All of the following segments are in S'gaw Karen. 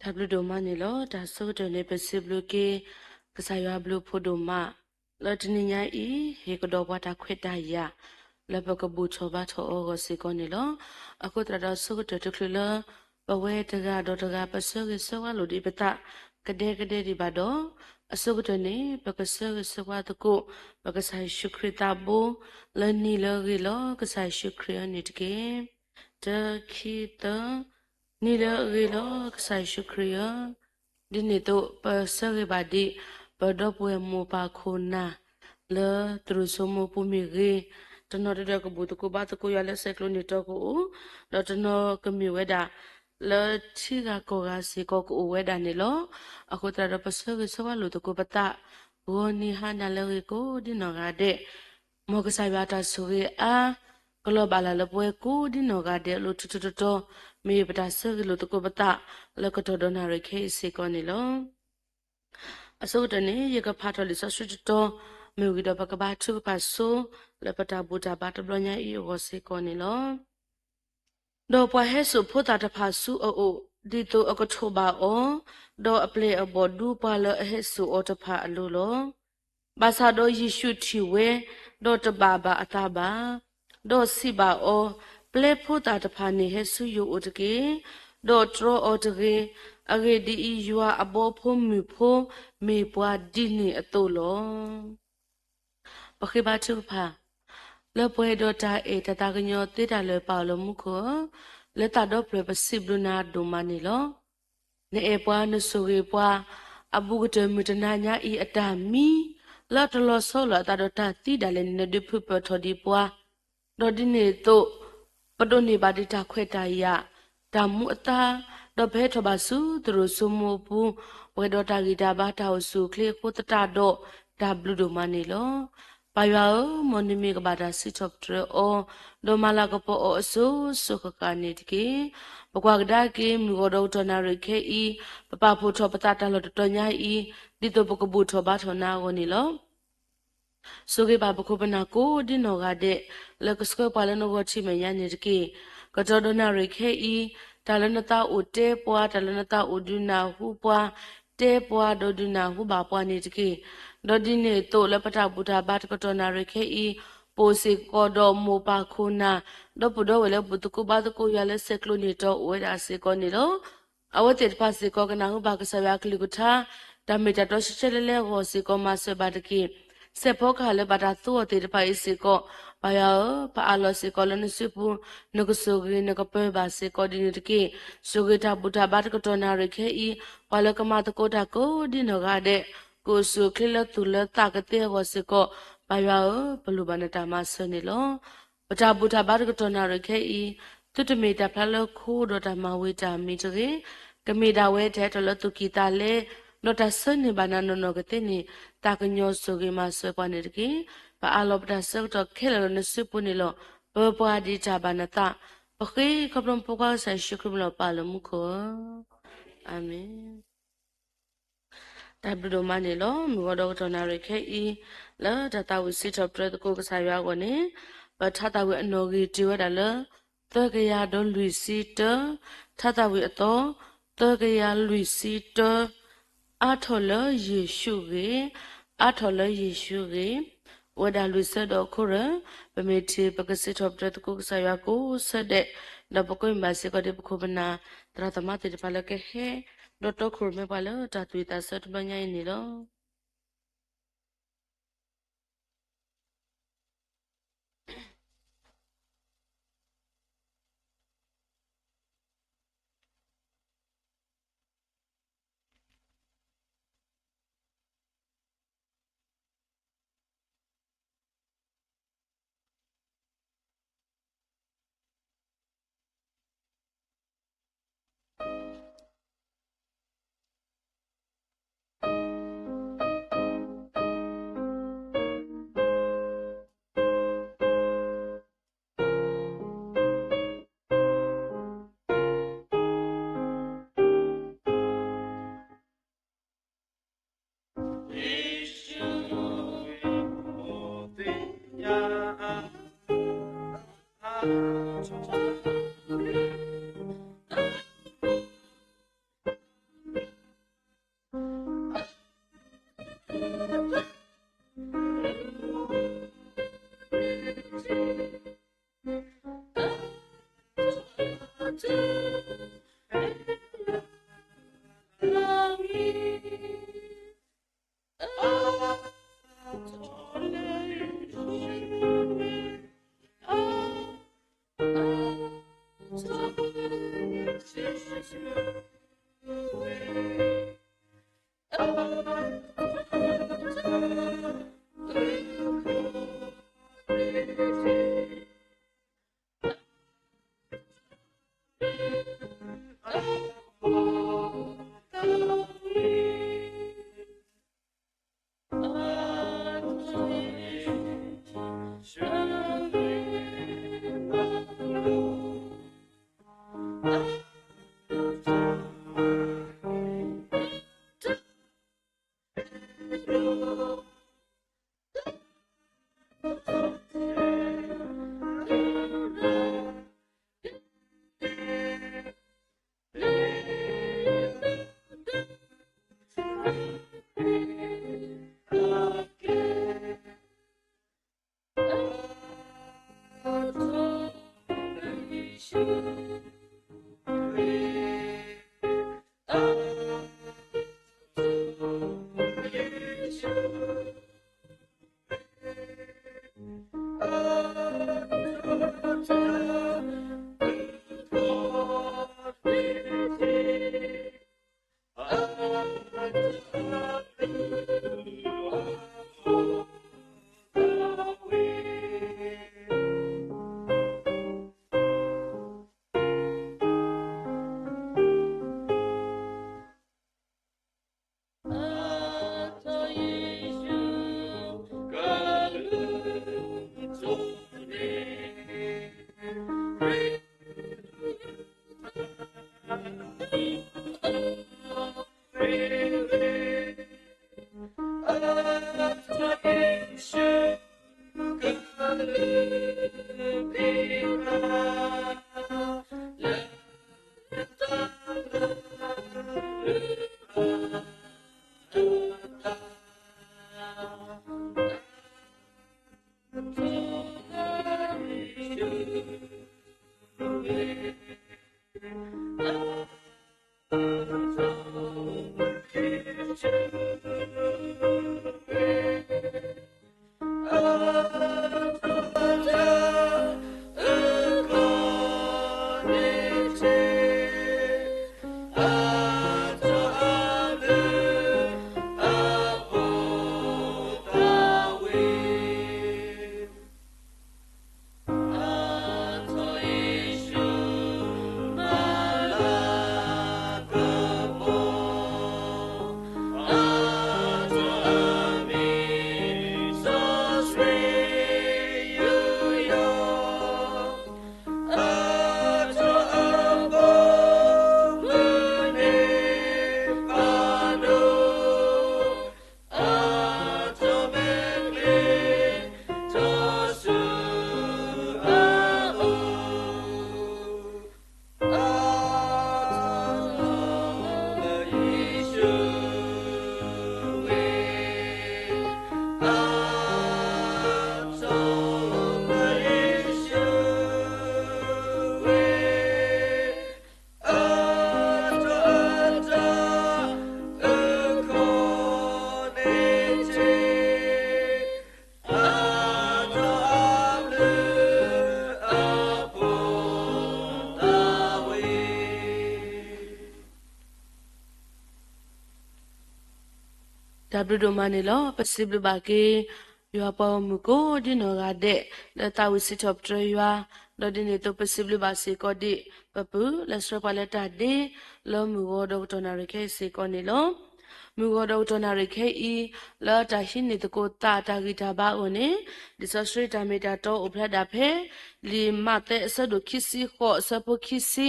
တၢ်ဘျုးဒိၣ်မးန့ၣ်လီၤ. တၢ်ဆိကတၢၢ်န့ၣ် ပစံးဘျုးက့ၤ ကစၢ်ယွၤဘျုးဖှိၣ်ဒိၣ်မး လၢတနံၤညါအံၤ ဟ့ၣ်ကဒီးပှၤတၢ်ခွဲးတၢ်ယာ် လၢပကဘူၣ်ထီၣ်ဘါထီၣ်အီၤအဂီၢ်စ့ၢ်ကီးန့ၣ်လီၤ. အဃိသတးဒီးဆိကတၢၢ်တချုးလၢ ပဝဲတဂၤဒီးတဂၤ ပဆၢဂ့ၤဆၢဝါလိာ်ဒံးပသး ကဒဲကဒဲဒံးဘၣ်ဒီး အဆိကတၢၢ်န့ၣ် ပကဆၢဂ့ၤဆၢဝါသကိး ပကစၢ်ယ့ၣ်ၡူးခရံာ်သးဘိ လၢနံၤလၢအဂ့ၤလီၤ ကစၢ်ယ့ၣ်ၡူးခရံာ်အံၤန့ၣ်တက့ၢ်. တၢ ခံ သၢ နံၤလၢအဂ့ၤလီၤ ကစၢ်ယ့ၣ်ၡူးခရံာ်ဧၢ, ဒ်န့ၣ်အသိး ပဆၢဂ့ၤဘၣ်ဒံး ပဒီပုၢ်ဝဲၢ်မိၢ်ပၢ်ခိၣ်နၢ် လၢသရိာ်စိမိၤပူၤမ့ၢ်ဂ့ၤ, တနီၤတဒၢးကဘူၣ်သကိးဘါသကိးယွၤလၢဆဲးကျိးန့ၢ်တီကအိၣ်, ဒီးတနီၤကမ့ၢ်ဝဲဒၣ် လၢထံဂၤကီၢ်ဂၤစ့ၢ်ကီးကအိၣ်ဝဲဒၣ်န့ၣ်လီၤ. အဃိသတးဒီးပဆၢဂ့ၤဆၢဝါလိာ်သကိးပသး ဂီၤနံၤဟါနၤလၢအဂ့ၤကိးဒ်နီၢ်ဂၤဒဲး, မ်ကစၢ်ယွၤအတၢ်ဆိၣ်ဂ့ၤအါ ကလီၤဘၣ်လၢ်လၢပဝဲကိးဒ်နီၢ်ဂၤဒဲးအလိၤထူထူတီတီ, မ့ၢ်ပတၢ်ဆၢဂ့ၤလိာ်သကိးပသး လၢကတီၢ်ဒီးနၣ်ရံၣ်ခဲအံၤစ့ၢ်ကီးန့ၣ်လီၤ. အဆိကတၢၢ်န့ၣ် ယကဖးထီၣ်လံာ်စီဆှံတတီၤ မ့ၢ်ဝံၤဒီးပကဘါထုကဖၣ်ဆိ လၢပတၢ်ဘူၣ်တၢ်ဘါတဘျီညါအံၤအဂီၢ်စ့ၢ်ကီးန့ၣ်လီၤ. ဒီးပှၤဟဲစိာ်ဖိသၣ်တဖၣ်ဆူအအိၣ် ဒ်သိးအကထိးဘၣ်အီၤ, ဒီးအပျဲၢ်အဘီၣ်ဒူပှၤလၢအဟဲစိာ်အီၤတဖၣ်အလိၤလီၤ. ဘၣ်ဆၣ်ဒီးယ့ၣ်ၡူးထံၣ်ဝဲ, ဒီးတဘၣ်ဘၣ်အသးဘၣ်, ဒီးစံးဘၣ်အီၤ, ပျဲဖိသၣ်တဖၣ်န့ၣ်ဟဲဆူယအိၣ်တက့ၢ်, ဒီးတြီအီၤတဂ့ၤ, အဂ့ၢ်ဒ်အံၤ, ယွၤအဘီဖိမုၢ်ဖိမ့ၢ်ပှၤဒ်န့ၣ်အသိးလီၤ. ပဃ့ဘါထုကဖၣ်, လၢပှဲၤဒီးတၢ်အဲၣ်တၢ်သးကညီၤသ့တၢ်လၢာ်ပၢ်အလၢမူခိၣ်ဧၢ, လၢသးဒီဖျၢၣ်ပစံးဘျုးနၤဒိၣ်မးန့ၣ်လီၤ. နအဲၣ်ပှၤနဆိၣ်ဂ့ၤပှၤ, အဘူးကတၢၢ်မုၢ်တနၤညါအံၤအတၢ်မံ, လၢတလီၤဆီလီၤအသးဒီးတၢ်သံဒၣ်လဲာ်န့ၣ် နဒုးဖုးပၢၢ်ထီၣ်ဒံးပှၤ ဒီးဒ်န့ၣ်အသိး, ပဒိးန့ၢ်ဘၣ်ဒံးတၢ်ခွဲးတၢ်ယာ်, တၢ်မူအသါ, ဒီးပဟဲထီၣ်ဘၣ်ဆူသရိာ်စိမိၤအပူၤ, ပှဲၤဒီးတၢ်ဂံၢ်တၢ်ဘါတၢ်အိၣ်ဆူၣ်အိၣ်ချ့အဃိသတးဒီး, တၢ်ဘျုးဒိၣ်မးန့ၣ်လီၤ. ပၢ်ယွၤဧၢ, မ်နမ့ၢ်ကဘၣ်တၢ်စံးထီၣ်ပတြၢၤအီၤ, ဒီးမၤလၤကပီၤအီၤအစိၤစိၤဃၣ်ဃၣ်န့ၣ်တက့ၢ်. ပကွၢ်ကဒါက့ၤ မုၢ်ဂီၤဒီးကတီၢ်နၣ်ရံၣ်ခဲအံၤ, ပပာ်ဖှိၣ်ထီၣ်ပသးတၢ်လီၢ်တတီၤညါအံၤ, ဒ်သိးပကဘူၣ်ထီၣ်ဘါထီၣ်နၤအဂီၢ်န့ၣ်လီၤ. ဆိၣ်ဂ့ၤဘၣ်ပခိၣ်ပနၢ်ကိးဒ်နီၢ်ဂၤဒဲး လၢကဆှၢပှၤလၢနဂီၢ်ထံးမဲာ်ညါန့ၣ်တက့ၢ်. ကတီၢ်ဒီးနၣ်ရံၣ်ခဲအံၤ, တၢ်လၢနသးအိၣ်တဲပှၤ, တၢ်လၢနသးအိၣ်ဒုးနၢ်ဟူပှၤ, တဲပှၤဒီးဒုးနၢ်ဟူဘၣ်ပှၤန့ၣ်တက့ၢ်. ဒီးဒ်န့ၣ်အသိးလၢပတၢ်ဘူၣ်တၢ်ဘါတကတီၢ်နၣ်ရံၣ်ခဲအံၤ, ပအိၣ်စ့ၢ်ကီးဒီးမိၢ်ပၢ်ခိၣ်နၢ်, ဒီပုၢ်ဒီဝဲၢ်လၢဘူၣ်သကိးဘါသကိးယွၤလၢဆဲးကျိးန့ၢ်တီအိၣ်ဝဲဒၣ်စ့ၢ်ကီးန့ၣ်လီၤ. အဝဲသ့ၣ်တဖၣ်စ့ၢ်ကီးကနၢ်ဟူဘၣ်ကစၢ်ယွၤအကလုၢ်ကထါ, တၢ်မ့ၢ်တၢ်တီဆှဲဆှဲလၢလၢအဂီၢ်စ့ၢ်ကီး မၤစၢၤဘၣ်တက့ၢ်. စဲးဖီကဟၣ်လၢဘၣ်တၢ်သူအီၤသ့ၣ်တဖၣ်အံၤစ့ၢ်ကီး, ပၢ်ယွၤဧၢ, ပအးလီၤစ့ၢ်ကီးလၢနစုပူၤ, နကဆိၣ်ဂ့ၤနကပၢၤဘၣ်စ့ၢ်ကီးဒ်န့ၣ်တက့ၢ်. ဆိၣ်ဂ့ၤတၢ်ဘူၣ်တၢ်ဘါတကတီၢ်နၣ်ရံၣ်ခဲအံၤ, ပှၤလၢကမၤသကိးတၢ်ကိးဒ်နီၢ်ဂၤဒဲး, ကအိၣ်ဆူၣ်အိၣ်ချ့လၢသူၣ်လၢသးကသ့အဂီၢ်စ့ၢ်ကီး, ပၢ်ယွၤဧၢ, ပလိၣ်ဘၣ်နတၢ်မၤစၢၤန့ၣ်လီၤ. ပတၢ်ဘူၣ်တၢ်ဘါတကတီၢ်နၣ်ရံၣ်ခဲအံၤ, သုတမ့ၢ်တၢ်ဖျါလၢခိဒီးတၢ်မၤဝံၤတၢ်မံၤတဂ့ၤ, ကမ့ၢ်ဒၣ်ဝဲတၢ်ဟဲထီၣ်လၢသူၣ်ကံၢ်သးလဲ, ဒီးတၢ်ဆၢန့ၢ်ဘၣ်နၤနီၢ်နီၢ်ကသ့န့ၣ်, သးကညီၤဆိၣ်ဂ့ၤမၤစၢၤပှၤန့ၣ်တက့ၢ်. ပအးလီၤပတၢ်ဆၢကတီၢ်ခဲလၢာ်လၢနစုပူၤန့ၣ်လီၤ. ပၢၤပှၤဒ်တၢ်ဘၣ်နသး, ပဃ့ခီဖျိပဖိခွါကစၢ်ယ့ၣ်ၡူးခရံာ်မ့ၢ်လီၤပၢ်လၢမူခိၣ်ဧၢ. အၤမ့ၣ်. တၢ်ဘျုးဒိၣ်မးန့ၣ်လီၤ. မုၢ်ဂီၤဒီးကတီၢ်နၣ်ရံၣ်ခဲအံၤ, လၢတၢ်သးဝံၣ်စံးထီၣ်ပတြၢၤသကိးကစၢ်ယွၤအဂီၢ်န့ၣ်, ပထါသးဝံၣ်အနီၣ်ဂံၢ်တ့ၢ်ဝဲဒၣ်လၢ သၢကယၤဒီးလွံၢ်ဆံတၢ, ထါသးဝံၣ်အသီ, သၢကယၤလွံၢ်ဆံတၢ, အါထီၣ်လၢယ့ၣ်ၡူးဂ့ၤ, အါထီၣ်လၢယ့ၣ်ၡူးဂ့ၤ, အိၣ်ဝဲဒၣ်လွံၢ်ဆၢဒီးအခိၣ်ရၢ, ပမ့ၢ်ထံၣ်ပကစံးထီၣ်ပတြၢၤသကိးကစၢ်ယွၤကိးဆၢဒဲး, ဒီးပကွဲမုာ်ဘၣ်စ့ၢ်ကီးဒ်ပခိၣ်ပနၢ် သရၣ်သမါသ့ၣ်တဖၣ်လၢကဟဲ, ဒီးတီခိၣ်ရိၣ်မဲပှၤလၢတၢ်သူၣ်ဝံၣ်သးဆၢတဘျီညါအံၤန့ၣ်လီၤ. တၢ်ဘျုးဒိၣ်မးန့ၣ်လီၤ. ပစံးဘျုးဘၣ်က့ၤ ယွၤပှၤဂီၢ်မုၢ်ကိးဒံနီၢ်ဂၤဒဲး လၢသးဝံၣ်စံးထီၣ်ပတြၢၤယွၤ, ဒီးဒ်န့ၣ်အသိး ပစံးဘျုးဘၣ်စ့ၢ်ကီးဒံး ပပုၢ်လၢဆှၢပှၤလၢတၢ်ဒ့ လၢမုၢ်ဂီၤဒီးကတီၢ်နၣ်ရံၣ်ခဲအံၤစ့ၢ်ကီးန့ၣ်လီၤ. မုၢ်ဂီၤဒီးကတီၢ်နၣ်ရံၣ်ခဲအံၤ လၢတၢ်ဟံးန့ၢ်သကိးသးတၢ်ဂံၢ်တၢ်ဘါအဂီၢ်န့ၣ်, လံာ်စီဆှံတၢ်မ့ၢ်တၢ်တီအိၣ်ဖျါဒၣ်ဖဲ လံာ်မးသဲအဆၢဒိၣ်ခံဆံဃိးအဆၢဖိခံဆံ,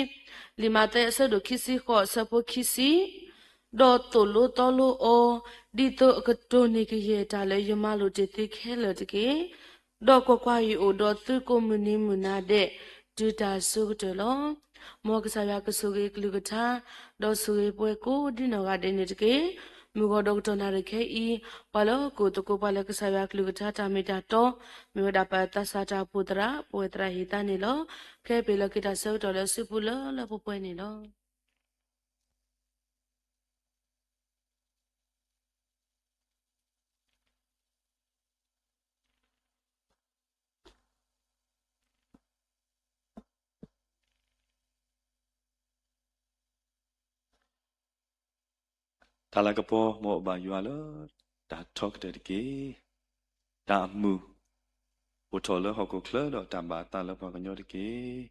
လံာ်မးသဲအဆၢဒိၣ်ခံဆံဃိးအဆၢဖိခံဆံ ဒီးသိၣ်လိသီလိအီၤ, ဒ်သိးအကတိၢ်န့ၢ်ကယဲၢ်တၢ်လၢယမၤလိာ်တ့ၢ်သုခဲလၢာ်တက့ၢ်. ဒီးကွၢ်ကွၢ်, ယအိၣ်ဒီးသုကိးမုၢ်နံၤမုၢ်နၤဒဲး တုၤတၢ်ဆိကတၢၢ်လီၤ. မ်ကစၢ်ယွၤကဆိၣ်ဂ့ၤကလုၢ်ကထါ, ဒီးဆိၣ်ဂ့ၤပှၤကိးဒံနီၢ်ဂၤဒဲးန့ၣ်တက့ၢ်. မုၢ်ဂီၤဒီးကတီၢ်နၣ်ရံၣ်ခဲအံၤ, ပှၤလၢအကိးသကိးပှၤလၢကစၢ်ယွၤအကလုၢ်ကထါတၢ်မ့ၢ်တၢ်တီ, မ့ၢ်ဝဲဒၣ်ပသးစၢ်တၢ်အိၣ်ဖှိၣ်သရၣ်, ပဝဲသရၣ်ဟ့ၣ်သါန့ၣ်လီၤ. ခဲအံၤပ့ၤလီၤက့ၤတၢ်ဆၢကတီၢ်လၢအစုပူၤလၢလၢပှဲၤပှဲၤန့ၣ်လီၤ. တၢ်လၤကပီၤ မ်အဘၣ်ယွၤလၢတၢ်ထီကတၢၢ်တက့ၢ်. တၢ်အမုာ် အိၣ်ထီၣ်လၢဟီၣ်ခိၣ်ချၢဒီးတၢ်ဘၣ်အသးလၢပှၤကညီတက့ၢ်.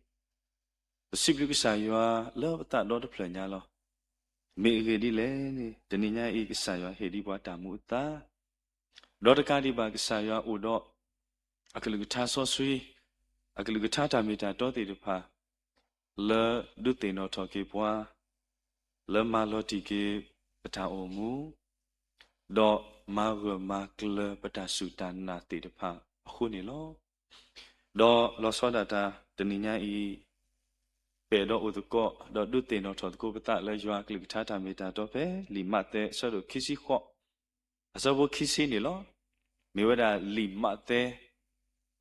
ပစံးဘျုးကစၢ်ယွၤလၢပသးဒီတဖျၢၣ်ညါလီၤ. မ့ၢ်အဂ့ၢ်ဒ်လဲၣ်န့ၣ် တနံၤညါအံၤ ကစၢ်ယွၤဟ့ၣ်ဒံးပှၤတၢ်မူအသါ ဒီးတကးဒံးဘၣ် ကစၢ်ယွၤအိၣ်ဒီး အကလုၢ်ကထါစီဆှံ, အကလုၢ်ကထါတၢ်မ့ၢ်တၢ်တီသ့ၣ်တဖၣ် လၢဒုးသ့ၣ်နီၣ်ထီၣ်က့ၤပှၤ, လၢမၤလီၤတံၢ်က့ၤပတၢ်အိၣ်မူ, ဒီးမၤဂၢၢ်မၤကျၢၤပတၢ်စူၢ်တၢ်နာ်သ့ၣ်တဖၣ်အဃိန့ၣ်လီၤ. ဒီးလီၤဆီဒၣ်တၢ်တနံၤညါအံၤ, ပအဲၣ်ဒိးအိၣ်သကိး ဒီးဒုးသ့ၣ်နီၣ်ထီၣ်သကိးပသးလၢယွၤအကလုၢ်ကထါတၢ်မ့ၢ်တၢ်တီဖဲ လံာ်မးသဲအဆၢဒိၣ်ခံဆံဃိး အဆၢဖိခံဆံန့ၣ်လီၤ. မ့ၢ်ဝဲဒၣ်လံာ်မးသဲ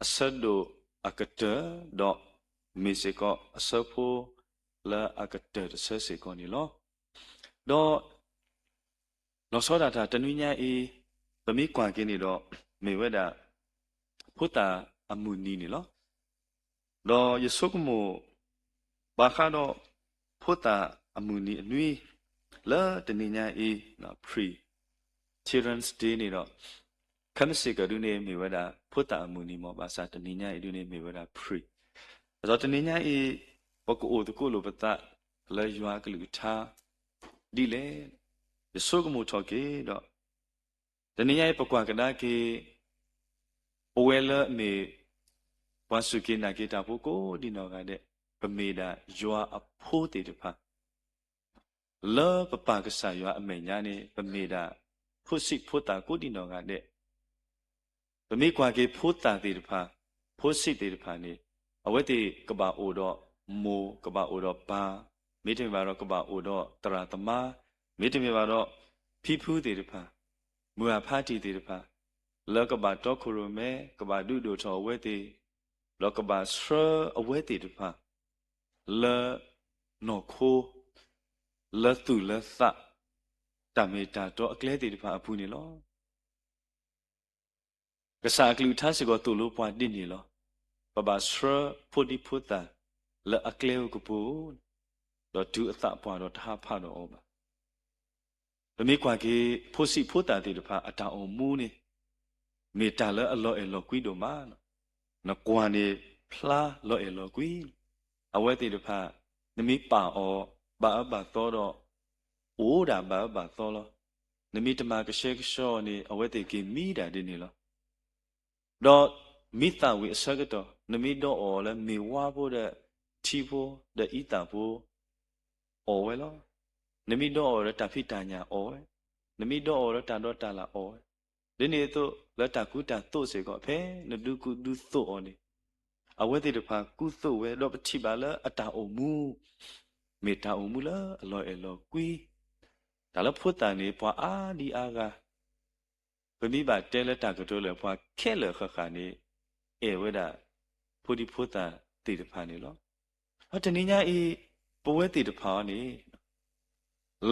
အဆၢဒိၣ်အကတၢၢ် ဒီးမ့ၢ်စ့ၢ်ကီးအဆၢဖိလၢအကတၢၢ်တဆၢစ့ၢ်ကီးန့ၣ်လီၤ. ဒီး လီၤဆီဒၣ်တၢ်တနွံညါအံၤ, ပမ့ၢ်ကွၢ်က့ၤန့ၣ်ဒီး မ့ၢ်ဝဲဒၣ် ဖိသၣ်အမုၢ်နံၤန့ၣ်လီၤ. ဒီးယဆိကမိၣ် ဘၣ်ဃးဒီး ဖိသၣ်အမုၢ်နံၤအနွံ လၢတနံၤညါအံၤ Pre-Children's Day န့ၣ်ဒီး ခဲမုၢ်ဆ့ၣ်ကီးဒုန့ၣ် မ့ၢ်ဝဲဒၣ် ဖိသၣ်အမုၢ်နံၤမ့ၢ် ဘၣ်ဆၣ်တနံၤညါအံၤဒုန့ၣ် မ့ၢ်ဝဲဒၣ် Pre အသိးတနံၤညါအံၤ ပကအိၣ်သကိးလိာ်ပသးလၢယွၤအကလုၢ်ကထါ ဒ်လဲၣ် ယဆိကမိၣ်ထီၣ်က့ၤဒီး တနံၤညါအံၤပကွၢ်ကဒါက့ၤ ပဝဲလၢအမ့ၢ် ပှၤစူၢ်က့ၤနာ်က့ၤတၢ်ဖိကိးဒံနီၢ်ဂၤဒဲး, ပမ့ၢ်ဒၣ်ယွၤအဖိသ့ၣ်တဖၣ်, လၢပပၢ်ကစၢ်ယွၤအမဲာ်ညါန့ၣ် ပမ့ၢ်ဒၣ် ဖိဆံးဖိသၣ်ကိးဒံနီၢ်ဂၤဒဲး ပမ့ၢ်ကွၢ်က့ၤဖိသၣ်သ့ၣ်တဖၣ်, ဖိဆံးသ့ၣ်တဖၣ်န့ၣ် အဝဲသ့ၣ်ကဘၣ်အိၣ်ဒီးမိၢ်, ကဘၣ်အိၣ်ဒီးပၢ်, မ့တမ့ၢ်ဘၣ်ဒီးကဘၣ်အိၣ်ဒီးသရၣ်သမါ, မ့တမ့ၢ်ဘၣ်ဒီး ဖံဖုသ့ၣ်တဖၣ်, မုၢ်အဖါတံၢ်သ့ၣ်တဖၣ်, လၢကဘၣ်တီခိၣ်ရိၣ်မဲ, ကဘၣ်ဒုးဒိၣ်ထီၣ်အဝဲသ့ၣ်, ဒီးကဘၣ်ဆှၢအဝဲသ့ၣ်တဖၣ် လၢနီၢ်ခိ, လၢသူၣ်လၢသး, တၢ်မ့ၢ်တၢ်တီအကျဲသ့ၣ်တဖၣ်အပူၤန့ၣ်လီၤ. ကစၢ်အကလုၢ်ကထါစ့ၢ်ကီးသိၣ်လိပှၤဒ်န့ၣ်လီၤ. ပဘၣ်ဆှၢဖိဒံဖိသၣ်လၢအကျဲဧိၤကပူၤ, ဒီးတုၤအသးပှၢ်ဒီးတဟးဖးဒီးအီၤဘၣ်. ပမ့ၢ်ကွၢ်က့ၤ ဖိဆံးဖိသၣ်သ့ၣ်တဖၣ်အတၢ်အိၣ်မူန့ၣ် မ့ၢ်တၢ်လၢအလီၤအဲၣ်လီၤကွံဒိၣ်မးလီၤ. နကွၢ်န့ၣ်ဖျါလီၤအဲၣ်လီၤကွံ, အဝဲသ့ၣ်တဖၣ် နမ့ၢ်ပာ်အီၤဘၣ်အၢဘၣ်သီဒီး အိၣ်ဒၣ်ဘၣ်အၢဘၣ်သီလီၤ. နမ့ၢ်တမၤကဆှဲကဆှီအီၤန့ၣ် အဝဲသ့ၣ်က့ၤမံဒၣ်ဒ်န့ၣ်လီၤ. ဒီးမ့ၢ်သးဝံၣ်အဆၢကတီၢ် နမ့ၢ်ဒိးအီၤလၢမ့ၢ်ဝါဖိဒီးထံဖိဒီးအံသၣ်ဖိ အီၣ်ဝဲလီၤ. နမ့ၢ်ဒိးအီၤလၢတၢ်ဖံးတၢ်ညၣ်အီၣ်ဝဲ, နမ့ၢ်ဒိးအီၤလၢတၢ်ဒီးတၢ်လၣ်အီၣ်ဝဲ, ဒ်န့ၣ်အသိးလၢတၢ်ကူတၢ်သိးစ့ၢ်ကီး ဖဲနဒုးကူဒုးသိးအီၤန့ၣ် အဝဲသ့ၣ်တဖၣ်ကူသိးဝဲ ဒီးပထံၣ်ဘၣ်လၢအတၢ်အိၣ်မူ မ့ၢ်တၢ်အိၣ်မူလၢအလီၤအဲၣ်လီၤကွံ, တၢ်လၢဖိသၣ်န့ၣ် ပှၤအါဒံအါဂၤ ပမ့ၢ်ဘၣ်တဲလၢတၢ်ကတိၤလၢပှၤခဲလၢာ်ဃၣ်ဃၣ်န့ၣ် အဲၣ်ဝဲဒၣ် ဖိဒံဖိသၣ်သ့ၣ်တဖၣ်န့ၣ်လီၤ. ဒီးတနံၤညါအံၤ ပဝဲသ့ၣ်တဖၣ်အံၤန့ၣ်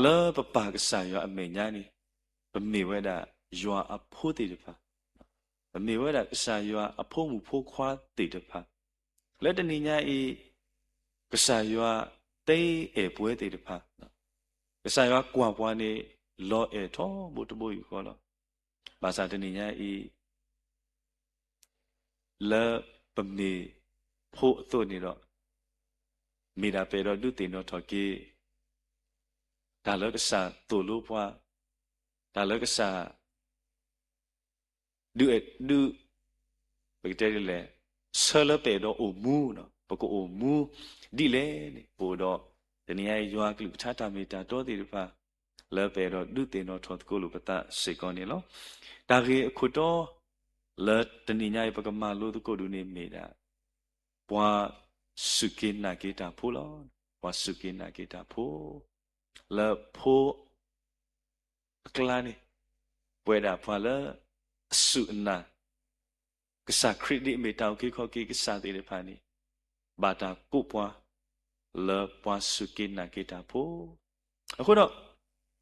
လၢပပၢ်ကစၢ်ယွၤအမဲာ်ညါန့ၣ် ပမ့ၢ်ဝဲဒၣ်ယွၤအဖိသ့ၣ်တဖၣ်, ပမ့ၢ်ဝဲဒၣ်ကစၢ်ယွၤအဖိမုၣ်ဖိခွါသ့ၣ်တဖၣ်, လၢတနံၤညါအံၤ ကစၢ်ယွၤတအဲၣ်ပဝဲသ့ၣ်တဖၣ်, ကစၢ်ယွၤကွၢ်ပှၤန့ၣ် လီၤအဲၣ်ထီဘိတဘိယူၢ်ဃီလီၤ. ဘၣ်ဆၣ်တနံၤညါအံၤ လၢပမ့ၢ်ဖိအသိးန့ၣ်ဒီး မ့ၢ်ဒၣ်ပအဲၣ်ဒိးဒုးသ့ၣ်နီၣ်ထီၣ်က့ၤ တၢ်လၢကစၢ်သိၣ်လိပှၤ, တၢ်လၢကစၢ် ဒုး, ပကတဲဒ်လဲၣ်, ဆၢလၢပအဲၣ်ဒိးအိၣ်မူ, ပကအိၣ်မူဒ်လဲၣ်န့ၣ် ပအိၣ်ဒီး တနံၤညါအံၤယွၤကလုၢ်ကထါတၢ်မ့ၢ်တၢ်တီသ့ၣ်တဖၣ် လၢပအဲၣ်ဒိးဒုးသ့ၣ်နီၣ်ထီၣ်သကိးလိာ်ပသးစ့ၢ်ကီးန့ၣ်လီၤ. တၢ်ဂ့ၢ်အခိၣ်တီ လၢတနံၤညါအံၤ ပကမၤလိသကိးဒုးန့ၣ်မ့ၢ်ဒၣ် ပှၤစူၢ်က့ၤနာ်က့ၤတၢ်ဖိလီၤ. ပှၤစူၢ်က့ၤနာ်က့ၤတၢ်ဖိ လၢဖိ အကျါန့ၣ် ပဝဲဒၣ်ပှၤလၢအစူၢ်အနာ် ကစၢ်ခရံာ်ဒ်အမ့ၢ်တၢ်အုၣ်က့ၤခီၣ်က့ၤကစၢ်သ့ၣ်တဖၣ်န့ၣ် ဘၣ်တၢ်ကိးပှၤ လၢပှၤစူၢ်က့ၤနာ်က့ၤတၢ်ဖိ အဃိဒီး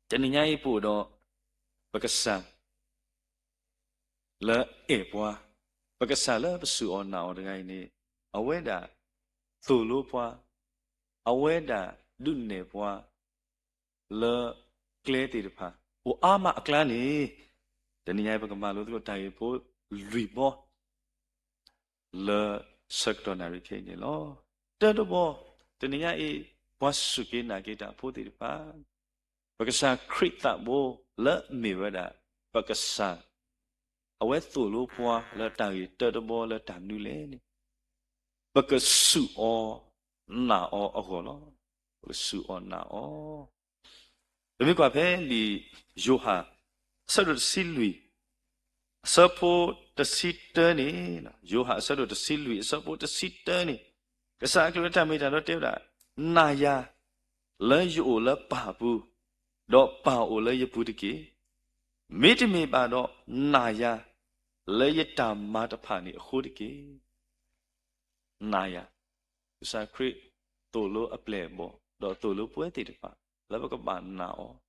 တနံၤညါအံၤပအိၣ်ဒီး ပကစၢ် လၢအဲၣ်ပှၤ, ပကစၢ်လၢပစူၢ်အီၤနာ်အီၤတဂၤအံၤန့ၣ် အဝဲဒၣ်သိၣ်လိပှၤ, အဝဲဒၣ်ဒုးနဲၣ်ပှၤ လၢကျဲသ့ၣ်တဖၣ် အိၣ်အါမးအကျါန့ၣ် တနံၤညါအံၤပကမၤလိသကိးတၢ်ဂ့ၢ်ဖိလွံၢ်ဘီ လၢဆၢကတီၢ်နၣ်ရံၣ်ခဲအံၤန့ၣ်လီၤ. တၢတဘီ, တနံၤညါအံၤ ပှၤစူၢ်က့ၤနာ်က့ၤတၢ်ဖိသ့ၣ်တဖၣ် ပကစၢ်ခရံာ်သးဘိလၢအမ့ၢ်ဝဲဒၣ် ပကစၢ် အဝဲသိၣ်လိပှၤလၢတၢ်ဂ့ၢ်တၢတဘီလၢတၢ်မနုၤလဲၣ်န့ၣ် ပကစူၢ်အီၤနာ်အီၤအဂီၢ်လီၤ. ပကစူၢ်အီၤနာ်အီၤ ပမ့ၢ်ကွၢ်ဖဲလံာ်ယိၤဟၣ် အဆၢဒိၣ်တဆံလွံၢ် အဆၢဖိတဆံတၢန့ၣ်, ယိၤဟၣ်အဆၢဒိၣ်တဆံလွံၢ် အဆၢဖိတဆံတၢန့ၣ်, ကစၢ်အကလုၢ်တၢ်မ့ၢ်တၢ်တီတဲဝဲဒၣ်, နာ်ယၤ လၢယအိၣ်လၢပၢ်အပူၤ, ဒီးပၢ်အိၣ်လၢယပူၤတက့ၢ်. မ့တမ့ၢ်ဘၣ်ဒီး နာ်ယၤ လၢယတၢ်မၤတဖၣ်န့ၣ်အဃိတက့ၢ်. နာ်ယၤ, ကစၢ်ခရံာ်သိၣ်လိအပျဲၢ်အဘီၣ် ဒီးသိၣ်လိပဝဲသ့ၣ်တဖၣ် လၢပကဘၣ်နာ်အီၤ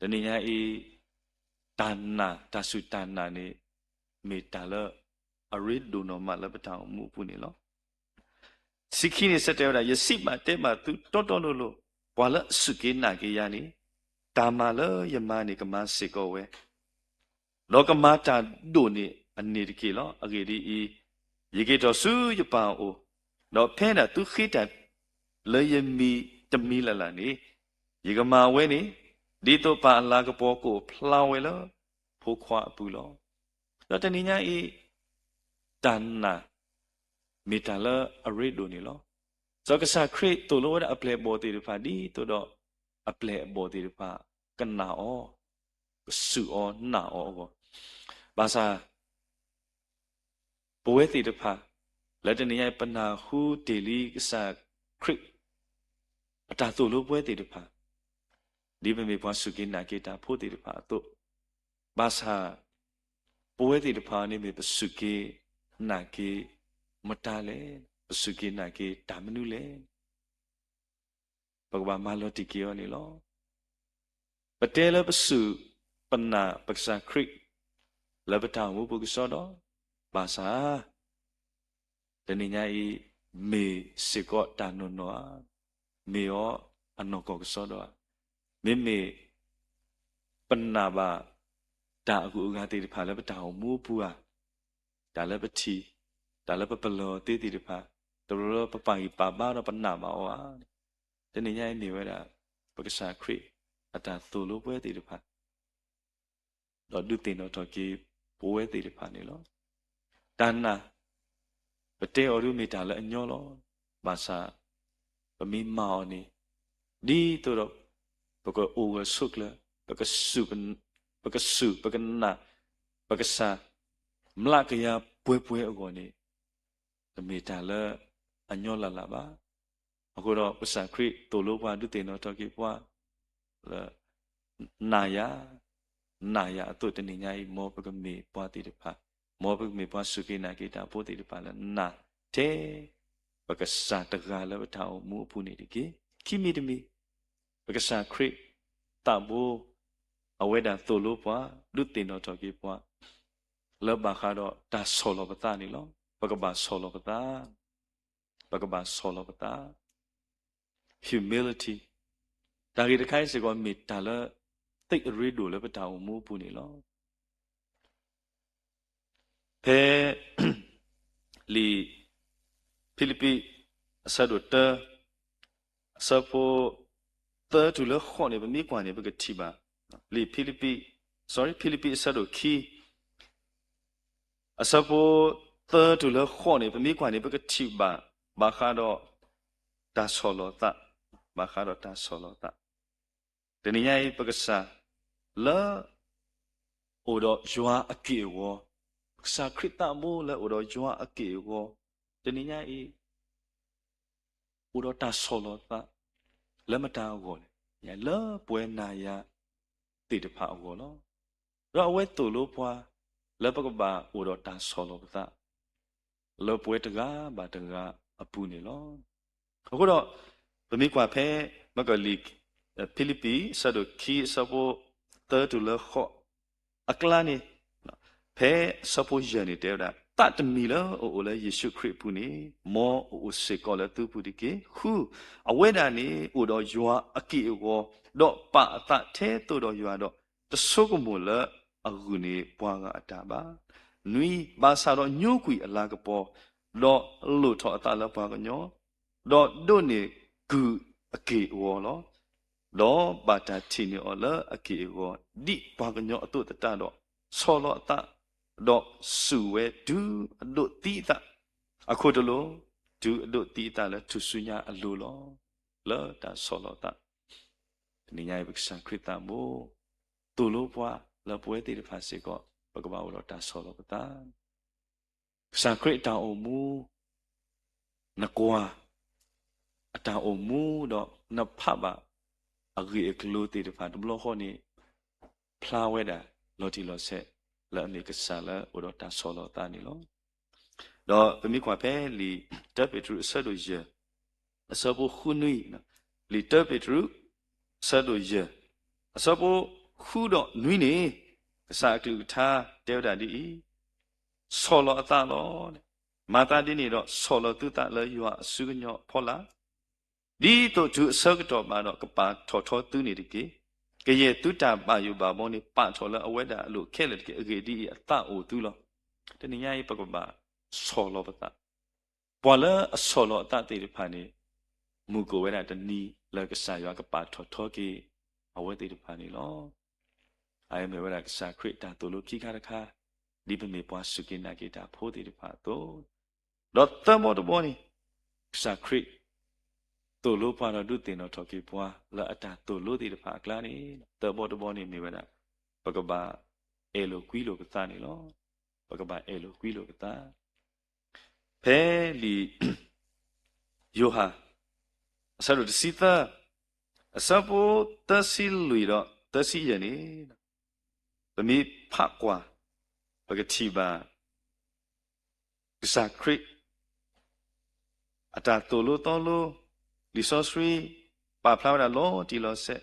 တနံၤညါအံၤ တၢ်နာ် တၢ်စူၢ်တၢ်နာ်န့ၣ် မ့ၢ်တၢ်လၢအရ့ဒိၣ်နီၢ်မးလၢပတၢ်အိၣ်မူအပူၤန့ၣ်လီၤ. တဆံခံန့ၣ် ဆၢတဲာ်ဝဲဒၣ်, ယစံးဘၣ်တဲဘၣ်သုတီတီလိၤလိၤ, ပှၤလၢအစူၢ်က့ၤနာ်က့ၤယၤန့ၣ်, တၢ်မၤလၢယမၤန့ၣ် ကမၤစ့ၢ်ကီးဝဲ ဒီးကမၤတၢ်ဒိၣ်န့ၢ်အန့ၣ်တက့ၢ်လီၤ. အဂ့ၢ်ဒ်အံၤ, ယက့ၤထီၣ်ဆူယပၢ်အအိၣ်, ဒီးဖဲဒၣ်သုဃ့တၢ်လၢယမံၤတမံၤလၢ်လၢ်န့ၣ်, ယကမၤဝဲန့ၣ်, ဒ်သိးပၢ်အလၤကပီၤကအိၣ်ဖျါဝဲလၢဖိခွါအပူၤလီၤ. ဒီးတနံၤညါအံၤ, တၢ်နာ် မ့ၢ်တၢ်လၢအရ့ဒိၣ်န့ၣ်လီၤ. စီၤကစၢ်ခရံာ်သိၣ်လိဝဲဒၣ်အပျဲၢ်အဘီၣ်သ့ၣ်တဖၣ် ဒ်သိးဒီးအပျဲၢ်အဘီၣ်သ့ၣ်တဖၣ် ကနာ်အီၤ, ကစူၢ်အီၤနာ်အီၤအဂီၢ်, ဘၣ်ဆၣ် ပဝဲသ့ၣ်တဖၣ် လၢတနံၤညါအံၤ ပနၢ်ဟူတ့ၢ်လံကစၢ်ခရံာ် အတၢ်သိၣ်လိပဝဲသ့ၣ်တဖၣ် ဒ်ပမ့ၢ်ပှၤစူၢ်က့ၤနာ်က့ၤတၢ်ဖိသ့ၣ်တဖၣ်အသိး, ဘၣ်ဆၣ် ပဝဲသ့ၣ်တဖၣ်န့ၣ်မ့ၢ်ပစူၢ်က့ၤနာ်က့ၤမတၤလဲၣ်, ပစူၢ်က့ၤနာ်က့ၤတၢ်မနုၤလဲၣ် ပကဘၣ်မၤလီၤတံၢ်က့ၤအီၤန့ၣ်လီၤ. ပတဲလၢပစူၢ်ပနာ်ပကစၢ်ခရံာ် လၢပတၢ်အိၣ်မူပူၤကစီဒီ, ဘၣ်ဆၣ် တနံၤညါအံၤ မ့ၢ်စ့ၢ်ကီးတၢ်နီၢ်နီၢ်ဧါ, မ့ၢ်အီၤအနီၢ်ကီၢ်ကစီဒီဧါ, မ့မ့ၢ် ပနာ်ဘၣ်တၢ်အဂုၤအဂၤသ့ၣ်တဖၣ်လၢပတၢ်အိၣ်မူအပူၤဧါ, တၢ်လၢပထံၣ်, တၢ်လၢပပလီၢ်သ့သ့ၣ်တဖၣ်, တဘျီလၢပပာ်ဂံၢ်ပာ်ဘါဒီးပနာ်ဘၣ်အီၤဧါ, တနံၤညါအံၤမ့ၢ်ဝဲဒၣ် ပကစၢ်ခရံာ်အတၢ်သိၣ်လိပဝဲသ့ၣ်တဖၣ် ဒီးဒုးသ့ၣ်နီၣ်ထီၣ်က့ၤပဝဲသ့ၣ်တဖၣ်န့ၣ်လီၤ. တၢ်နာ် ပတဲအီၤဒ်မ့ၢ်တၢ်လၢအညီလီၤ. ဘၣ်ဆၣ် ပမ့ၢ်မၤအီၤန့ၣ် ဒ်သိးဒီး ပကအိၣ်ဂၢၢ်ဆိးကျၢၤ, ပကစူၢ်, ပကစူၢ်, ပကနာ်, ပကစၢ် မျးကယၤပှဲၤပှဲၤအဂီၢ်န့ၣ် တမ့ၢ်တၢ်လၢအညီလၢ်လၢ်ဘၣ်. အဃိဒီးကစၢ်ခရံာ်သိၣ်လိပှၤ ဒုးသ့ၣ်နီၣ်ထီၣ်က့ၤပှၤ လၢ နာ်ယၤ, နာ်ယၤအသိးတနံၤညါအံၤ မ်ပကမ့ၢ်ပှၤသ့ၣ်တဖၣ်, မ်ပကမ့ၢ်ပှၤစူၢ်က့ၤနာ်က့ၤတၢ်ဖိသ့ၣ်တဖၣ်လၢနာ်ထဲ ပကစၢ်တဂၤလၢပတၢ်အိၣ်မူအပူၤန့ၣ်တက့ၢ်. ခံမံၤတမံၤ, ပကစၢ်ခရံာ်သးဘိ အဝဲဒၣ်သိၣ်လိပှၤ, ဒုးသ့ၣ်နီၣ်ထီၣ်က့ၤပှၤ လၢဘၣ်ဃးဒီးတၢ်ဆီၣ်လီၤပသးန့ၣ်လီၤ. ပကဘၣ်ဆီၣ်လီၤပသး, ပကဘၣ်ဆီၣ်လီၤပသး, humility, တၢ်ဂ့ၢ်တခါအံၤစ့ၢ်ကီး မ့ၢ်တၢ်လၢ သ့ၣ်အရ့ဒိၣ်လၢပတၢ်အိၣ်မူအပူၤန့ၣ်လီၤ. ဖဲ လံာ်ဖံလံးပံး အဆၢဒိၣ်တၢ အဆၢဖိ သၢတုၤလၢဃိးန့ၣ် ပမ့ၢ်ကွၢ်န့ၣ် ပကထံၣ်ဘၣ် လံာ်ဖံလံးပံး, sorry, ဖံလံးပံးအဆၢဒိၣ်ခံ အဆၢဖိ သၢတုၤလၢဃိးန့ၣ် ပမ့ၢ်ကွၢ်န့ၣ် ပကထံၣ်ဘၣ် ဘၣ်ဃးဒီး တၢ်ဆီၣ်လီၤသး, ဘၣ်ဃးဒီးတၢ်ဆီၣ်လီၤသး တနံၤညါအံၤ ပကစၢ် လၢ အိၣ်ဒီးယွၤအက့ၢ်အဂီၤ, ပကစၢ်ခရံာ်သးဘိလၢအိၣ်ဒီးယွၤအက့ၢ်အဂီၤ, တနံၤညါအံၤ အိၣ်ဒီးတၢ်ဆီၣ်လီၤသး လၢမတၤအဂီၢ်လဲၣ်. လၢပဝဲနာ်ယၤ သ့ၣ်တဖၣ်အဂီၢ်လီၤ. ဒီးအဝဲသိၣ်လိပှၤ လၢပကဘၣ်အိၣ်ဒီးတၢ်ဆီၣ်လီၤပသး လၢပဝဲတဂၤဘၣ်တဂၤအပူၤန့ၣ်လီၤ. အဃိဒီး ပမ့ၢ်ကွၢ်ဖဲ မ့ၢ်ကလံာ် ဖံလံးပံၤ အဆၢဒိၣ်ခံ အဆၢဖိသၢတုၤလၢဃိး အကျါန့ၣ် ဖဲအဆၢဖိယဲၢ်န့ၣ်တဲဝဲဒၣ်, သးတမံၤလၢအအိၣ်လၢယ့ၣ်ၡူးခရံာ်အပူၤန့ၣ် မ်အအိၣ်စ့ၢ်ကီးလၢသုပူၤတက့ၢ်. ဃု, အဝဲဒၣ်န့ၣ်အိၣ်ဒီးယွၤအက့ၢ်အဂီၤ, ဒီးပာ်အသးထဲသိးဒီးယွၤဒီး တဆိကမိၣ်လၢအဂုာ်န့ၢ်ပှၤဂၤအတၢ်ဘၣ်. နွံ, ဘၣ်ဆၣ်ဒီးညိကွံာ်အလၤကပီၤ, ဒီးလိၣ်ထီၣ်အသးလၢပှၤကညီ, ဒီးဒိးန့ၢ်ကုၢ်အက့ၢ်အဂီၤလီၤ. ဒီးဘၣ်တၢ်ထံၣ်န့ၢ်အီၤလၢအက့ၢ်အဂီၤ ဒ်ပှၤကညီအသိးသတးဒီး ဆီၣ်လီၤအသး, ဒီးစူၢ်ဝဲတုၤအဒိးသံအသး, အခိၣ်တလိၤ, တုၤအဒိးသံအသးလၢထူၣ်စုညါအလိၤလီၤ. လၢတၢ်ဆီၣ်လီၤအသး, တနံၤညါအံၤ ပကစၢ်ခရံာ်သးဘိ, သိၣ်လိပှၤလၢပဝဲသ့ၣ်တဖၣ်စ့ၢ်ကီး ပကဘၣ်အိၣ်ဒီးတၢ်ဆီၣ်လီၤပသး ကစၢ်ခရံာ်အတၢ်အိၣ်မူ, နကွၢ်, အတၢ်အိၣ်မူဒီးနဖးဘၣ် အဂ့ၢ်အကျိၤသ့ၣ်တဖၣ်တဘျီဃီန့ၣ် ဖျါဝဲဒၣ်လီၤတံၢ်လီၤဆဲး လၢအမ့ၢ်ကစၢ်လၢအိၣ်ဒီးတၢ်ဆီၣ်လီၤအသးန့ၣ်လီၤ. ဒီးပမ့ၢ်ကွၢ်ဖဲလံာ်တၢပ့းတရူးအဆၢဒိၣ်ယဲၢ် အဆၢဖိဃုနွံ, လံာ်တၢပ့းတရူး အဆၢဒိၣ်ယဲၢ် အဆၢဖိဃုဒီးနွံန့ၣ် ကစၢ်အကလုၢ်ကထါတဲဝဲဒၣ်ဒ်အံၤ, ဆီၣ်လီၤအသးလီၤ. မၤသးဒ်န့ၣ်ဒီး ဆီၣ်လီၤသုသးလၢယွၤအစုကညီအဖီလာ်, ဒ်သိးတုၤအဆၢကတီၢ်ဘၣ်ဒီး ကပာ်ထီၣ်ထီသုန့ၣ်တက့ၢ်. ကယဲၢ်သုတၢ်ဘၣ်ယိၣ်ဘၣ်ဘီန့ၣ် ပာ်ထီၣ်လၢအဝဲဒၣ်အလိၤခဲလၢာ်တက့ၢ်. အဂ့ၢ်ဒ်အံၤ, အသးအိၣ်သုလီၤ. တနံၤညါအံၤ ပကဘၣ်ဆီၣ်လီၤပသး ပှၤလၢအဆီၣ်လီၤအသးသ့ၣ်တဖၣ်န့ၣ် မုၢ်ကအိၣ်ဝဲဒၣ်တနံၤလၢကစၢ်ယွၤကပာ်ထီၣ်ထီက့ၤ အဝဲသ့ၣ်တဖၣ်န့ၣ်လီၤ. အဝဲမ့ၢ်ဝဲဒၣ်ကစၢ်ခရံာ်အတၢ်သိၣ်လိခံခါတခါ, ဒ်ပမ့ၢ်ပှၤစူၢ်က့ၤနာ်က့ၤတၢ်ဖိသ့ၣ်တဖၣ်အသိး, ဒီးသၢဘီတဘီန့ၣ် ကစၢ်ခရံာ် သိၣ်လိပှၤဒီးဒုးသ့ၣ်နီၣ်ထီၣ်က့ၤပှၤလၢအတၢ်သိၣ်လိသ့ၣ်တဖၣ်အကျါန့ၣ်, သၢဘီတဘီန့ၣ်မ့ၢ်ဝဲဒၣ် ပကဘၣ်အဲၣ်လိာ်ကွံလိာ်ပသးန့ၣ်လီၤ. ပကဘၣ်အဲၣ်လိာ်ကွံလိာ်ပသး ဖဲလံာ်ယိၤဟၣ် အဆၢဒိၣ်တဆံသၢ အဆၢဖိသၢဆံလွံၢ်ဒီးသၢဆံယဲၢ်န့ၣ်, ပမ့ၢ်ဖးကွၢ် ပကထံၣ်ဘၣ် ကစၢ်ခရံာ် အတၢ်သိၣ်လိသီလိ လံာ်စီဆှံ ပာ်ဖျါဝဲဒၣ်လီၤတံၢ်လီၤဆဲး,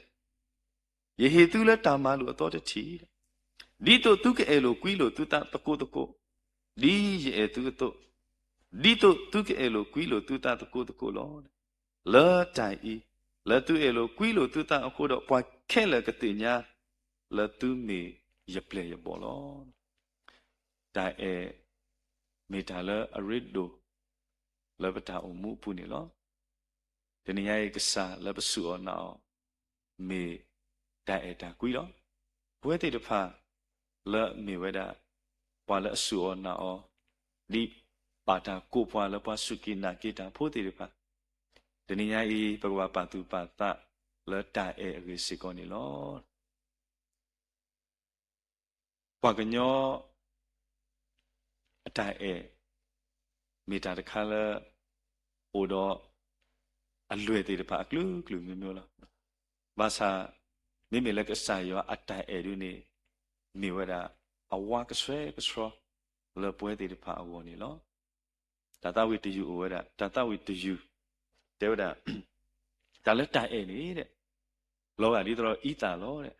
ယဟ့ၣ်သုလၢတၢ်မၤလိာ်အသီတထံၣ်, ဒ်သိးသုကအဲၣ်လိာ်ကွံလိာ်သုသးသကိးသကိး, ဒ်ယအဲၣ်သုအသိး, ဒ်သိးသုကအဲၣ်လိာ်ကွံလိာ်သုသးသကိးသကိးလီၤ. လၢတၢ်အံၤ, လၢသုအဲၣ်လိာ်ကွံလိာ်သုသးအဃိဒီး ပှၤခဲလၢာ်ကသ့ၣ်ညါ လၢသုမ့ၢ်ယပျဲၢ်ယဘီၣ်လီၤ. တၢ်အဲၣ် မ့ၢ်တၢ်လၢအရ့ဒိၣ် လၢပတၢ်အိၣ်မူအပူၤန့ၣ်လီၤ. တနံၤညါအံၤ ကစၢ်လၢပစူၢ်အီၤနာ်အီၤ မ့ၢ်တၢ်အဲၣ်တၢ်ကွံလီၤ. ပဝဲသ့ၣ်တဖၣ် လၢအမ့ၢ်ဝဲဒၣ် ပှၤလၢအစူၢ်အီၤနာ်အီၤ ဒ်ပာ်တၢ်ကိးပှၤလၢပှၤစူၢ်က့ၤနာ်က့ၤတၢ်ဖိသ့ၣ်တဖၣ်, တနံၤညါအံၤ ပကဘၣ်ပာ်သူၣ်ပာ်သးလၢတၢ်အဲၣ်အဂ့ၢ်စ့ၢ်ကီးန့ၣ်လီၤ. ပှၤကညီ အတၢ်အဲၣ် မ့ၢ်တၢ်တခါလၢ အိၣ်ဒီး အလွဲၢ်သ့ၣ်တဖၣ်အကလုာ်ကလုာ်မံၤမံၤလီၤ. ဘၣ်ဆၣ် မ့မ့ၢ်လၢကစၢ်ယွၤအတၢ်အဲၣ်ဒုန့ၣ် မ့ၢ်ဝဲဒၣ် အဝါကဆှဲကဆှီ လၢပဝဲသ့ၣ်တဖၣ်အဂီၢ်န့ၣ်လီၤ. တၢ်သးဝံၣ်တယုၢ်အိၣ်ဝဲဒၣ်, တၢ်သးဝံၣ်တယုၢ် တဲဝဲဒၣ် တၢ်လၢတၢ်အဲၣ်န့ၣ် လီၤဂာ်ဒ်သိးဒီးအံသၣ်လီၤ.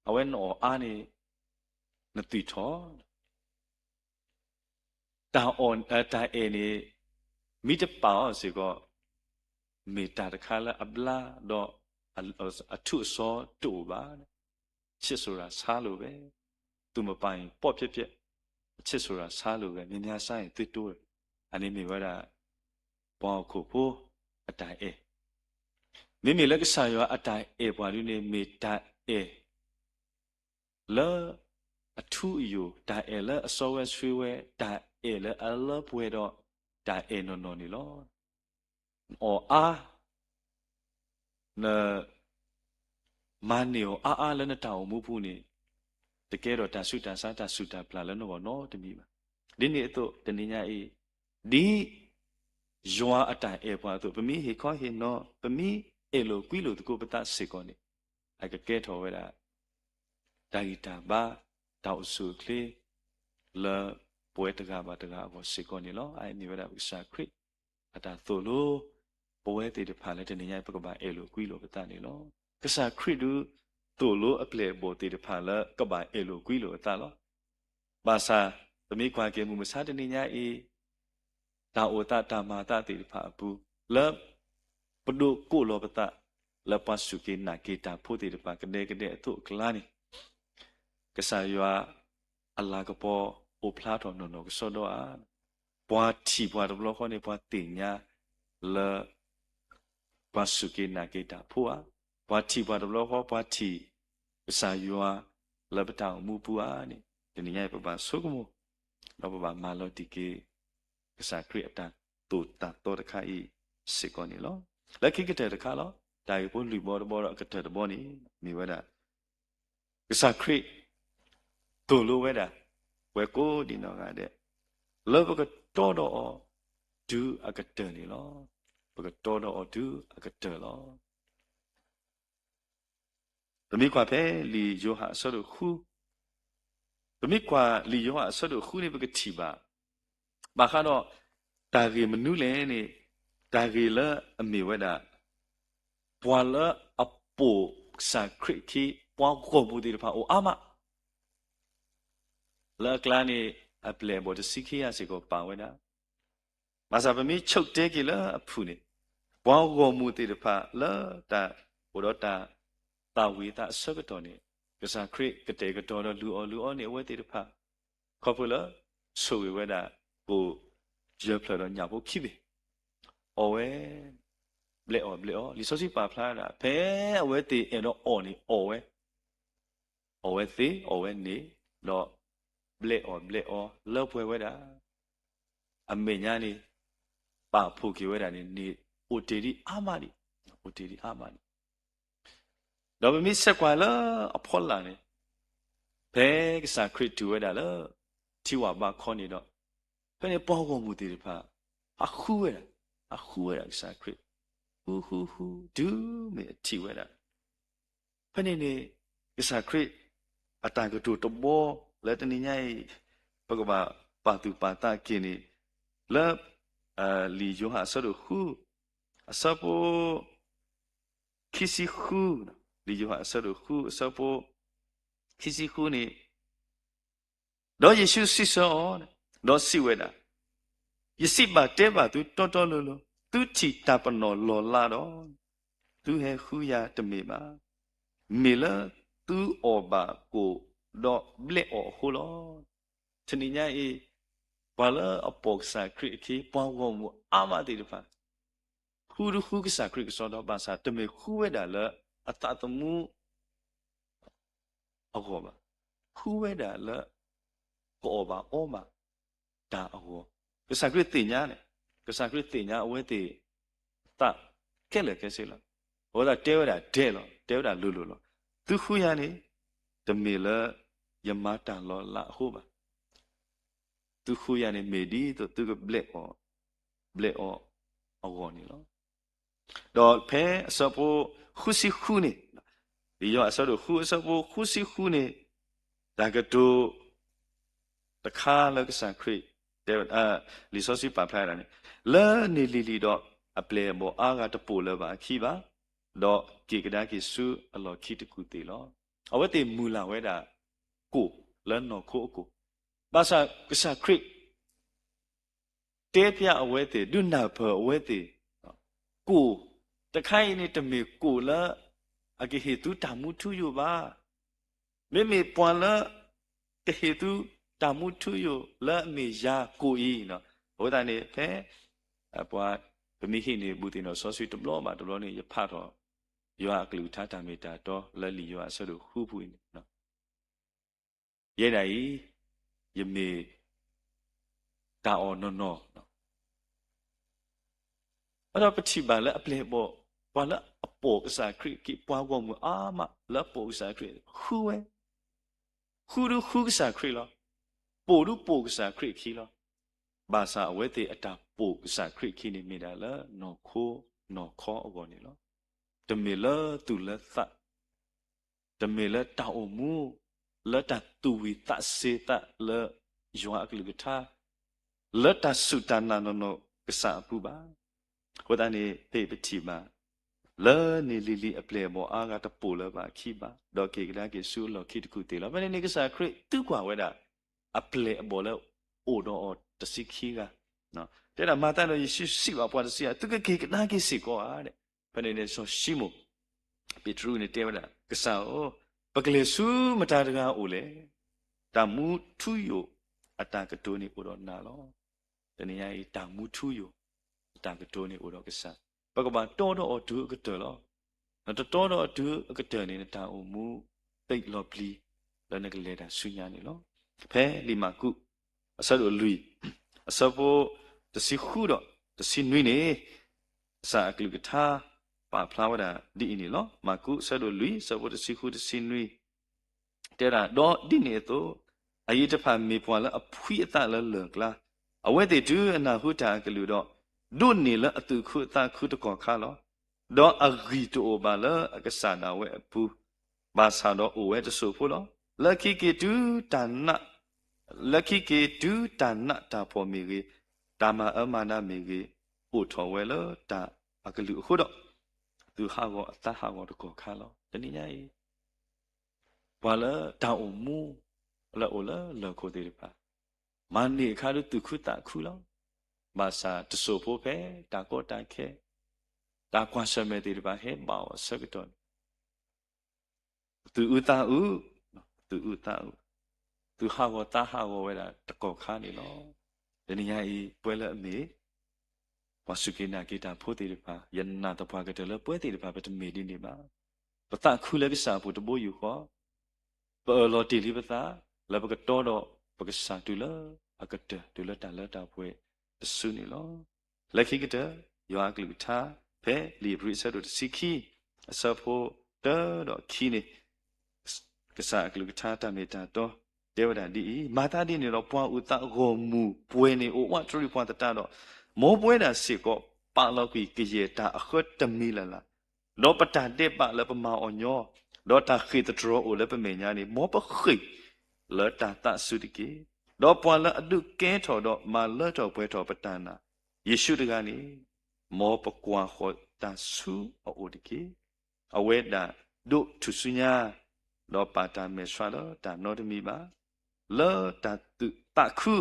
အဝဲနအီၣ်အါန့ၣ် နသွံၣ်ထီၣ်, တၢ်အဲၣ်န့ၣ် မ့ၢ်တပာ်အီၤစ့ၢ်ကီး မ့ၢ်တၢ်တခါလၢအဘျါဒီး အထူးအစီတအိၣ်ဘၣ်. ချက်ဆိုတာဆါလို့ပဲ, သူမပါရင်ပေါ့ပျက်ပျက်, ချက်ဆိုတာဆါလို့ပဲ, များများစားရင်သွေးတိုးတယ်. အန့ၣ်မ့ၢ်ဝဲဒၣ် ပှၤဟီၣ်ခိၣ်ဖိအတၢ်အဲၣ်. မ့မ့ၢ်လၢကစၢ်ယွၤအတၢ်အဲၣ်ပှၤဒုန့ၣ် မ့ၢ်တၢ်အဲၣ် လၢအထူအယိာ်, တၢ်အဲၣ်လၢအစီဝဲဆှံဝဲ, တၢ်အဲၣ်လၢအလၢပှဲၤဒီး တၢ်အဲၣ်နီၢ်နီၢ်န့ၣ်လီၤ. နအီၣ်အါ, နမၤန့ၢ်အီၤအါအါလၢနတၢ်အိၣ်မူပူၤန့ၣ် တကဲဒီးတၢ်ဆူးတၢ်ဆါ တၢ်ဆူးတၢ်ပျၢ်လၢနဂီၢ်နီတမံၤဘၣ်. ဒ်န့ၣ်အသိး တနံၤညါအံၤ ဒ်ယွၤအတၢ်အဲၣ်ပှၤအသိး ပမ့ၢ်ဟ့ၣ်ခီဟ့ၣ်နီၤ ပမ့ၢ်အဲၣ်လိာ်ကွံလိာ်သကိးပသးစ့ၢ်ကီးန့ၣ် အကကဲထီၣ်ဝဲဒၣ် တၢ်ဂံၢ်တၢ်ဘါ, တၢ်အိၣ်ဆူၣ်အိၣ်ချ့ လၢပဝဲတဂၤဘၣ်တဂၤအဂီၢ်စ့ၢ်ကီးန့ၣ်လီၤ. အအံၤမ့ၢ်ဝဲဒၣ်ပကစၢ်ခရံာ် အတၢ်သိၣ်လိ ပဝဲသ့ၣ်တဖၣ်လၢတနံၤညါအံၤ ပကဘၣ်အဲၣ်လိာ်ကွံလိာ်ပသးန့ၣ်လီၤ. ကစၢ်ခရံာ်ဒုး သိၣ်လိအပျဲၢ်အဘီၣ်သ့ၣ်တဖၣ်လၢကဘၣ်အဲၣ်လိာ်ကွံလိာ်အသးလီၤ. ဘၣ်ဆၣ် ပမ့ၢ်ကွၢ်က့ၤမုၢ်မဆါတနံၤညါအံၤ တၢ်အိၣ်သးတၢ်မၤအသးသ့ၣ်တဖၣ်အပူၤ လၢ ပဒိးကိးလီၤပသး လၢပှၤစူၢ်က့ၤနာ်က့ၤတၢ်ဖိသ့ၣ်တဖၣ်ကဒဲကဒဲအသိးအကျါန့ၣ် ကစၢ်ယွၤအလၤကပီၤအိၣ်ဖျါထီၣ်နီၢ်နီၢ်ကစီဒီဧါ. ပှၤထံၣ်ပှၤတဘျီဃီန့ၣ် ပှၤသ့ၣ်ညါလၢ ပှၤစူၢ်က့ၤနာ်က့ၤတၢ်ဖိဧါ. ပှၤထံၣ်ပှၤတဘျီဃီ ပှၤထံၣ်ကစၢ်ယွၤလၢပတၢ်အိၣ်မူပူၤဧါန့ၣ် တနံၤညါအံၤပဘၣ်ဆိကမိၣ် ဒီးပဘၣ်မၤလီၤတံၢ်က့ၤ ကစၢ်ခရံာ်အတၢ်သိၣ်တၢ်သီတခါအံၤစ့ၢ်ကီးန့ၣ်လီၤ. လၢခံကတၢၢ်တခါလီၤ. တၢ်ဂ့ၢ်ဖိလွံၢ်ဘီတဘီဒီးအကတၢၢ်တဘီန့ၣ် မ့ၢ်ဝဲဒၣ် ကစၢ်ခရံာ် သိၣ်လိဝဲဒၣ် ပှၤကိးဒံးနီၢ်ဂၤဒဲး လၢပကတီဒီးအီၤတုၤအကတၢၢ်န့ၣ်လီၤ. ပကတီဒီးအီၤတုၤအကတၢၢ်လီၤ. ပမ့ၢ်ကွၢ်ဖဲလံာ်ယိၤဟၣ်အဆၢဒိၣ်ဃု, ပမ့ၢ်ကွၢ်လံာ်ယိၤဟၣ်အဆၢဒိၣ်ဃုန့ၣ် ပကထံၣ်ဘၣ် ဘၣ်ဃးဒီး တၢ်ဂ့ၢ်မနုၤလဲၣ်န့ၣ် တၢ်ဂ့ၢ်လၢအမ့ၢ်ဝဲဒၣ် ပှၤလၢအပိာ်ကစၢ်ခရံာ်အခံ ပှၤဂီၢ်မုၢ်သ့ၣ်တဖၣ်အိၣ်အါမး လၢအကျါန့ၣ် အပျဲၢ်အဘီၣ်တဆံခံဂၤစ့ၢ်ကီးပာ်ဝဲဒၣ်. ဘၣ်ဆၣ်ပမ့ၢ်ဆိကတၢၢ်က့ၤလၢအဖုၣ်န့ၣ် ပှၤဂီၢ်မုၢ်သ့ၣ်တဖၣ်လၢတၢ်အိၣ်ဒီးတၢ်သၣ်ဝံၤအသးအဆၢကတီၢ်န့ၣ် ကစၢ်ခရံာ်ကတဲာ်ကတီၤဒီးလုၢ်အီၣ်လုၢ်အီန့ၢ်အဝဲသ့ၣ်တဖၣ် ခီဖျိလၢ ဆိၣ်ဂ့ၤဝဲဒၣ်ကိၣ်ယဲၢ်ဖျၢၣ်ဒီးညၣ်ဖိခံဘ့ၣ် အီၣ်ဝဲ ဘျဲးအီၣ်ဘျဲးအီ လံာ်စီဆှံပာ်ဖျါဒၣ် ဖဲအဝဲသ့ၣ်အဲၣ်ဒိးအီၣ်န့ၣ်အီၣ်ဝဲ အီၣ်ဝဲသ့ အီၣ်ဝဲန့ၣ် ဒီးဘျဲးအီၣ်ဘျဲးအီလၢပှဲၤဝဲဒၣ် အမဲာ်ညါန့ၣ် ပာ်ဖှိၣ်က့ၤဝဲဒၣ်န့ၣ်န့ၣ် အိၣ်တ့ၢ်ဒံးအါမးဒံး အိၣ်တ့ၢ်ဒံးအါမးဒံး ဒီးပမ့ၢ်ဆဲးကွၢ်လၢအဖီလာ်န့ၣ် ဖဲကစၢ်ခရံာ်တုၤဝဲဒၣ်လၢ ထံဝၣ်ဘးခီန့ၣ်ဒီး ဖဲန့ၣ်ပှၤဂီၢ်မုၢ်သ့ၣ်တဖၣ် ဟးဃုဝဲဒၣ် ဟးဃုဝဲဒၣ်ကစၢ်ခရံာ် ဃုဃုဃု တုၤမ့ၢ်အထံၣ်ဝဲဒၣ် ဖဲန့ၣ်န့ၣ် ကစၢ်ခရံာ် အတၢ်ကတိၤတဘီလၢတနံၤညါအံၤ ပကဘၣ်ပာ်သူၣ်ပာ်သးက့ၤန့ၣ် လၢ လံာ်ယိၤဟၣ်အဆၢဒိၣ်ဃု အဆၢဖိ ခံဆံဃု, လံာ်ယိၤဟၣ်အဆၢဒိၣ်ဃု အဆၢဖိ ခံဆံဃုန့ၣ်, ဒီးယ့ၣ်ၡူးစံးဆၢအီၤ, ဒီးစံးဝဲဒၣ်, ယစံးဘၣ်တဲဘၣ်သုတီတီလိၤလိၤ, သုထံၣ်တၢ်ပနီၣ်လီၢ်လးဒီး, သုဟဲဃုယၤတမ့ၢ်ဘၣ်. မ့ၢ်လၢသုအီၣ်ဘၣ်ကိၣ်ဒီးဘျဲးအီၣ်အဃိလီၤ. တနံၤညါအံၤ, ပှၤလၢအပိာ်ကစၢ်ခရံာ်အခံ ပှၤဂီၢ်မုၢ်အါမးသ့ၣ်တဖၣ် ဃုတဃုကစၢ်ခရံာ်ကစီဒီ ဘၣ်ဆၣ်တမ့ၢ်ဃုဝဲဒၣ်လၢအသးသမူ အဂီၢ်ဘၣ်. ဃုဝဲဒၣ်လၢ ကအီၣ်ဘၣ်အီဘၣ်တၢ်အဂီၢ်, ကစၢ်ခရံာ်သ့ၣ်ညါန့ၣ်, ကစၢ်ခရံာ်သ့ၣ်ညါအဝဲသ့ၣ်အသးခဲလၢာ်ခဲဆ့လီၤ. အဝဲသ့ၣ်တဲဝဲဒၣ်ဒဲးလီၤ, တဲဝဲဒၣ်လိၤလိၤလီၤ. သုဃုယၤန့ၣ် တမ့ၢ်လၢယမၤတၢ်လီၤလးအဃိဘၣ်. သုဃုယၤန့ၣ်မ့ၢ်ဒ်သိးသုကဘျဲးအီၣ်, ဘျဲးအီၣ်အဂီၢ်န့ၣ်လီၤ. ဒီးဖဲအဆၢဖိဃုဆံဃုန့ၣ်, လံာ်ယိၤဟၣ်အဆၢဒိၣ်ဃုအဆၢဖိဃုဆံဃုန့ၣ်, တၢ်ကတိၤတခါလၢကစၢ်ခရံာ် လံာ်စီဆှံပာ်ဖျါဝဲဒၣ်န့ၣ်, လၢန့ၣ်လံၤလံၤဒီး အပျဲၢ်အဘီၣ်အါဂၤတပိာ်လၢၤဘၣ်အခံဘၣ်, ဒီးက့ၤကဒါက့ၤဆူအလီၢ်ခံတကူၣ်သ့ၣ်လီၤ. အဝဲသ့ၣ်မုၢ်လၢ်ဝဲဒၣ် ကိၣ်လၢနီၢ်ခိအကိၣ်, ဘၣ်ဆၣ်ကစၢ်ခရံာ် တဲဖျါအဝဲသ့ၣ် ဒုးနၢ်ပၢၢ်အဝဲသ့ၣ်, ကိၣ်တခါအံၤန့ၣ် တမ့ၢ်ကိၣ်လၢအကဟ့ၣ်သုတၢ်မူထူယိာ်ဘၣ်. မ့မ့ၢ်ပှၤလၢ ကဟ့ၣ်သုတၢ်မူထူယိာ်လၢအမ့ၢ်ယၤကိၣ်အံၤ, အဝဲသတးန့ၣ် ဖဲ ပှၤ ပမ့ၢ်ဟံးန့ၢ်ဘူးသ့ၣ်နီၣ်စီဆှံတဘျီဘၣ်တဘျီန့ၣ် ယဖးထီၣ် ယွၤအကလုၢ်ကထါတၢ်မ့ၢ်တၢ်တီလၢလံာ်ယိၤဟၣ်အဆၢဒိၣ်ဃုပူၤအံၤန့ၣ် ယဲဒၣ်အံၤ ယမ့ၢ်တၢ်အီၣ်နီၢ်နီၢ်, ဒီးပထံၣ်ဘၣ်လၢအပျဲၢ်အဘီၣ် ပှၤလၢအပိာ်ကစၢ်ခရံာ်အခံ ပှၤဂီၢ်မုၢ်အါမးလၢအပိာ်ကစၢ်ခရံာ် ဃုဝဲ, ဃုဒုဃုကစၢ်ခရံာ်လီၤ. ပိာ်ဒုပိာ်ကစၢ်ခရံာ်အခံလီၤ. ဘၣ်ဆၣ်အဝဲသ့ၣ်အတၢ်ပိာ်ကစၢ်ခရံာ်အခံန့ၣ် မ့ၢ်ဒၣ်လၢနီၢ်ခိနီၢ်ခီအဂီၢ်န့ၣ်လီၤ. တမ့ၢ်လၢသူၣ်လၢသး, တမ့ၢ်လၢတၢ်အိၣ်မူ လၢတၢ်သူၣ်ဝံၤသးစ့ၤသးလၢယွၤအကလုၢ်ကထါ, လၢတၢ်စူၢ်တၢ်နာ်နီၢ်နီၢ်ကစၢ်အပူၤဘၣ်. အဃိသတးန့ၣ် ဖဲအံၤပထံၣ်ဘၣ် လၢန့ၣ်လံၤလံၤအပျဲၢ်အဘီၣ်အါဂၤတပိာ်လၢၤဘၣ်အခံဘၣ်, ဒီးက့ၤကဒါက့ၤဆူအလီၢ်ခံတကူၣ်သ့လီၤ. ဖဲန့ၣ်န့ၣ် ကစၢ်ခရံာ်သံကွၢ်ဝဲဒၣ် အပျဲၢ်အဘီၣ်လၢအိၣ်ဒီးအီၤတဆံခံဂၤ, တဲဒၣ်မၤသးဒီး ယ့ၣ်ၡူးစံးဘၣ်ပှၤတဆံဂၤ, သုကက့ၤကဒါက့ၤစ့ၢ်ကီးဧါ. ဖဲန့ၣ်န့ၣ် စီၤၡံမိၣ်ပ့းတရူးန့ၣ်တဲဝဲဒၣ်, ကစၢ်ဧၢ, ပကလဲၤဆူမတၤတဂၤအအိၣ်လဲၣ်. တၢ်မူထူယိာ်အတၢ်ကတိၤန့ၣ်အိၣ်ဒီးနၤလီၤ. တနံၤညါအံၤ တၢ်မူထူယိာ်အတၢ်ကတိၤန့ၣ်အိၣ်ဒီးကစၢ်, ပကဘၣ်တီဒီးအီၤတုၤအကတၢၢ်လီၤ. နတတီဒီးအီၤတုၤအကတၢၢ်န့ၣ် နတၢ်အိၣ်မူသ့လီၤပျံၤ လၢနကလဲၤတၢ်ဆူညါန့ၣ်လီၤ. ဖဲလံာ်မၢ်ကူး အဆၢဒိၣ်လွံၢ် အဆၢဖိတဆံဃုဒီးတဆံနွံန့ၣ် ကစၢ်အကလုၢ်ကထါပာ်ဖျါဝဲဒၣ်ဒ်အံၤန့ၣ်လီၤ. မၢ်ကူးအဆၢဒိၣ်လွံၢ် အဆၢဖိတဆံဃုတဆံနွံ တဲဒၣ်, ဒီးဒ်န့ၣ်အသိး အအံၤတဖၣ်မ့ၢ်ပှၤလၢအဖှံအသးလၢလၢၢ်ကျါ, အဝဲသ့ၣ်တုၤအနၢ်ဟူတၢ်အကလုၢ်ဒီး ဒိးန့ၢ်လၢအသူၣ်ခုသးခုတကီၢ်ခါလီၤ. ဒီးအဂံၢ်တအိၣ်ဘၣ်လၢအကစၢ်ဒၣ်ဝဲအပူၤ, ဘၣ်ဆၣ်ဒီးအိၣ်ဝဲတစိၢ်ဖိလီၤ. လၢခံက့ၤတုၤတၢ်နး, လၢခံက့ၤတုၤတၢ်နးတၢ်ဖှီၣ်မ့ၢ်ဂ့ၤ, တၢ်မၤအၢမၤနးမ့ၢ်ဂ့ၤ, အိၣ်ထီၣ်ဝဲလၢတၢ်အကလုၢ်အဃိဒီး သူၣ်ဟးဂီၤအသးဟးဂီၤတကီၢ်ခါလီၤ. တနံၤညါအံၤ ပှၤလၢတၢ်အိၣ်မူ လၢအိၣ်လၢလၢၢ်ခိၣ်သ့ၣ်တဖၣ် မၤန့ၢ်အခါဒုးသူၣ်ခုသးခုလီၤ. ဘၣ်ဆၣ်တစိၢ်ဖိဖဲတၢ်ကီတၢ်ခဲ တၢ်ကွၢ်ဆၢၣ်မဲာ်သ့ၣ်တဖၣ်ဟဲဘၣ်အီၤအဆၢကတီၢ်န့ၣ် သူၣ်အုးသးအုး, သူၣ်အုးသးအုး, သူၣ်ဟးဂီၤသးဟးဂီၤဝဲဒၣ်တကီၢ်ခါန့ၣ်လီၤ. တနံၤညါအံၤ ပဝဲလၢအမ့ၢ် ပှၤစူၢ်က့ၤနာ်က့ၤတၢ်ဖိသ့ၣ်တဖၣ်, ယနာ်သပှၢ်ကတၢၢ်လၢပဝဲသ့ၣ်တဖၣ် ပတမ့ၢ်ဒ်န့ၣ်ဘၣ်. ပသးခုလၢကစၢ်အပူၤတဘိယူၢ်ဃီ, ပအၢၣ်လီၤတ့ၢ်လံပသး လၢပကတီဒီးပကစၢ်တုၤလၢအကတၢၢ် တုၤလၢတၢ်လၢတၢ်ပှဲၤတစုန့ၣ်လီၤ. လၢခံကတၢၢ် ယွၤအကလုၢ်ကထါ ဖဲလံာ်ဧ့ၤဘြံၤအဆၢဒိၣ်တဆံခံ အဆၢဖိတၢဒီးခံန့ၣ် ကစၢ်အကလုၢ်ကထါတၢ်မ့ၢ်တၢ်တီ တဲဝဲဒၣ်ဒ်အံၤ, မၤသးဒ်န့ၣ်ဒီး ပှၤအိၣ်သးဂီၢ်မုၢ်ပှဲၤန့ၣ် အိၣ်ဝးတရံးပှၤသတးဒီး, မ်ပဝဲဒၣ်စ့ၢ်ကီး ပာ်လီၤကွံာ်ကယဲၢ်တၢ်အဃၢတမံၤလၢ်လၢ်, ဒီးပတၢ်ဒဲးဘးလၢပမၤအီၤညီ, ဒီးတၢ်ဃ့ၢ်သတြီၤအိၣ်လၢပမဲာ်ညါန့ၣ် မ်ပဃ့ၢ်လၢတၢ်သးစူၤတက့ၢ်. ဒီးပှၤလၢအဒုးကဲထီၣ်ဒီးမၤလၢထီၣ်ပှဲၤထီၣ်ပတၢ်နာ် ယ့ၣ်ၡူးတဂၤန့ၣ် မ်ပကွၢ်ဃီၤတၢ်ဆူအအိၣ်တက့ၢ်. အဝဲဒၣ်ဒိးထူၣ်စုညါ, ဒီးပာ်တၢ်မဲာ်ဆှးလၢတၢ်နီတမံၤဘၣ်, လၢတၢ်သူၣ်သးခု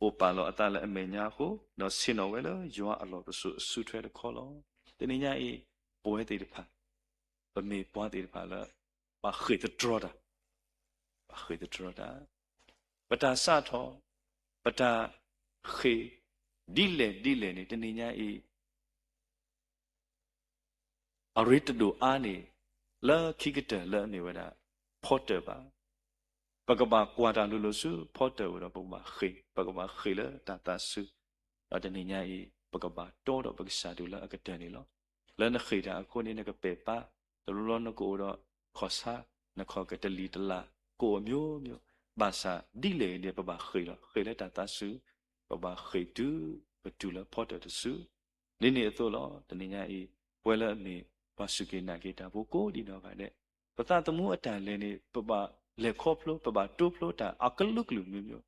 အိၣ်ပာ်လီၤအသးလၢအမဲာ်ညါအဃိ, ဒီးဆ့ၣ်နီၤဝဲလၢယွၤအလီၢ်ပစိာ်အစုထွဲတခီလီၤ. တနံၤညါအံၤ ပဝဲသ့ၣ်တဖၣ် ပမ့ၢ်ပှၤသ့ၣ်တဖၣ်လၢ ဘၣ်ဃ့ၢ်သတြီၤတၢ်, ဘၣ်ဃ့ၢ်သတြီၤတၢ်, ပတၢ်စးထီၣ်, ပတၢ်ဃ့ၢ်ဒ်လဲၣ်ဒ်လဲၣ်န့ၣ် တနံၤညါအံၤ အရ့တဒိၣ်အါန့ၢ် လၢခံကတၢၢ်လၢအမ့ၢ်ဝဲဒၣ် ဖီတၢၢ်ဘၣ်. ပကဘၣ်ကွၢ်တၢ်လိၤလိၤဆူဖီတၢၢ်ဝဲဒီး ပကဘၣ်ဃ့ၢ်, ပကဘၣ်ဃ့ၢ်လၢတၢ်သးစူၤ, ဒီးတနံၤညါအံၤ ပကဘၣ်တီဒီးပကစၢ်တုၤလၢအကတၢၢ်န့ၣ်လီၤ. လၢနဃ့ၢ်တၢ်အဃိန့ၣ် နကပဲာ်ပၢ်, တဘျီဘျီနကအိၣ်ဒီးခီၣ်ဆါ, နခီၣ်ကတလံၤတလး, ကအိၣ်မျိုးမျိုး, ဘၣ်ဆၣ်ဒ်လဲၣ်ဂ့ၤန့ၣ် ပဘၣ်ဃ့ၢ်လီၤ. ဃ့ၢ်လၢတၢ်သးစူၤ, ပဘၣ်ဃ့ၢ်တုၤပတုၤလၢဖီတၢၢ်တစု ဒ်န့ၣ်အသိးလီၤ. တနံၤညါအံၤ ပဝဲလၢအမ့ၢ်ပှၤစူၢ်က့ၤနာ်က့ၤတၢ်ဖိကိးဒံးနီၢ်ဂၤဒဲး, ပသးသမူအတၢ်လဲၤန့ၣ် ပဘၣ်လဲၤခီဖျိ, ပဘၣ်တိဖျိတၢ်အကလုာ်ကလုာ်မျိုးမျိုး,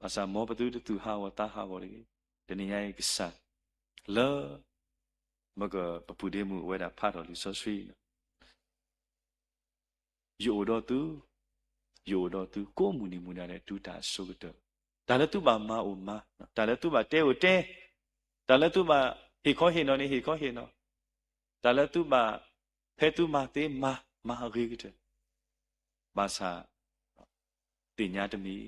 ဘၣ်ဆၣ်မ်ပသုတသူၣ်ဟးဂီၤသးဟးဂီၤတဂ့ၤ. တနံၤညါအံၤကစၢ် လၢ မ့ၢ်ကပူၤဒ့မုၣ်အဝဲဒၣ်ဖးထီၣ်လံာ်စီဆှံ ယအိၣ်ဒီးသု, ယအိၣ်ဒီးသုကိးမုၢ်နံၤမုၢ်နၤဒဲး တုၤတၢ်အစိၤကတၢၢ်, တၢ်လၢသုဘၣ်မၤအိၣ်မၤ, တၢ်လၢသုဘၣ်တဲအိၣ်တဲ, တၢ်လၢသုဘၣ်ဟ့ၣ်ခီဟ့ၣ်နီၤန့ၣ် ဟ့ၣ်ခီဟ့ၣ်နီၤ, တၢ်လၢသုဘၣ်ဖဲသုမၤသ့မၤ, မၤအဂ့ၤကတၢၢ်, ဘၣ်ဆၣ် သ့ၣ်ညါတမံၤ,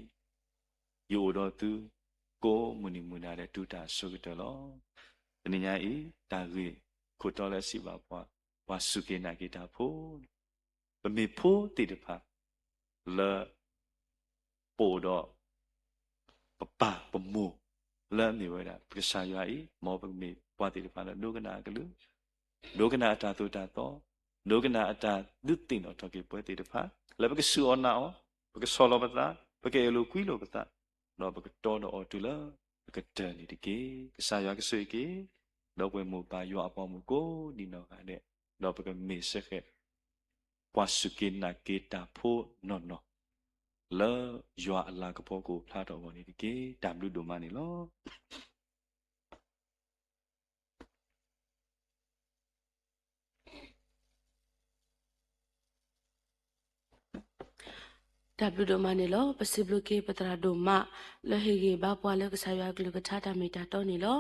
ယအိၣ်ဒီးသု ကိးမုၢ်နံၤမုၢ်နၤဒဲး တုၤတၢ်အစိၤကတၢၢ်လီၤ. တနံၤညါအံၤ တၢ်ဂ့ၢ်ခိၣ်တီလၢအစံးဘၣ်ပှၤ, ပှၤစူၢ်က့ၤနာ်က့ၤတၢ်ဖိန့ၣ်, ပမ့ၢ်ဖိသ့ၣ်တဖၣ် လၢ ပအိၣ်ဒီး ပပၢ်ပမိၢ် လၢအမ့ၢ်ဝဲဒၣ် ပကစၢ်ယွၤအံၤ, မ်ပကမ့ၢ်ပှၤသ့ၣ်တဖၣ်လၢဒိကနၣ်အကလုၢ်, ဒိကနၣ်အတၢ်သိၣ်တၢ်သီ, ဒိကနၣ်အတၢ်ဒုးသ့ၣ်နီၣ်ထီၣ်က့ၤပဝဲသ့ၣ်တဖၣ်, လၢပကစူၢ်အီၤနာ်အီၤ, ပကဆီၣ်လီၤပသး, ပကအဲၣ်လိာ်ကွံလိာ်ပသး, ဒီးပကတီဒီးအီၤတုၤလၢအကတၢၢ်န့ၣ်တက့ၢ်. ကစၢ်ယွၤကဆိၣ်ဂ့ၤက့ၤ ဒီပုၢ်ဝဲၢ်မိၢ်ပၢ်ယွၤအပှၤမုၣ်ကိးဒံးနီၢ်ဂၤဒဲး, ဒီးပကမ့ၢ်စ့ၢ်ကီး ပှၤစူၢ်က့ၤနာ်က့ၤတၢ်ဖိနီၢ်နီၢ်, လၢယွၤအလၤကပီၤကအိၣ်ဖျါထီၣ်အဂီၢ်န့ၣ်တက့ၢ်. တၢ်ဘျုးဒိၣ်မးန့ၣ်လီၤ. တၢ်ဘျုးဒိၣ်မးန့ၣ်လီၤ. ပစံးဘျုးက့ၤပသရၣ်ဒိၣ်မး လၢဟ့ၣ်ဂံၢ်ဘါပှၤလၢကစၢ်ယွၤအကလုၢ်ကထါတၢ်မ့ၢ်တၢ်တီန့ၣ်လီၤ.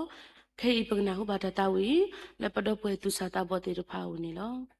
ခဲအံၤပကနၢ်ဟူဘၣ်တၢ်သးဝံၣ် လၢပဒီပုၢ်ဝဲၢ်သူၣ်စၢ်သးဘီၣ်သ့ၣ်တဖၣ်အအိၣ်န့ၣ်လီၤ.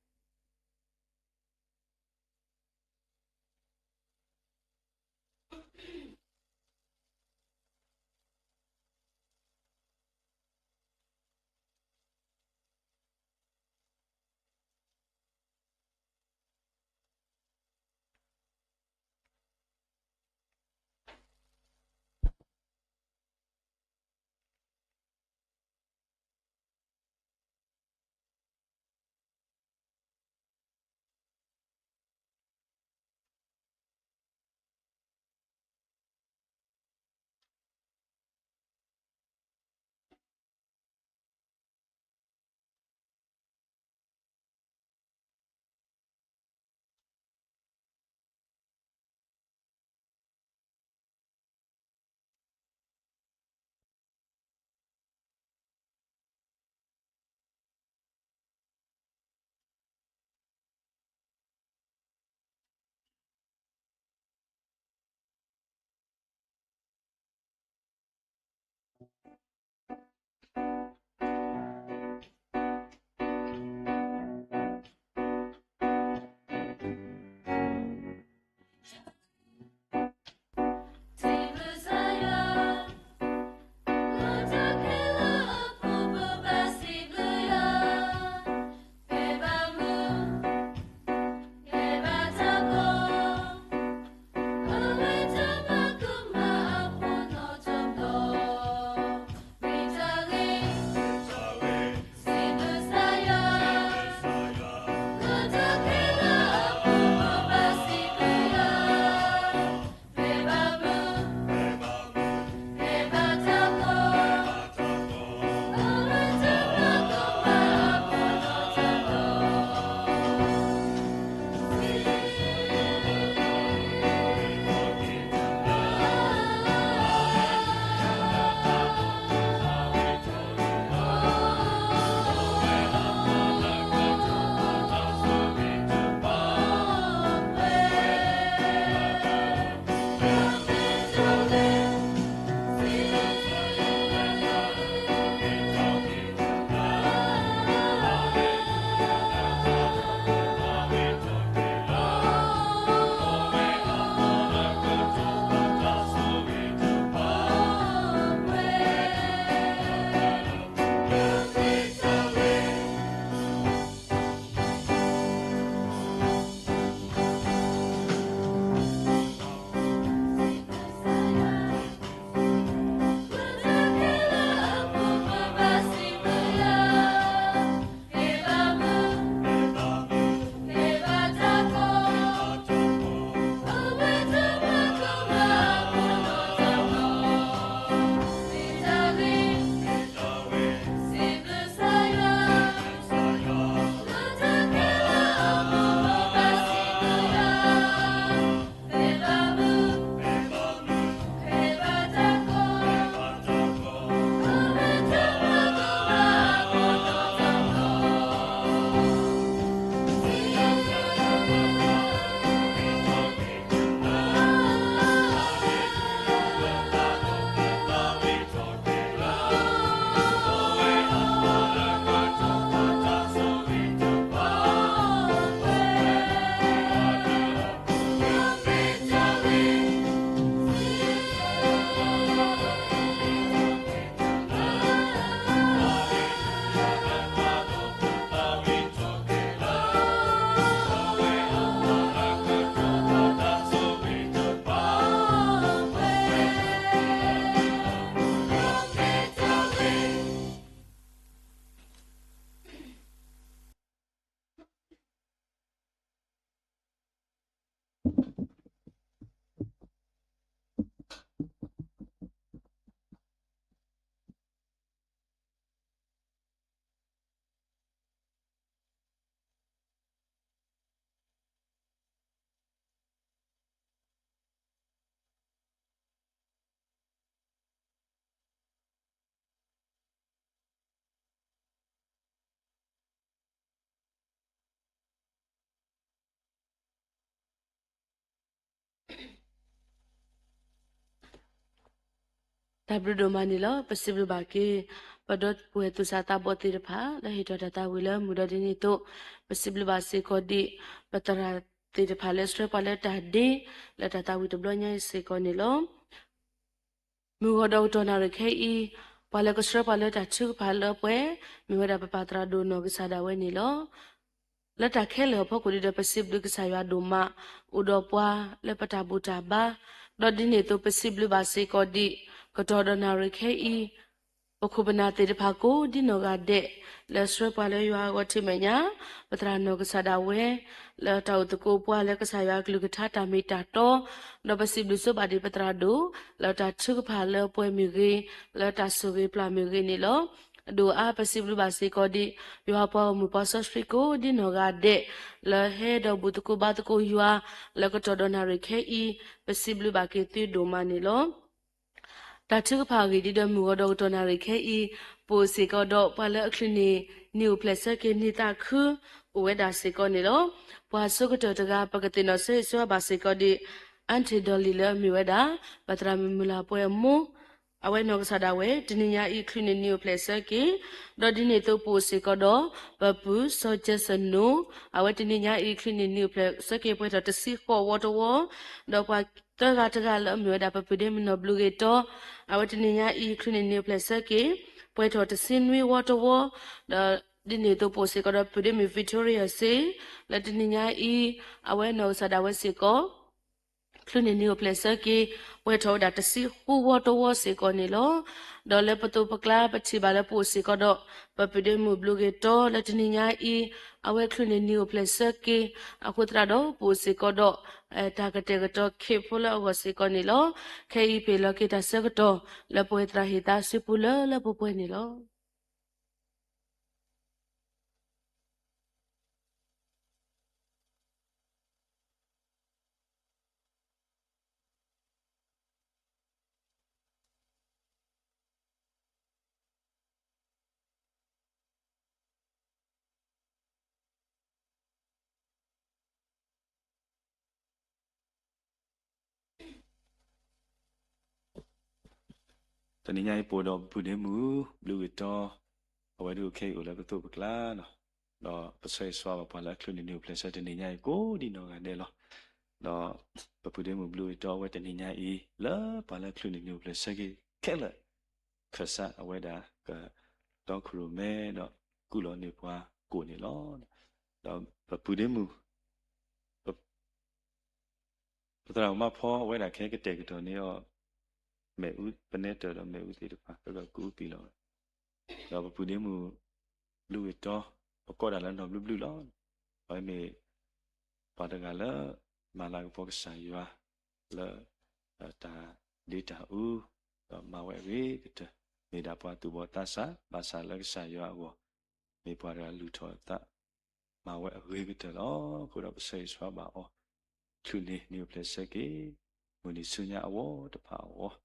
တၢ်ဘျုးဒိၣ်မးန့ၣ်လီၤ. ပစံးဘျုးဘၣ်က့ၤ ပဒီပုၢ်ဝဲၢ်သူၣ်စၢ်သးဘီၣ်သ့ၣ်တဖၣ် လၢဟ့ၣ်ထီၣ်တၢ်သးဝံၣ်လၢမုၢ်ဒီးဒ်န့ၣ်အသိး, ပစံးဘျုးဘၣ်စ့ၢ်ကီးဒံး ပသရၣ်သ့ၣ်တဖၣ်လၢဆှၢပှၤလၢတၢ်ဒ့ လၢတၢ်သးဝံၣ်တဘျီညါအံၤစ့ၢ်ကီးန့ၣ်လီၤ. မုၢ်ဂီၤဒီးကတီၢ်နၣ်ရံၣ်ခဲအံၤ, ပှၤလၢကဆှၢပှၤလၢတၢ်ထုကဖၣ်လၢပှဲၤ မ့ၢ်ဝဲဒၣ်ပပၢ်သရၣ်ဒိၣ်နီၢ်ကစၢ်ဒၣ်ဝဲန့ၣ်လီၤ. လၢတၢ်ခဲလၢာ်အဖီခိၣ်ဒ်ဒီး ပစံးဘျုးကစၢ်ယွၤဒိၣ်မး အိၣ်ဒီးပှၤလၢပတၢ်ဘူၣ်တၢ်ဘါ, ဒီးဒ်န့ၣ်အသိး ပစံးဘျုးဘၣ်စ့ၢ်ကီးဒံး ကတီၢ်ဒီးနၣ်ရံၣ်ခဲအံၤ ပခိၣ်ပနၢ်သ့ၣ်တဖၣ်ကိးဒ်နီၢ်ဂၤဒဲး လၢဆှၢပှၤလၢယွၤအဂီၢ်ထဲမဲာ်ညါ, ပသရၣ်နီၢ်ကစၢ်ဒၣ်ဝဲ လၢတၢ်အိၣ်သကိးပှၤလၢကစၢ်ယွၤအကလုၢ်ကထါတၢ်မ့ၢ်တၢ်တီ, ဒီးပစံးဘျုးဆိဘၣ်ဒံးပသရၣ်ဒိၣ် လၢတၢ်ထုကဖၣ်လၢပှဲၤမ့ၢ်ဂ့ၤ, လၢတၢ်ဆိၣ်ဂ့ၤပျၢ်မ့ၢ်ဂ့ၤန့ၣ်လီၤ. အဒိၣ်အါ ပစံးဘျုးဘၣ်စ့ၢ်ကီးဒံး ယွၤပှၤဂီၢ်မုၢ်ပှၤစီဆှံကိးဒ်နီၢ်ဂၤဒဲး လၢဟဲဒီးဘူၣ်သကိးဘါသကိးယွၤ လၢကတီၢ်ဒီးနၣ်ရံၣ်ခဲအံၤ, ပစံးဘျုးဘၣ်က့ၤသုဒိၣ်မးန့ၣ်လီၤ. တၢ်ထုကဖၣ်အဂ့ၢ်ဒ်ဒီး မုၢ်ဂီၤဒီးကတီၢ်နၣ်ရံၣ်ခဲအံၤ, ပအိၣ်စ့ၢ်ကီးဒီးပှၤလၢအချုးန့ၢ်နံၣ်အိၣ်ဖျဲၣ်ဆၢက့ၤနံၣ်သးခု အိၣ်ဝဲဒၣ်စ့ၢ်ကီးန့ၣ်လီၤ. ပှၤဆိကတၢၢ်တဂၤ ပကသ့ၣ်နီၣ်ဆၢဂ့ၤဆၢဝါဘၣ်စ့ၢ်ကီးဒံး Aunty Dolly လၢအမ့ၢ်ဝဲဒၣ် ပသရၣ်မုၣ်မုၢ်လၢ်ပှဲၤအမိၢ်, အဝဲနီၢ်ကစၢ်ဒၣ်ဝဲ တနံၤညါအံၤ ချုးန့ၢ်နံၣ်အိၣ်ဖျဲၣ်ဆၢက့ၤ, ဒီးဒ်န့ၣ်အသိးပအိၣ်စ့ၢ်ကီးဒီး ပပုၢ်စီၤကဲစနိ, အဝဲတနံၤညါအံၤ ချုးန့ၢ်နံၣ်အိၣ်ဖျဲၣ်ဆၢက့ၤ ပှဲၤထီၣ်တဆံဃိးဝီတဝီ, ဒီးပှၤသၢဂၤတဂၤလၢအမ့ၢ်ဝဲဒၣ် ပပုၢ်ဒ့မုၣ်နီၢ်ဘျုးဂ့ၤတီ, အဝဲတနံၤညါအံၤ ချုးန့ၢ်နံၣ်အိၣ်ဖျဲၣ်ဆၢက့ၤ ပှဲၤထီၣ်တဆံနွံဝီတဝီ, ဒီးဒ်န့ၣ်အသိးပအိၣ်စ့ၢ်ကီးဒီး ပုၢ်ဒ့မုၣ် Victoria စ့, လၢတနံၤညါအံၤ အဝဲနီၢ်ကစၢ်ဒၣ်ဝဲစ့ၢ်ကီး ချုးန့ၢ်နံၣ်အိၣ်ဖျဲၣ်ဆၢက့ၤ ပှဲၤထီၣ်ဝဲဒၣ်တဆံဃုဝီတဝီစ့ၢ်ကီးန့ၣ်လီၤ. ဒီးလၢပသိးပကျါ ပထံၣ်ဘၣ်လၢပအိၣ်စ့ၢ်ကီးဒီး ပပုၢ်ဒ့မုၣ်ဘျုးဂ့ၤတီ လၢတနံၤညါအံၤ အဝဲချုးန့ၢ်နံၣ်အိၣ်ဖျဲၣ်ဆၢက့ၤ အဃိသတးဒီး ပအိၣ်စ့ၢ်ကီးဒီး တၢ်ကတဲာ်ကတီၤခ့ၣ်ဖိလၢအဂီၢ်စ့ၢ်ကီးန့ၣ်လီၤ. ခဲအံၤပဟ့ၣ်လီၤက့ၤတၢ်ဆၢကတီၢ် လၢပဝဲသရၣ်ဟ့ၣ်သါစုပူၤလၢလၢပှဲၤပှဲၤန့ၣ်လီၤ. တနံၤညါအံၤ ပအိၣ်ဒီးပပုၢ်ဒ့မုၣ် ဘျုးဂ့ၤတီ, အဝဲဒၣ်ခဲအံၤအိၣ်လၢပသိးပကျါလီၤ. ဒီးပဆၢဂ့ၤဆၢဝါဘၣ်ပှၤလၢအချုးန့ၢ်နံၣ်အိၣ်ဖျဲၣ်ဆၢတနံၤညါအံၤ ကိးဒံနီၢ်ဂၤဒဲးလီၤ. ဒီးပပုၢ်ဒ့မုၣ်ဘျုးဂ့ၤတီ အဝဲတနံၤညါအံၤ လၢပှၤလၢချုးန့ၢ်နံၣ်အိၣ်ဖျဲၣ်ဆၢက့ၤခဲလၢာ် ခၢၣ်စးအဝဲဒၣ် ကတီခိၣ်ရိၣ်မဲ ဒီးကူၣ်လီၤန့ၢ်ပှၤကိၣ်န့ၣ်လီၤ. ဒီးပပုၢ်ဒ့မုၣ် ပသရၣ်မါဖီအဝဲဒၣ်ခဲကတဲာ်ကတီၤန့ၢ်အီၤ မ့ၣ်အူ ပနဲတၢၢ်ဒီးမ့ၣ်အူသ့ၣ်တဖၣ် ကကူပံၤလီၤ. ဒီးပပုၢ်ဒ့မုၣ် ဘျုးဂ့ၤတီ ပကိးဒၣ်လၢနီၢ်ဘျုးဘျုးလီၤ. အဝဲမ့ၢ်ပှၤတဂၤလၢ မၤလၤကပီၤကစၢ်ယွၤ လၢ တၢ်ဒ့တၢ်အူ ဒီးမၤဝဲအဂ့ၤကတၢၢ် မ့ၢ်ဒၣ်ပှၤသူၣ်ဘီၣ်သးစၢ် ဘၣ်ဆၣ်လၢကစၢ်ယွၤအဂီၢ် မ့ၢ်ပှၤတဂၤလုၢ်ထီၣ်အသး မၤဝဲအဂ့ၤကတၢၢ်လီၤ. အဃိဒီးပဆၢဂ့ၤဆၢဝါဘၣ်အီၤ ချုးန့ၢ်နံၣ်အိၣ်ဖျဲၣ်ဆၢက့ၤ မုၢ်နံၤဆူညါအဝီတဖၣ်အဂီၢ်,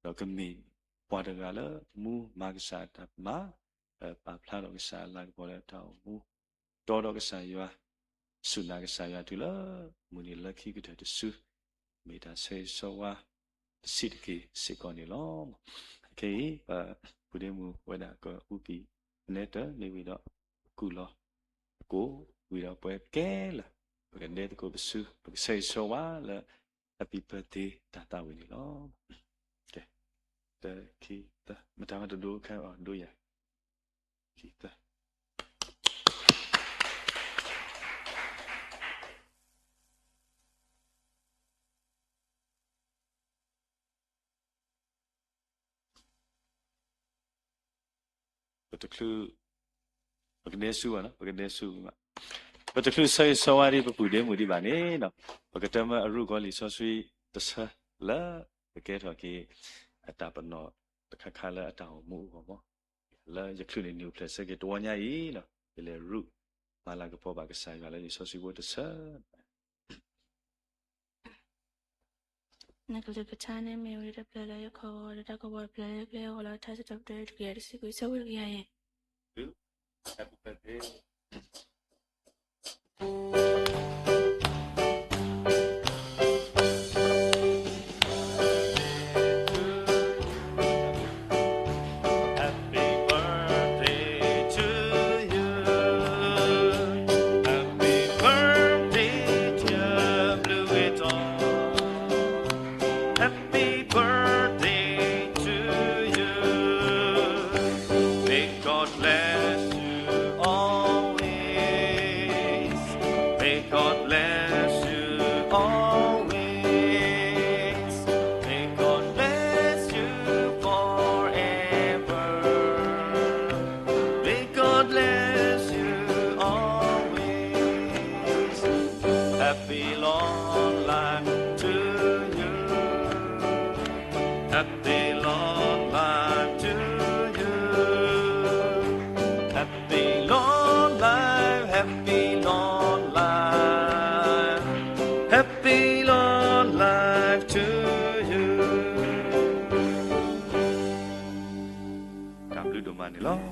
ဒီးကမ့ၢ်ပှၤတဂၤလၢမူမၤကစၢ်အတၢ်မၤ, ပာ်ဖျါထီၣ်ကစၢ်အလၤကပီၤလၢတၢ်အိၣ်မူ, တီဒီးကစၢ်ယွၤ, စူၢ်နာ်ကစၢ်ယွၤတုၤလၢ မုၢ်နံၤလၢခံကတၢၢ်တစု, မ့ၢ်တၢ်ဆၢဂ့ၤဆၢဝါတဆံးတက့ၢ်စ့ၢ်ကီးန့ၣ်လီၤ. ခဲအံၤ ပပုၢ်ဒ့မုၣ်ဝဲဒၣ်ကကူပံၤနဲတၢၢ်မ့ၢ်ဝံၤဒီး ကူၣ်လီၤကိၣ်ဝံၤဒီးပှဲၤကဲလၢာ် ပကဒဲသကိးပစု ပကဆၢဂ့ၤဆၢဝါလၢ Happy Birthday တၢ်သးဝံၣ်န့ၣ်လီၤ. ကဲ, တၢ ခံ သၢ, မတၤမၤတဒိခဲအီၤဒိယၤ, ခံ သၢ. ပတချုး, ပကဒဲဆူဘၣ်နီၤ, ပကဒဲဆူဘၣ်, ပတချုးဆၢဂ့ၤဆၢဝါဒံးပပုၢ်ဒ့မုၣ်ဒံးဘၣ်န့ၣ်, ပကတမၢအရူၢ်ကီၤလံာ်စီဆှံတဆၢလၢ ကကဲထီၣ်က့ၤအတၢ်ပနီၣ်တခါခါလၢအတၢ်အိၣ်မူအဂီၢ်မး, လၢယချုးန့ၢ်နံၣ်အိၣ်ဖျဲၣ်ဆၢက့ၤတဝီညါအံၤ, ယလဲၤရူၢ်မၤလၤကပီၤဘၣ်ကစၢ်ယွၤလၢလံာ်စီဆှံဖိတဆၢ နကလုၢ်ကထါန့ၣ်မ့ၢ်ဝဲတဖျၢၣ်လၢယခီၣ်ဂီၤ, ဒီးတၢ်ကပီၤတဖျၢၣ်လၢယကျဲဂီၤလီၤ, တၢ်စံးထီၣ်ပတြၢၤတကယၤတဆံခွံ, ဆၢဖိတကယၤအံၤ. Happy long life to you. Happy long life, happy long life. Happy long life to you. တၢ်ဘျုးဒိၣ်မးန့ၣ်လီၤ.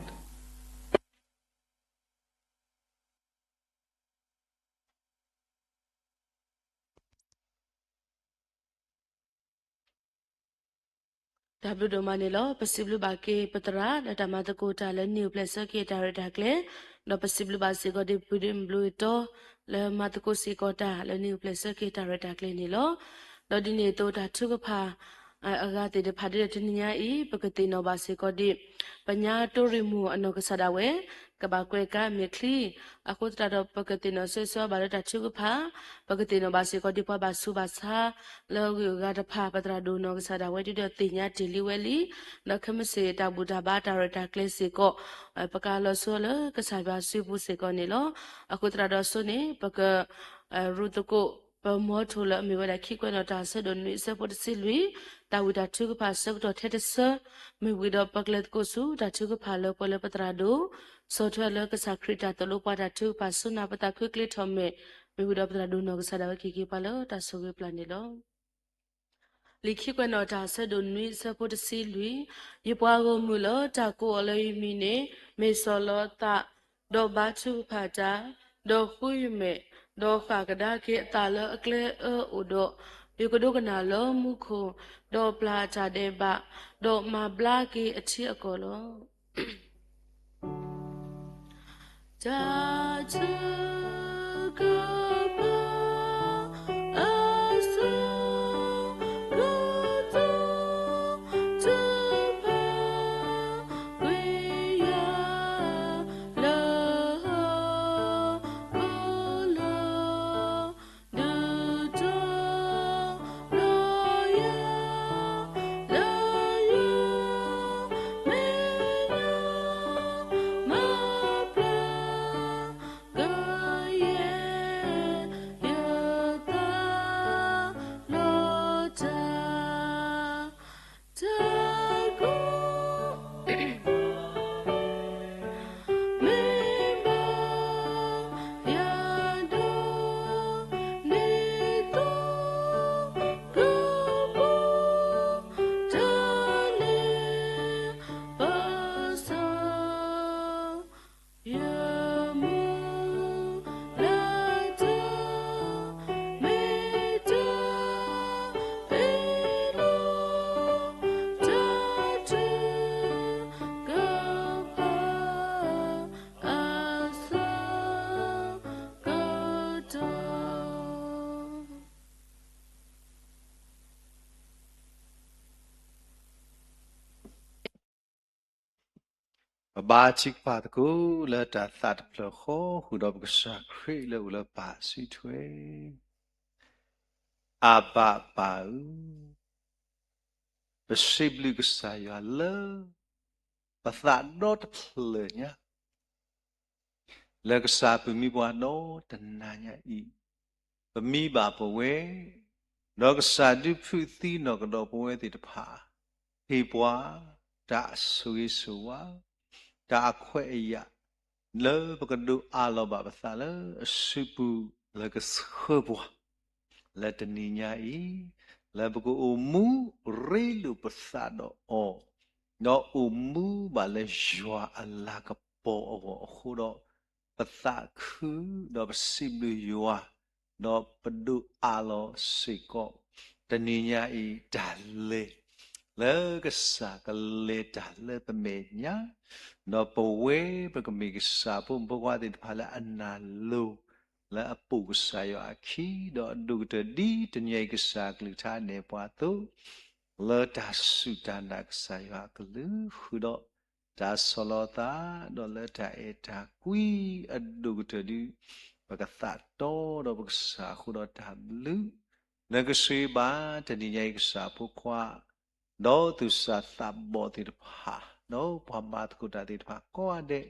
တၢ်ဘျုးဒိၣ်မးန့ၣ်လီၤ. ပစံးဘျုးဘၣ်က့ၤပသရၣ် လၢတၢ်မၤသကိးတၢ်လၢနံၣ်အိၣ်ဖျဲၣ်ဆၢက့ၤတၢ်ရဲၣ်တၢ်ကျဲၤ, ဒီးပစံးဘျုးဘၣ်စ့ၢ်ကီးဒ်ပှၤဒ့မုၣ်ဘျုးတီ လၢမၤသကိးစ့ၢ်ကီးတၢ်လၢနံၣ်အိၣ်ဖျဲၣ်ဆၢက့ၤတၢ်ရဲၣ်တၢ်ကျဲၤန့ၣ်လီၤ. ဒီးဒ်န့ၣ်အသိးတၢ်ထုကဖၣ် အဂၤသ့ၣ်တဖၣ်ဒ်လဲၣ်တနံၤညါအံၤ ပကသ့ၣ်နီၣ်ဘၣ်စ့ၢ်ကီးဒ် ပညါတိရံၣ်မုၢ်အနီၢ်ကစၢ်ဒၣ်ဝဲ ကဘၣ်ကွဲးကါမဲာ်ချံ, အဃိသတးဒီး ပကသ့ၣ်နီၣ်ဆၢဆၢဘၣ်လၢတၢ်ထုကဖၣ်, ပကသ့ၣ်နီၣ်ဘၣ်စ့ၢ်ကီးဒ်ပှၤဘၣ်ဆူးဘၣ်ဆါ လၢအဂုၤအဂၤတဖၣ် ပသရၣ်ဒိၣ်နီၢ်ကစၢ်ဒၣ်ဝဲဒ်ဒီးသ့ၣ်ညါတ့ၢ်လံဝဲလံ, ဒီးခဲမုၢ်ဆ့ၣ်တၢ်ဘူၣ်တၢ်ဘါတၢ်ရဲၣ်တၢ်ကျဲၤစ့ၢ်ကီး ပကလီၤဆီလၢကစၢ်ယွၤစုပူၤစ့ၢ်ကီးန့ၣ်လီၤ. အဃိသတးဒီးဆိန့ၣ် ပက ရူၢ်သကိး ပမီထိၣ်လၢအမ့ၢ်ဝဲဒၣ်ခံကွဲးနီၣ်တၢ်ဆၢဒိၣ်နွံအဆၢဖိတဆံလွံၢ်, တၢ်ဝံၣ်တၢ်ထုကဖၣ်ဆၢကတီၢ်ထဲတဆၢ, မ့ၢ်ဝံၤဒီးပကျဲၤသကိးဆူတၢ်ထုကဖၣ်လၢပှဲၤလၢပသရၣ်ဒိၣ်, ဆီၣ်ထွဲလၢကစၢ်ခရံာ်တၢ်သိၣ်လိပှၤတၢ်ထုကဖၣ်ဆူနၢ်ပသးခုကျ့ထီၣ်မဲာ်, မ့ၢ်ဝံၤဒီးပသရၣ်ဒိၣ်နီၢ်ကစၢ်ဒၣ်ဝဲက့ၤက့ၤပှၤလၢတၢ်ဆိၣ်ဂ့ၤပျၢ်န့ၣ်လီၤ. လံာ်ခံကွဲးနီၣ်တၢ်ဆၢဒိၣ်နွံအဆၢဖိတဆံလွံၢ်, ယပှၤဂီၢ်မုၢ်လၢတၢ်ကိးအီၤလၢယမံၤန့ၣ် မ့ၢ်စီၤလီသး, ဒီးဘါထုကဖၣ်တၢ်, ဒီးဃုယမဲာ်, ဒီးဃၣ်ကဒါက့ၤအသးလၢအကျဲအၢအိၣ်ဒီး, ယကဒိကနၣ်လၢမူခိၣ်, ဒီးပျၢ်အတၢ်ဒဲးဘး, ဒီးမၤဘျါက့ၤအထံအကီၢ်လီၤ. တၢ်ထုကဖၣ်အဆၢကတီၢ် ထုကဖၣ်ကွံာ်ယၤလၢဟီၣ်ခိၣ်လီၤ. ဒုးတီၤလီၤယၤ လၢယမဲာ်ညါ မၤပျၢ်ကယဲၢ်ယသးလီၤတၢ် တၢ်ကိၢ် မ့ၢ်ဘၣ်ယၤဒီး ဒ်သိးကပူၤ တၢ်န့ၣ်ပစီ ယမူလၢတၢ် မ့ၢ်တၢ်အ့ၣ်လိာ် တၢ်ထုကဖၣ်အဆၢကတီၢ် ပဘါထုကဖၣ်သကိးလၢတၢ်သးတဖျၢၣ်ဃီ ဃုာ်ဒီးပကစၢ်ခရံာ်လၢအိၣ်လၢပၢ်စုထွဲ, အဘၤပၢ်ဧၢ, ပစံးဘျုးကစၢ်ယွၤလၢ ပသးဒီတဖျၢၣ်ညါ လၢကစၢ်အပူၤမံပှၤဒီတနၤညါအံၤ, ပမံဘၣ်ပဝဲ, ဒီးကစၢ်ဒုးဖုးသံနီၢ်ကဒီးပဝဲသ့ၣ်တဖၣ်, ဟ့ၣ်ပှၤ တၢ်အဆိၣ်ဂ့ၤဆိၣ်ဝါ, တၢ်အခွဲးအယာ်, လၢပကဒိးအးလီၤဘၣ်ပသးလၢအစုပူၤလၢကဆှၢပှၤ လၢတနံၤညါအံၤ, လၢပကအိၣ်မူရ့လိာ်ပသးဒီးအီၤ, ဒီးအိၣ်မူဘၣ်လၢယွၤအလၤကပီၤအဂီၢ်အဃိဒီး, ပသးခုဒီးပစံးဘျုးယွၤ, ဒီးပဒိးအးလီၤစ့ၢ်ကီး တနံၤညါအံၤတၢ်လဲၤ လၢကစၢ်ကလဲၤတၢ်လၢပမဲာ်ညါ, ဒီးပဝဲပကမ့ၢ်ကစၢ်ဖိမုၣ်ဖိခွါသ့ၣ်တဖၣ်လၢအနၢ်လိၤ လၢအပိာ်ကစၢ်ယွၤအခံ, ဒီးအဒိၣ်ကတၢၢ်ဒ်တနံၤအံၤကစၢ်အကလုၢ်ကထါနဲၣ်ပှၤအသိး, လၢတၢ်စူၢ်တၢ်နာ်ကစၢ်ယွၤအကလုၢ်ဃုာ်ဒီး တၢ်ဆီၣ်လီၤသး, ဒီးလၢတၢ်အဲၣ်တၢ်ကွံအဒိၣ်ကတၢၢ်ဒ် ပကသးတီဒီးပကစၢ်အဃိဒီးတၢ်ဘျုး, လၢကဆှၢဘၣ်တနံၤညါအံၤကစၢ်ဖိခွါ ဒီးသူၣ်စၢ်သးဘီၣ်သ့ၣ်တဖၣ်, ဒီးပှၤမၤသကိးတၢ်သ့ၣ်တဖၣ်ကိးဂၤဒဲး,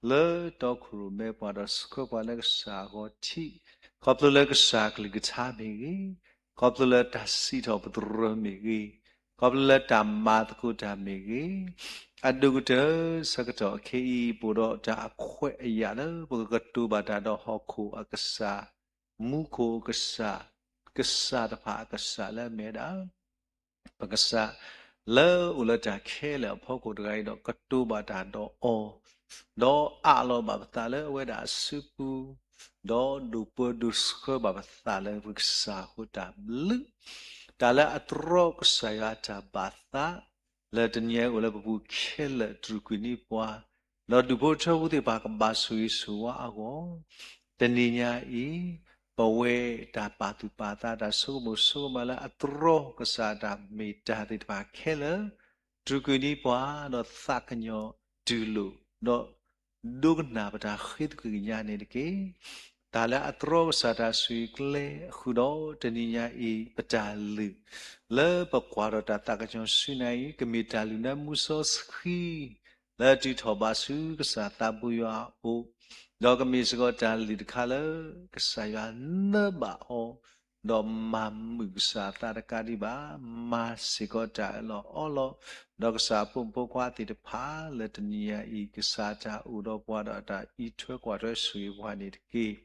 လၢတီခိၣ်ရိၣ်မဲပှၤဒီးဆှၢပှၤလၢကစၢ်အဂီၢ်ထံး, ခီဖျိလၢကစၢ်ကလုၢ်ကထါမ့ၢ်ဂ့ၤ, ခီဖျိလၢတၢ်စံးထီၣ်ပတြၢၤမ့ၢ်ဂ့ၤ, ခ ခီဖျိလၢတၢ်မၤသကိးတၢ်မ့ၢ်ဂ့ၤ, အဒိၣ်ကတၢၢ်ဆၢကတီၢ်ခဲအံၤ ပအိၣ်ဒီးတၢ်အခွဲးအယာ်လၢ ပကကတိၤဘၣ်တၢ်ဒီးဟီၣ်ခိၣ်အကစၢ်, မူခိၣ်အကစၢ်, ကစၢ်တဖၣ်အကစၢ်လၢအမ့ၢ်ဝဲဒၣ် ပကစၢ်လၢအိၣ်လၢတၢ်ခဲလၢာ်အဖီခိၣ်တဂၤအံၤဒီး ကတိၤဘၣ်တၢ်ဒီးအီၤ, ဒီးအးလီၤဘၣ်ပသးလၢအဝဲဒၣ်အစုပူၤ, ဒီးဒိၣ်ပၢဒိၣ်ဆှၢဘၣ်ပသးလၢပကစၢ်အဃိတၢ်ဘျုး, တၢ်လၢအတြီကစၢ်ယွၤအတၢ်ဘၣ်သး လၢတနံၤအံၤအိၣ်လၢပပူၤခဲလၢာ် တြူာ်ကွံာ်န့ၢ်ပှၤ, ဒီးဒူၣ်ဖိထၢဖိသ့ၣ်တဖၣ်ကဘၣ်ဆိၣ်ဂ့ၤဆိၣ်ဝါအဂီၢ်, တနံၤညါအံၤ ပဝဲတၢ်ပာ်သူၣ်ပာ်သး တၢ်ဆိကမိၣ်ဆိကမးလၢအတြီကစၢ်တၢ်မ့ၢ်တၢ်သ့ၣ်တဖၣ်ခဲလၢာ် တြူာ်ကွံာ်န့ၢ်ပှၤ ဒီးသးကညီၤတူၢ်လိာ် ဒီး ဒိကနၣ်ပတၢ်ဃ့သကွံၢ်ကညးန့ၣ်တက့ၢ်. တၢ်လၢအတြီကစၢ်တၢ်ဆိၣ်ဂ့ၤကျဲအဃုာ်ဒီး တနံၤညါအံၤ ပတၢ်လုၢ် လၢပကွၢ်ထီၣ်တၢ်သးကညီၤဆူညါအံၤ ကမ့ၢ်တၢ်လုၢ်နၢမူစီဆှံ လၢအတုၤထီၣ်ဘၣ်ဆူကစၢ်သးဘိယွၤအအိၣ်, ဒီးကမ့ၢ်စ့ၢ်ကီးတၢ်လုၢ်တခါလၢ ကစၢ်ယွၤနၢဘၣ်အီၤ ဒီးမၤမုာ်ကစၢ်အသးတကးဒံးဘၣ်, မၤစ့ၢ်ကီးတၢ်အၢၣ်လီၤအီလီၤ, ဒီးကစၢ်အဖိမုၣ်ဖိခွါသ့ၣ်တဖၣ် လၢတနံၤညါအံၤ ကစၢ်တၢ်အိၣ်ဒီးပှၤဒီးအတၢ်အံးထွဲကွၢ်ထွဲဆိၣ်ဂ့ၤပှၤန့ၣ်တက့ၢ်.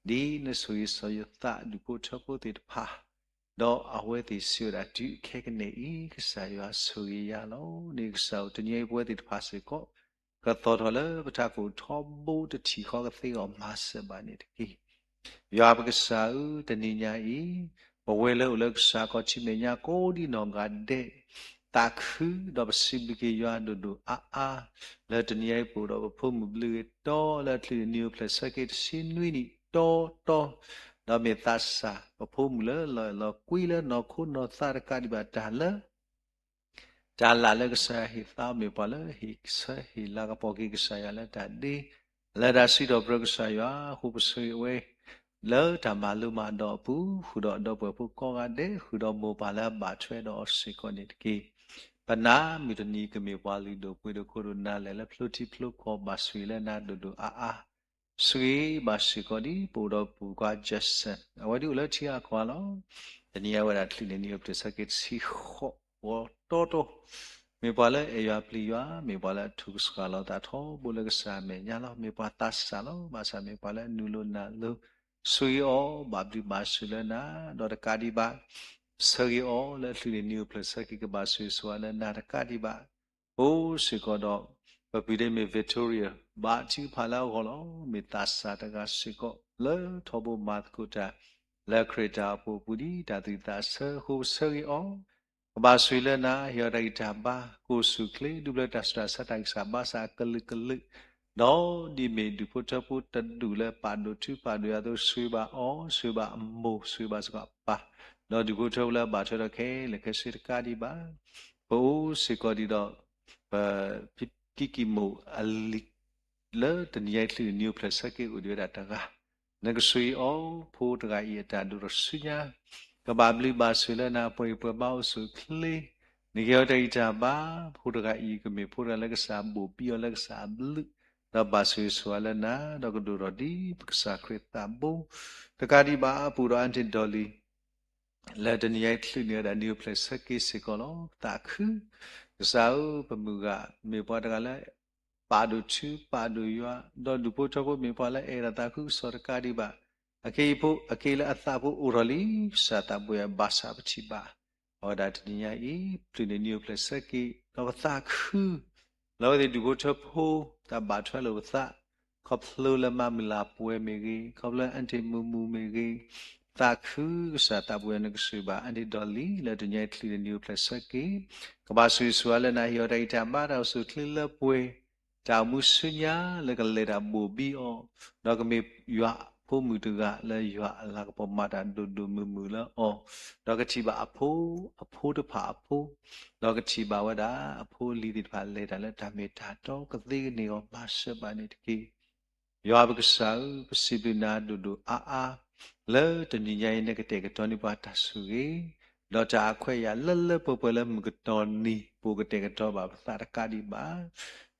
ဒ်နဆိၣ်ဂ့ၤစီၤယိၤသး ဒူၣ်ဖိထၢဖိသ့ၣ်တဖၣ် ဒီးအဝဲသ့ၣ်စံးဝဲဒၣ်တုၤခဲကနံၣ်အံၤ ကစၢ်ယွၤဆိၣ်ဂ့ၤယၤလီၤ. န့ၣ်ကစၢ်ဧၢ တနံၤအံၤပဝဲသ့ၣ်တဖၣ်စ့ၢ်ကီး ကသီၣ်ထီၣ်လၢပထးခိၣ်ထီဘိတထံၣ်ဃီကသ့အီၤမၤစၢၤဘၣ်န့ၣ်တက့ၢ်. ယွၤပကစၢ်ဧၢ တနံၤညါအံၤ ပဝဲလၢအိၣ်လၢကစၢ်ခီၣ်ထံးမဲာ်ညါကိးဒံနီၢ်ဂၤဒဲး သးခုဒီးပစံးဘျုးက့ၤယွၤဒိၣ်ဒိၣ်အါအါ လၢတနံၤအံၤပအိၣ်ဒီးပဖိမုၣ်ဘျုးဂ့ၤတီလၢအချုးန့ၣ် နံၣ်အိၣ်ဖျဲၣ်ဆၢက့ၤတဆံနွံနံၣ်တီတီ ဒီးမ့ၢ်သးစၢ် ပဖိမုၣ်လၢလီၤအဲၣ်လီၤကွံလၢနီၢ်ခိနီၢ်သးတကးဒံးဘၣ်တၢ်လၢ တၢ်လၢ်လၢကစၢ်ယွၤဟ့ၣ်သးမ့ၢ်ပှၤလၢဟ့ၣ်ဆၢဟ့ၣ်လၤကပီၤက့ၤကစၢ်ယွၤလၢတၢ်ဒ့, လၢတၢ်စံးထီၣ်ပတြၢၤကစၢ်ယွၤအဃိ ပဆၢဂ့ၤဝဲ လၢတၢ်မၤလိမၤဒိးအပူၤ ဃုာ်ဒီးအဒီပုၢ်ဝဲၢ်ဖိကိးဂၤဒဲး ဃုာ်ဒီးမိၢ်ပၢ်လၢအဘၣ်ထွဲဒီးအီၤစ့ၢ်ကီးန့ၣ်တက့ၢ်. ပနၢ်မုၢ်တနံၤကမ့ၢ်ပှၤလုၢ်ဒိၣ်ပှ့ၤဒိၣ်ခိၣ်ဒိၣ်နၢ်လဲၣ် လၢဖျိထံဖျိကီၢ်ဘၣ်ဆိၣ်ဂ့ၤလၢနၤဒိၣ်ဒိၣ်အါအါ ဆိၣ်ဂ့ၤဘၣ်စ့ၢ်ကီးဒ်ပအိၣ်ဒီးပုၢ်ကွါ Jackson အဝဲဒၣ်အိၣ်လၢထံဂၤကီၢ်ဂၤလီၤ. တနံၤအံၤဝဲဒၣ်ချုးန့ၣ် နံၣ်အိၣ်ဖျဲၣ်ဆၢက့ၤတဆံဃိးဝီတီတီ မ့ၢ်ပှၤလၢအဲၣ်ယွၤပျံၤယွၤ, မ့ၢ်ပှၤလၢအထူၣ်ကစှၤလီၤသးထီဘိလၢကစၢ်အမဲာ်ညါလီၤ. မ့ၢ်ပှၤသးစၢ်လီၤ. ဘၣ်ဆၣ်မ့ၢ်ပှၤလၢအနုာ်လိၤနၢ်လိၤ, ဆိၣ်ဂ့ၤအီၤ ဘၣ်ဘျုးဘၣ်ဆိၣ်လၢနၤ, ဒီးတကးဒံးဘၣ် ဆၢဂ့ၤအီၤလၢချုးန့ၣ် နံၣ်အိၣ်ဖျဲၣ်ဆၢက့ၤ ကဘၣ်ဆိၣ်ဂ့ၤဆိၣ်ဝါလၢနၤတကးဒံးဘၣ် အိၣ်စ့ၢ်ကီးဒီး ပပုၢ်ဒ့မ့ၢ် Victoria ဘၣ်ထုကဖၣ်လၢအဂီၢ်လီၤ. မ့ၢ်သးစၢ်တဂၤစ့ၢ်ကီး လၢထီဘိမၤသကိးတၢ် လၢခရံာ်တၢ်အိၣ်ဖှိၣ်အပူၤဒ်တၢ်သူၣ်ဝံၣ်သးဆၢအဃိ ပဆၢဂ့ၤအီၤ ကဘၣ်ဆိၣ်ဂ့ၤလၢနၤ, ဟ့ၣ်အီၤတၢ်ဂံၢ်တၢ်ဘါ, ကအိၣ်ဆူၣ်အိၣ်ချ့ ဒူပျၢၤတၢ်ဆူးတၢ်ဆါ တၢ်ဂံၢ်စၢ်ဘါစၢ်အကလုာ်ကလုာ်, ဒီးဒ်မ့ၢ်ဒူၣ်ဖိထၢဖိတဒူၣ်လၢပာ်ဒိၣ်ထုပာ်ဒိၣ်ယွၤအသိး ဆိၣ်ဂ့ၤဘၣ်အီၤ, ဆိၣ်ဂ့ၤဘၣ်အမိၢ်, ဆိၣ်ဂ့ၤဘၣ်စ့ၢ်ကီးအပၢ်, ဒီးဒူၣ်ဖိထၢဖိလၢအဘၣ်ထွဲဒီးခဲလၢာ်ခဲဆ့တကးဒံးဘၣ် ပအိၣ်စ့ၢ်ကီးဒ်ဒီး ပဖံကံကံၢ်မိၣ်အလံာ် လၢတနံၤအံၤချုးန့ၣ် နံၣ်အိၣ်ဖျဲၣ်ဆၢက့ၤအိၣ်ဒံးဝဲဒၣ်တဂၤ, နကဆိၣ်ဂ့ၤအီၤ ဖိတဂၤအံၤအတၢ်ဒိၣ်ထီၣ်ဆူညါ, ကဘၣ်ဘျုးဘၣ်ဆိၣ်လၢနၤပှဲၤပှဲၤဘၣ်အိၣ်ဆူၣ်အိၣ်ချ့, နကဟ့ၣ်အီၤတၢ်ဂံၢ်တၢ်ဘါ, ဖိတဂၤအံၤကမ့ၢ်ဖိတဂၤလၢကစၢ်ဘိၣ်ဘံအီၤလၢကစၢ်အဘျုး, ဒီးဘၣ်ဆိၣ်ဂ့ၤဆိၣ်ဝါလၢနၤ, ဒီးကဒိၣ်ထီၣ်ဒ်ပကစၢ်ခရံာ်သးဘိ တကးဒံးဘၣ် ပအိၣ်ဒီး Aunty Dolly လၢတနံၤအံၤချုးန့ၣ်ဝဲဒၣ် နံၣ်အိၣ်ဖျဲၣ်ဆၢက့ၤစ့ၢ်ကီးလီၤ. သးခု, ကစၢ်ဧၢ ပမုၢ်ဂၤ မ့ၢ်ပှၤတဂၤလၢ ပာ်ဒိၣ်ထုပာ်ဒိၣ်ယွၤ, ဒီးဒူၣ်ဖိထၢဖိမ့ၢ်ပှၤလၢအဲၣ်ဒိးသးခုကစီၣ်တကးဒံးဘၣ်, အက့ၢ်အဖိ အက့ၢ်လၢအသးဖိအိၣ်ထီၣ်လံ, ကစၢ်သးဘိယွၤဘၣ်ဆၣ်ပထံၣ်ဘၣ် အဝဲဒၣ်တနံၤညါအံၤ ချုးန့ၣ် နံၣ်အိၣ်ဖျဲၣ်ဆၢက့ၤ ဒီးပသးခု လၢအဝဲသ့ၣ်ဒူၣ်ဖိထၢဖိ တၢ်ဘၣ်ထွဲလိာ်ပသး ခီဖျိလၢမါမုၢ်လၢ်ပှဲၤမ့ၢ်ဂ့ၤ, ခီဖျိလၢ Aunty မူမူမ့ၢ်ဂ့ၤ, သးခုကစၢ်သးဘိယွၤ နကဆိၣ်ဂ့ၤဘၣ် Aunty Dolly လၢတနံၤအံၤချုးန့ၣ် နံၣ်အိၣ်ဖျဲၣ်ဆၢက့ၤ, ကဘၣ်ဆိၣ်ဂ့ၤဆိၣ်ဝါလၢနၤ ဟ့ၣ်အီၤတၢ်ဂံၢ်တၢ်ဘါ တၢ်အိၣ်ဆူၣ်အိၣ်ချ့လၢပှဲၤ တၢ်အိၣ်မူဆူညါလၢကလဲၤတၢ်ဘိၣ်ဘံအီၤ, ဒီးကမ့ၢ်ယွၤအဖိမုၣ်တဂၤလၢယွၤအလၤကပီၤမၤတၢ်ဒိၣ်ဒိၣ်မုၢ်မုၢ်လၢအီၤ, ဒီးကထံၣ်ဘၣ်အဖိ, အဖိတဖၣ်အဖိ, ဒီးကထံၣ်ဘၣ်ဝဲဒၣ်အဖိအလံၤသ့ၣ်တဖၣ်လဲၤတၢ်လၢတၢ်မ့ၢ်တၢ်တီကသ့ကန့ၢ်အီၤ မၤစၢၤဘၣ်န့ၣ်တက့ၢ်. ယွၤပကစၢ်ဧၢ, ပစံးဘျုးနၤဒိၣ်ဒိၣ်အါအါ လၢတနံၤညါအံၤ နကတဲာ်ကတီၤန့ၢ်ပှၤတၢ်ဆိၣ်ဂ့ၤ, ဒီးတၢ်အခွဲးအယာ်လၢလၢပှဲၤပှဲၤလၢမုၢ်ကတီၢ်နံၤ ပကတဲာ်ကတီၤဘၣ်ပသးတကးဒံးဘၣ်.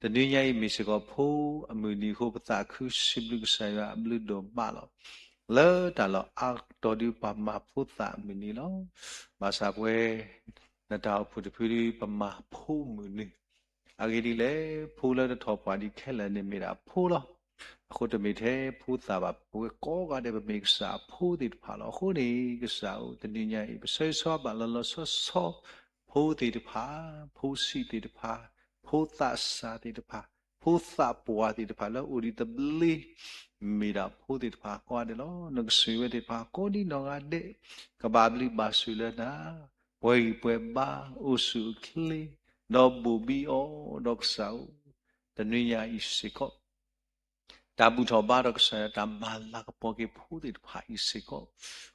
တနံၤညါအံၤမ့ၢ်စ့ၢ်ကီးဖိအမုၢ်နံၤအဃိ ပသးခုစံးဘျုးကစၢ်ယွၤအဘျုးဒိၣ်မးလီၤ. လၢတၢ်လီၢ်အါကတီၢ်ဒ်ပှၤမၤဖိသၣ်အမုၢ်နံၤလီၤ. ဘၣ်ဆၣ်ပဝဲ နတၢ်အိၣ်ဖှိၣ်တဖုဒ်ပမၤဖိမုၣ်နုာ်, အဂ့ၢ်ဒ်လဲၣ်, ဖိလၢတထီၣ်ပှၢ်ဒံးခဲလၢာ်န့ၣ်မ့ၢ်ဒၣ်ဖိလီၤ. အဃိတမ့ၢ်ထဲဖိသၣ်ဘၣ်, ပဝဲကိးဂၤဒဲးပမ့ၢ်ကစၢ်အဖိသ့ၣ်တဖၣ်လီၤ. အဃိန့ၣ် ကစၢ်ဧၢ, တနံၤညါအံၤ ပဆၢဂ့ၤဆၢဝါဘၣ်လီၤလီၤဆီဆီ ဖိသ့ၣ်တဖၣ်, ဖိဆံးသ့ၣ်တဖၣ်, ဖိသးစၢ်သ့ၣ်တဖၣ်, ဖိသးပှၢ်သ့ၣ်တဖၣ်လၢအိၣ်ဒံးသဘျ့, မ့ၢ်ဒၣ်ဖိသ့ၣ်တဖၣ်ကိးဂၤဒဲးလီၤ. နကဆိၣ်ဂ့ၤဝဲသ့ၣ်တဖၣ်ကိးဒံးနီၢ်ဂၤဒဲး, ကဘၣ်ဘျုးဘၣ်ဆိၣ်လၢနၤ, ပှဲၤဂံၢ်ပှဲၤဘါ, အိၣ်ဆူၣ်အိၣ်ချ့, ဒီးဘိၣ်ဘံအီၤ, ဒီးကစၢ်ဧၢ, တနံၤညါအံၤစ့ၢ်ကီး တၢ်ဘူၣ်ထီၣ်ဘါထီၣ်ကစၢ်ယွၤတၢ်မၤလၤကပီၤက့ၤဖိသ့ၣ်တဖၣ်အံၤစ့ၢ်ကီး,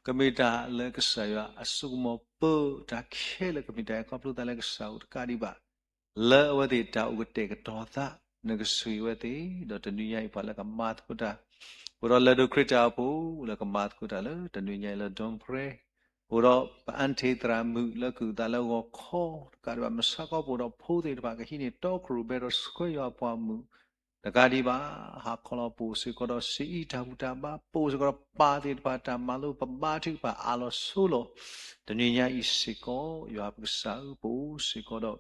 ကမ့ၢ်တၢ်လၢကစၢ်ယွၤအစိကမီၤပၢၢ်, တၢ်ခဲလၢာ်ကမ့ၢ်တၢ်အဲၣ်ခီဖျိသးလၢကစၢ်ဧိၤတကးဒံးဘၣ်, လၢအဝဲသ့ၣ်တၢ်အိၣ်ကတဲာ်ကတီၤသး, နကဆိၣ်ဂ့ၤဝဲသ့ၣ်, ဒီးတနံၤညါအံၤပှၤလၢကမၤသကိးတၢ်, အိၣ်ဒီးလၢဒိၣ်ခရံာ်တၢ်အိၣ်ဖှိၣ်လၢကမၤသကိးတၢ်လၢတနံၤညါအံၤလၢ Don Prayer, အိၣ်ဒီးပအၣ်ထံးသရၣ်မုၣ်လၢကုၢ်သးလၢဂီၤခီတကးဒံးဘၣ်, မုၢ်ဆါခီပအိၣ်ဒီးဖိသ့ၣ်တဖၣ်ကဟံးန့ၢ်တီခရူၣ်ဘဲဒီးဆှၢယွၤပှၤမုၣ် တကးဒံးဘၣ်, ဟးခီလီၤပအိၣ်စ့ၢ်ကီးဒီး စ့အံ တၢ်ဘူၣ်တၢ်ဘါ, ပအိၣ်စ့ၢ်ကီးဒီးပၢ်သ့ၣ်တဖၣ်တၢ်မၤလိ, ပဘါထုကဖၣ်အါလီၤဆိလီၤ. တနံၤညါအံၤစ့ၢ်ကီး ယွၤပကစၢ်ဧၢ, ပအိၣ်စ့ၢ်ကီးဒီး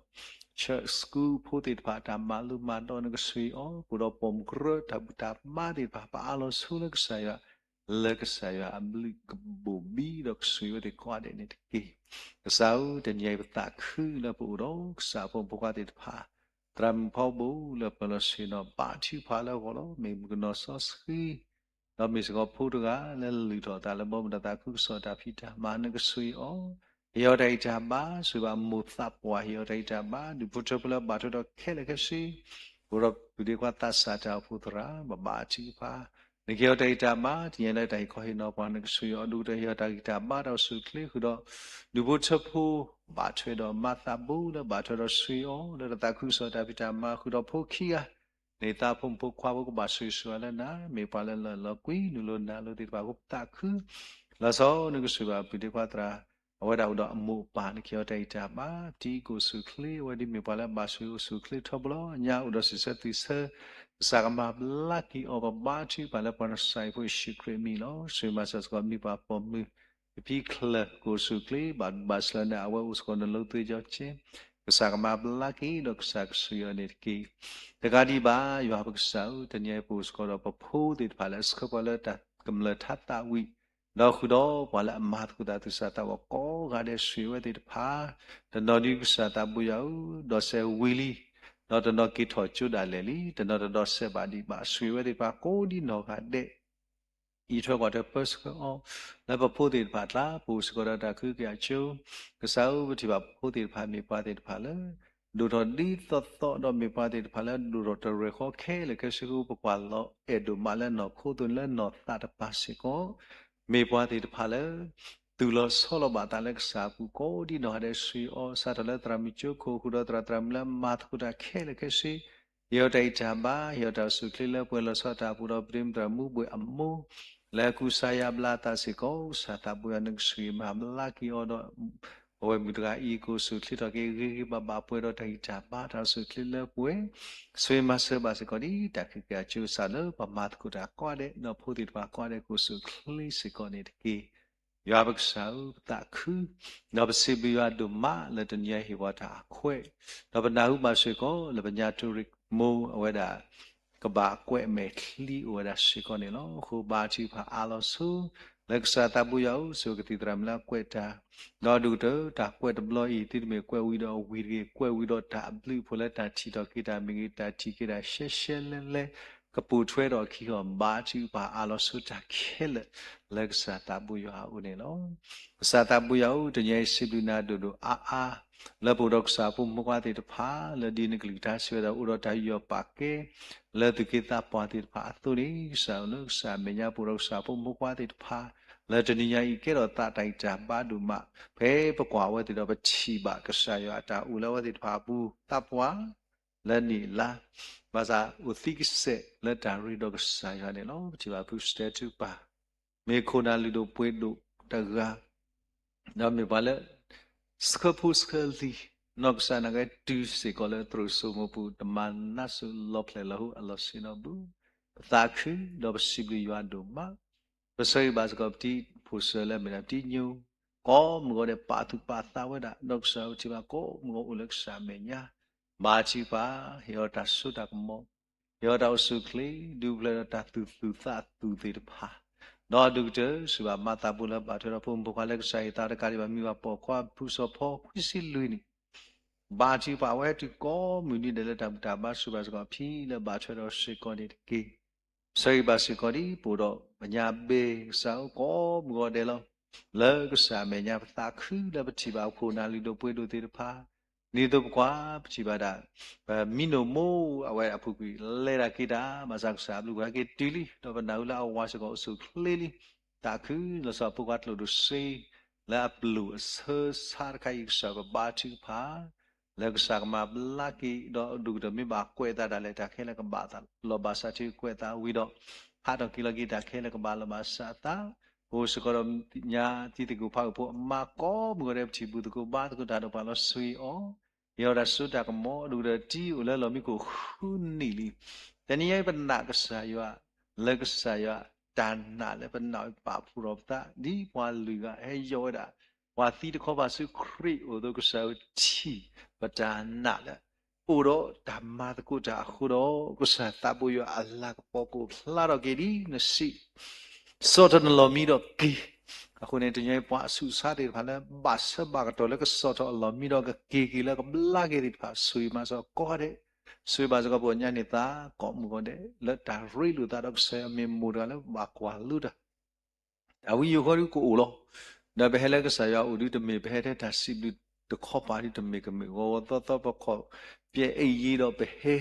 church school ဖိသ့ၣ်တဖၣ်တၢ်မၤလိမၤဒိး, နကဆိၣ်ဂ့ၤအီၤ, ပအိၣ်ဒီးပိာ်မုၣ်ကရၢတၢ်ဘူၣ်တၢ်ဘါသ့ၣ်တဖၣ် ပအါလီၤဆိလၢကစၢ်ယွၤ, လၢကစၢ်ယွၤအဘျုးကဘိၣ်ဘံဒီးကဆိၣ်ဂ့ၤဝဲသ့ၣ်ကိးဂၤဒဲးန့ၣ်တက့ၢ်. ကစၢ်ဧၢ, တနံၤအံၤပသးခုလၢပအိၣ်ဒီးကစၢ်အဖိမုၣ်ဖိခွါသ့ၣ်တဖၣ်, သရၣ်မုၣ်ဖီဘိၣ်လၢပၢၤလီၤဆ့ၣ်နီၤ ဘါထုကဖၣ်လၢအဂီၢ်လီၤ. မ့ၢ်မုၣ်ကနီၤစီဆှံ, ဒီးမ့ၢ်စ့ၢ်ကီးဖိတဂၤလၢလုၢ်ထီၣ်အသးလၢဘီမုၢ်ဒီးသးခုကစီၣ်တၢ်ဖံးတၢ်မၤ, နကဆိၣ်ဂ့ၤအီၤ, ဟ့ၣ်အီၤတၢ်ဂံၢ်တၢ်ဘါ, ဆိၣ်ဂ့ၤဘၣ်မိၢ်သးပှၢ်, ဟ့ၣ်အီၤတၢ်ဂံၢ်တၢ်ဘါ, ဒူၣ်ဖိထၢဖိလၢဘၣ်ထွဲဒီးခဲလၢာ်ခဲဆ့, အိၣ်ဒီးပုၢ်ဒ့ခွါသးစၢ်တၢ်အိၣ်ဖှိၣ်သရၣ်, ဘၣ်ဘါထုကဖၣ်, နကဟ့ၣ်အီၤတၢ်ဂံၢ်တၢ်ဘါ, တနံၤညါလၢတၢ်ဟ့ၣ်ခီဟ့ၣ်နီၤပှၤ, နကဆိၣ်ဂ့ၤအီၤ, ဒူၣ်ကတၢၢ်ဟ့ၣ်အီၤတၢ်ဂံၢ်တၢ်ဘါ, တၢ်အိၣ်ဆူၣ်အိၣ်ချ့ဃုာ်ဒီး ဒူၣ်ဖိထၢဖိ, ဘၣ်ထွဲဒီးမၤသးဘိလၢဘၣ်ထွဲဒီးဆိၣ်ဂ့ၤအီၤ, လၢတၢ်သးခုကစီၣ်တၢ်ဖံးတၢ်မၤဃုာ်ဒီးဖိခံဂၤ, န့ၢ်သးဖိမုၣ်ဖိခွါဖိကဘၣ်ဆိၣ်ဂ့ၤဆိၣ်ဝါလၢနၤ, မ့ၢ်ပှၤလၢလီၤလီၤကွံ နုာ်လီၤနၤလီၤသ့ၣ်တဖၣ် ပသးခု လီၤဆီ နကဆိၣ်ဂ့ၤဘၣ်ပုၢ်ဒ့ခွါသရၣ်, အဝဲဒၣ်အိၣ်ဒီးအမိၢ်အပၢ် နကဟ့ၣ်အီၤတၢ်ဂံၢ်တၢ်ဘါ, တံၤကအိၣ်ဆူၣ်အိၣ်ချ့, အဝဲဒၣ်မ့ၢ်ပှၤလၢအဘၣ်ဆိၣ်ဂ့ၤအိၣ်ဆူၣ်အိၣ်ချ့ထီဘိလီၤ. ညါအိၣ်ဒီးစံးဆၢသွံၣ်ဆၢ, ကစၢ်ကမၤဘျါက့ၤအီၤ, ပဘါထုကဖၣ်လၢပှၤနစၢ်အံၤဖိယ့ၣ်ၡူးခရံာ်အမံၤလီၤ. ဆိၣ်ဂ့ၤမၤစၢၤစ့ၢ်ကီး မံၤပှၢ်ပိာ်မုၣ် ဖံဖံချၢၣ် ကအိၣ်ဆူၣ်အိၣ်ချ့, ဘၣ်ဒိဘၣ်ထံးလၢနၤ, အဝဲအိၣ်စ့ၢ်ကီးနလိၤသွ့ယီၤက့, ကစၢ်ကမၤဘျါက့ၤ ဒီးကစၢ်ကဆိၣ်ဂ့ၤအီၤန့ၣ်တက့ၢ်. တကးဒံးဘၣ် ယွၤပကစၢ်ဧၢ, တနံၤအံၤပအိၣ်စ့ၢ်ကီးဒီးပဖိသ့ၣ်တဖၣ်လၢအဆှၢပှၤလၢတၢ်ကမျၢၢ် ထါသးဝံၣ်, ဒီးဃုာ်ဒီးပှၤလၢအမၤသကိးသးသူၣ်စၢ်သးဘီၣ်ကိးဂၤဒဲး ဆိၣ်ဂ့ၤဝဲသ့ၣ်တဖၣ်, တနီၤဒ်ကစၢ်သးဘိယွၤဧၢ, ဒီးစဲးဝံၤလံ, ဒီးတနီၤက့ၤထီၣ်ကၠိဒၣ်လဲာ်လံ, တနီၤတဒီးစဲးဘၣ်ဒံးဘၣ်, ဆိၣ်ဂ့ၤဝဲသ့ၣ်တဖၣ်ကိးဒံးနီၢ်ဂၤဒဲး အံးထွဲကွၢ်ထွဲပၢဆှၢအီၤ, လၢပဖိသ့ၣ်တဖၣ်အကျါ ပအိၣ်စ့ၢ်ကီးဒီးတၢ်ကဟုကယာ်ကၠိ, ကစၢ်ဧၢ ပထံၣ်ဘၣ်ပဖိသ့ၣ်တဖၣ်မ့ၢ်ပှၤသ့ၣ်တဖၣ်လၢ ဒိၣ်ထီၣ်ဒ်သိးသိး ဒီးမ့ၢ်ပှၤသ့ၣ်တဖၣ်လၢဒိၣ်ထီၣ်တရဲၣ်ဃီခဲလၢာ်ခဲဆ့အဃိ ပကွၢ်လီၤအဲၣ်ဒိၣ်မးလၢနီၢ်ခိအသိးန့ၣ် လၢနီၢ်သးတပၤစ့ၢ်ကီး, မ့ၢ်ပှၤသ့ၣ်တဖၣ်လၢ သူၣ်လီၤဆီလီၤဘၣ်သးလၢကစၢ်အပူၤကိးဒံးနီၢ်ဂၤဒဲး ဆိၣ်ဂ့ၤအီၤ, စးထီၣ်လၢသရၣ်မုၣ်ကၠိခိၣ် ဃုာ်ဒီးသရၣ်သရၣ်မုၣ်လၢမၤသကိးတၢ်ခဲလၢာ်ခဲဆ့ ဟ့ၣ်အီၤတၢ်ဂံၢ်တၢ်ဘါ, ဟ့ၣ်အီၤတၢ်အိၣ်ဆူၣ်အိၣ်ချ့လၢပှဲၤလီၤဆီတၢ်အပူၤဒီး ပဒ့မုၣ်သရၣ်မူဘှံးအမိၢ် လၢကူစါယါဘျါအသးစ့ၢ်ကီး, ကစၢ်သးဘိယွၤ နကဆိၣ်ဂ့ၤမၤဘျါက့ၤအီၤဒီး အဝဲမုၣ်တဂၤအံၤ ကအိၣ်ဆူၣ်အိၣ်ချ့ထီၣ်က့ၤဂ့ၤဂ့ၤဘၣ်ဘၣ် ပှဲၤဒီးတၢ်ဂံၢ်တၢ်ဘါ တၢ်အိၣ်ဆူၣ်အိၣ်ချ့လၢပှဲၤ, ဆိၣ်ဂ့ၤမၤစၢၤဘၣ်စ့ၢ်ကီးဒ်တၢ်ကဟုကယာ်ကၠိစးလၢပှၤမၤသကိးတၢ်ကိးဂၤဒဲး ဒီးဖိသ့ၣ်တဖၣ်ကိးဂၤဒဲး ကအိၣ်ဆူၣ်အိၣ်ချ့စ့ၢ်ကီးန့ၣ်တက့ၢ်. ယွၤပကစၢ်ဧၢ ပသးခု, ဒီးပစံးဘျုးယွၤဒိၣ်မးလၢတနံၤအံၤဟ့ၣ်ပှၤတၢ်အခွဲး, ဒီးပနၢ်ဟူဘၣ်စ့ၢ်ကီးလၢပညါတူရံးမိၢ် အဝဲဒၣ် ကဘၣ်ကွဲးအမဲာ်ချံအိၣ်ဝဲဒၣ်စ့ၢ်ကီးန့ၣ်လီၤ. အဃိဘါထုကဖၣ်အါလီၤဆိ လၢကစၢ်သးဘိယွၤဧၢ ဆိၣ်ဂ့ၤကသံၣ်သရၣ်မုၣ်လၢအကွဲးတၢ်, ဒီးဒိၣ်ကတၢၢ်တၢ်ကွဲးတဘျီအံၤ သုတမ့ၢ်ကွဲးဝံၤဒီးအဝံၤတဂ့ၤ, ကွဲးဝံၤဒီးတၢ်အဘျုးအဖှိၣ်လၢတၢ်ထံၣ်ထီၣ်က့ၤတၢ်မ့ၢ်ဂ့ၤ, တၢ်ထံၣ်က့ၤတၢ်ရှဲရှဲလဲလဲ ကပိာ်ထွဲထီၣ်အခံအီၤ, ဘါထုကဖၣ်အါလီၤဆိတၢ်ခဲလၢာ် လၢကစၢ်သးဘိယွၤအအိၣ်န့ၣ်လီၤ. ကစၢ်သးဘိယွၤဧၢ, တနံၤအံၤစံးဘျုးနၤဒိၣ်ဒိၣ်အါအါ လၢပအိၣ်ဒီးကစၢ်ဖိမုၣ်ဖိခွါသ့ၣ်တဖၣ် လၢဒ်နကလုၢ်ကထါစံးဝဲဒၣ် အိၣ်ဒီးတၢ်ယူးယီၣ်ပာ်ကဲ လၢသူၣ်က့သးပှၢ်သ့ၣ်တဖၣ်အသိးန့ၣ် ကစၢ်ဧၢ, လၢကစၢ်အမဲာ်ညါပအိၣ်ဒီးကစၢ်ဖိမုၣ်ဖိခွါသ့ၣ်တဖၣ် လၢတနံၤညါအံၤကဲထီၣ်သးတၢ်ဂံၢ်တၢ်ဘါဒိၣ်မး, ဖဲပကွၢ်အဝဲသ့ၣ်ဒီးပထံၣ်ဘၣ်ကစၢ်ယွၤအတၢ်အိၣ်လၢအဝဲသ့ၣ်တဖၣ်အပူၤ သးပှၢ် လၢနံၣ်လါ, ဘၣ်ဆၣ်အိၣ်သံကစဲးလၢတၢ်ရ့ဒီးကစၢ်ယွၤန့ၣ်လီၤ. ပထံၣ်ဘၣ်ဖုစတဲထူပၢ် မ့ၢ်ခိၣ်နၢ်လုၢ်ဒိၣ်ပှ့ၤဒိၣ်တဂၤ, ဒီးမ့ၢ်ပှၤလၢ ဆှၢဖိဆှၢလံၤ, နီၢ်ကစၢ်နာ်က့တုၤစ့ၢ်ကီးလၢသရိာ်စိမိပူၤ တမၤနးစိၤလီၤဖျဲၣ်လီၤဟိအလီၢ်ဆ့ၣ်နီၤပူၤ, ပသးခု ဒီးပစံးဘျုးယွၤဒိၣ်မး, ပဆၢဂ့ၤဘၣ်စ့ၢ်ကီးပတံၤဖိစၢၤလၢအမ့ၢ်ဒၣ်ပတံၤညိၣ် ကိးမုၢ်ဂီၤဒဲး ပာ်သူၣ်ပာ်သးဝဲဒၣ် ဒီးကစၢ်အဝဲထံၣ်ဘၣ် ကိးမုၢ်ဂီၤအိၣ်လၢကစၢ်အမဲာ်ညါ, ဘါထုကဖၣ်, ဟ့ၣ်အီၤတၢ်စိတၢ်ကမီၤ, ဟ့ၣ်အီၤတၢ်အိၣ်ဆူၣ်အိၣ်ချ့, ဒုးဖျဲးဒီးတၢ်သူၣ်သူၣ်သးသူၣ်သ့ၣ်တဖၣ်, ဒီးဒုးကတၢၢ်စံးဘၣ် မၤသးပူၤလၢဘၣ်ထွဲဒီးဖိမုၣ်ဖိခွါလၢကစၢ်ဟ့ၣ်သါတကးဒံးဘၣ် မံၤဘၣ်ပိာ်ခွါ ဖုစီၤဖီ ခွံဆံလွံၢ်နံၣ် ဘါထုကဖၣ်ဝဲတုၤကိးမုၢ်နံၤဒဲးလၢတၢ်ဘူၣ်တၢ်ဘါ စံးဘၣ်စ့ၢ်ကီး ဖံလၢဘၣ်ထွဲဒီးစ့ၢ်ကီးန့ၣ်တက့ၢ်. ဆၢဂ့ၤဘၣ်စ့ၢ်ကီးဒ်ပအိၣ်ဒီးပညါဘ့ၣ် ကစၢ်ဧၢ ကိးမုၢ်ဂီၤဒဲးလီၤ. လၢကစၢ်အမဲာ်ညါ ပသးခုလၢပထံၣ်ဘၣ် ပခိၣ်နၢ်လုၢ်ဒိၣ်ပှ့ၤဒိၣ်သ့ၣ်တဖၣ်, ဒ်သိးပကွၢ်ပထံၣ်ဘၣ်ဒၣ် ပမံနိၣ်မိၢ်အဝဲအပူၤကွံာ် လဲၤတၢ်က့ၤတၢ် ဘၣ်ဆၣ်ကစၢ်အဘျုးကဟဲက့ၤတုၤလံ, ဒီးပနၢ်ဟူလၢအဝၤစ့ၢ်ကီးအိၣ်ဆူၣ်အိၣ်ချ့လံ. သးခုလီၤဆီဖိခွါကျိၣ်ဒိၣ်စ့ လၢအပျိၢ်အဆၢဆါတခါအံၤ ကစၢ်ပဘါထုကဖၣ် လၢကစၢ်ကမၤဘျါက့ၤ ဒီးဒုးကတၢၢ်မ့ၢ်ဘၣ်ကွဲးအသးဒၣ်လဲာ် တၢ်ခဲလၢာ်ကဘၣ်သးလီၤဘၣ်စးထီၣ်ကွဲးအသးဝံၤဒီး ဟးထီၣ်က့ၤလီၤက့ၤ တၢ်ခဲလၢာ်ကဘၣ်လီၤဘၣ်စးအသး, ပအိၣ်စ့ၢ်ကီးဒီးညါတံၤသကိးဖးဂီၢ်ဖိ အမါကိးမုၢ်ဂီၤဒဲး ပထံၣ်ဘူၣ်သကိးဘါသကိးတၢ်ဒီးပှၤလီၤ ဆှံအီၤ, ဟ့ၣ်အီၤတၢ်စိတၢ်ကမီၤ ဒုးကတၢၢ်တံၤအိၣ်လၢလီၢ်မံခိၣ်ဃုနံၣ်လံ. တနံၤညါအံၤ ပနာ်ကစၢ်ယွၤ လၢကစၢ်ယွၤတၢ်နာ်လၢပနာ်ဝဲ ပာ်ဖှိၣ်ထီၣ်ပသး ဒ်ပှၤလွံၢ်ဂၤဟဲယီၢ်ဝဲဒၣ် ပှၤသံတခီပၤဆူခရံာ်အအိၣ်အသိး ကစၢ်ဧၢ ထံၣ်ပတၢ်နာ်လၢ အိၣ်ဒီးတၢ်မၤသကိးတၢ်အဃိဒီး ကစၢ်သးဘိယွၤအလၤကပီၤကအိၣ်ဖျါထီၣ်က့ၤဒ်နစံး ဆီၣ်ထွဲနလီၢ်မံဒီးက့ၤ. အဃိန့ၣ် တနံၤညါအံၤပှၤအဆူးအဆါသ့ၣ်တဖၣ်လၢ ဘၣ်ဆၢဘၣ်ကတီၢ်လၢကဆီၣ်ထွဲအလီၢ်မံဒီးကက့ၤက့ၤလၢကဘျါက့ၤသ့ၣ်တဖၣ် ဆိၣ်ဂ့ၤမၤစၢၤကိးဂၤဒဲး, ဆိၣ်ဂ့ၤဘၣ်စ့ၢ်ကီးပှၤကညီန့ၣ်သး ကိးမုၢ်ဂီၤဒဲး လၢတၢ်ရ့လိာ်သးဒီးကစၢ်ယွၤ မ့ၢ်မိၢ်တဂၤလၢဘၣ်ကွၢ်လိတၢ် တၢ်ဝံယိၤဃီဒုကအိၣ်လီၤ. ဒီးပဟဲလၢကစၢ်ယွၤအအိၣ်ဒု တမ့ၢ်ပဟဲထဲတၢ်စံးဘျုးတခီပၤဒု တမ့ၢ်ကမ့ၢ်ဂီၤဂီၤသီသီ ပခီၣ်ပျဲအ့ၣ်ယ့ၤဒီးပဟဲ,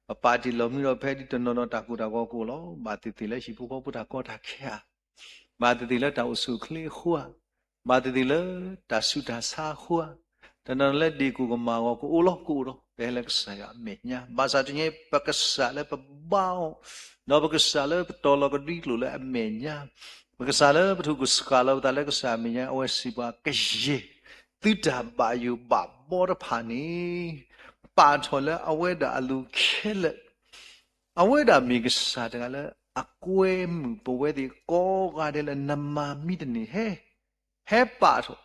ပပာ်တ့ၢ်လီၢ်မံဒီးပဟဲဒ်တနီၤနီၤ တၢ်ကိၢ်တၢ်ဂီၤကအိၣ်လီၤ. ဘၣ်သ့ၣ်သ့ၣ်လၢဟံၣ်ဖိဃီဖိတၢ်ကီတၢ်ခဲဧါ, ဘၣ်သ့ၣ်သ့ၣ်လၢတၢ်အိၣ်ဆူၣ်အိၣ်ချ့အဃိဧါ, ဘၣ်သ့ၣ်သ့ၣ်လၢတၢ်ဆူးတၢ်ဆါအဃိဧါ, တနီၤလၢဒ့ၣ်ကိၢ်ကမၣ်အဂီၢ်ကအိၣ်လီၤ ကအိၣ်လီၤ. ပဟဲလၢကစၢ်ယွၤအမဲာ်ညါ ဘၣ်ဆၣ်တနံၤညါအံၤ ပကစၢ်လၢပဘါအီၤ, ဒီးပကစၢ်လၢပတီၤလီၤကဒွံကျိာ်လၢအမဲာ်ညါ, ပကစၢ်လၢပထိၣ်ကစှၤလီၤပသးလၢကစၢ်အမဲာ်ညါ အဝဲစံးပှၤ ကယဲၢ်သုတၢ်ဘၣ်ယိၣ်ဘၣ်ဘီတဖၣ်န့ၣ် ပာ်ထီၣ်လၢအဝဲဒၣ်အလိၤခဲလၢာ်, အဝဲဒၣ်မ့ၢ်ကစၢ်တဂၤလၢအကွဲမုာ်ပဝဲသ့ၣ်ကိးဂၤဒဲးလၢနမၤမံတန့ၢ် ဟဲ ဟဲပာ်ထီၣ်,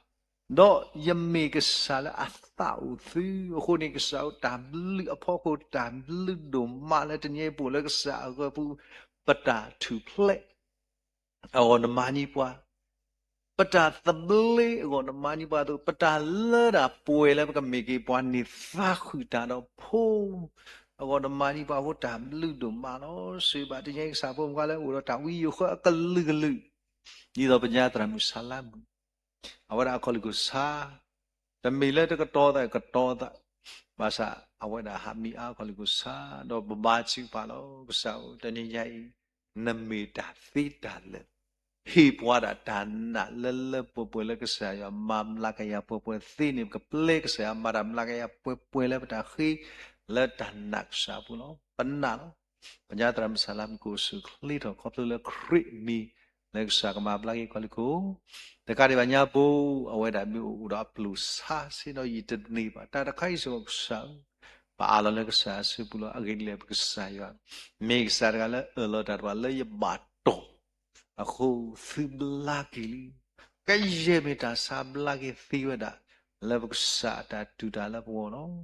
ဒီးယမ့ၢ်ကစၢ်လၢအသးအိၣ်သုအဃိန့ၣ် ကစၢ်ဧၢ တၢ်ဘျုးအဖီခိၣ် တၢ်ဘျုးဒိၣ်မးလၢတနံၤအံၤ ပအိၣ်လၢကစၢ်အဂီၢ်ပူၤ ပတၢ်ထူၣ်ဖျဲးအဂီၢ်နမၤန့ၢ်ပှၤ, ပတၢ်သဘျ့အဂီၢ်နမၤန့ၢ်ပှၤအသိး ပတၢ်လၢတၢ်ပှဲၤလၢပကမ့ၢ်က့ၤပှၤန့ၢ်သးဃုာ်တၢ်ဒီးဖိ အဂီၢ်နမၤန့ၢ်ပှၤအဃိ တၢ်ဘျုးဒိၣ်မးလီၤ. စံးဘၣ်တနံၤအံၤ ကစၢ်ဖိမုၣ်ခွါလၢအိၣ်ဒီးတၢ်ဝံယိၤဃၢအကလုာ်ကလုာ် ဒ်သိးပညါသရၣ်မုၣ်ဆါလါမုၣ် အဝဲဒၣ်အခီၣ်လ့ၢ်ခိၣ်ဆါ တမ့ၢ်လၢတကတီၤသးကတီၤသး, ဘၣ်ဆၣ်အဝဲဒၣ်ဟးမံအါအခီၣ်လ့ၢ်ခိၣ်ဆါ ဒီးပဘါထုကဖၣ်လီၤ. ကစၢ်ဧၢ တနံၤညါအံၤ နမ့ၢ်တၢ်သ့တၢ်လၢာ် ဟ့ၣ်ပှၤဒၣ်တၢ်နာ်လၢလၢပှဲၤပှဲၤလၢကစၢ်ယွၤမၤဘျါကယၤပှဲၤပှဲၤသ့န့ၣ် ပကပျဲကစၢ်ယွၤမၤတၢ်ဘျါကယၤပှဲၤပှဲၤလၢပတၢ်ဃ့ လၢတၢ်နာ်ကစၢ်အပူၤလီၤ. ပနာ်လီၤ. ပညါသရၣ်မုၣ်ဆါလါမုၣ်ကအိၣ်ဆူၣ်အိၣ်ချ့ထီၣ် ခီဖျိလၢခရံာ်အမံၤ လၢကစၢ်ကမၤဘျါက့ၤခီၣ်လ့ၢ်ခိၣ် တကးဒံးဘၣ်ညါပူၤ အဝဲဒၣ်မ့ၢ်အိၣ်ဒီးအပျိၢ်ဆါဆ့ၣ်နီၤ ယတန့ၢ်ဘၣ် တၢ်တခါအံၤစ့ၢ်ကီးကစၢ်ဧၢ, ပအးလီၤလၢကစၢ်အစုပူၤလီၤ. အဂ့ၢ်ဒ်လဲၣ် ပကစၢ်ယွၤ မ့ၢ်ကစၢ်တဂၤလၢအအၢၣ်လီၤတၢ်တဖၣ်လၢယဘၣ်တီၢ် အဃိသုဘျါက့ၤလံ. ကယဲၢ်မ့ၢ်တၢ်ဆါဘျါက့ၤသ့ဝဲဒၣ် လၢပကစၢ်အတၢ်တူၢ်တၢ်လၢပဂီၢ်လီၤ.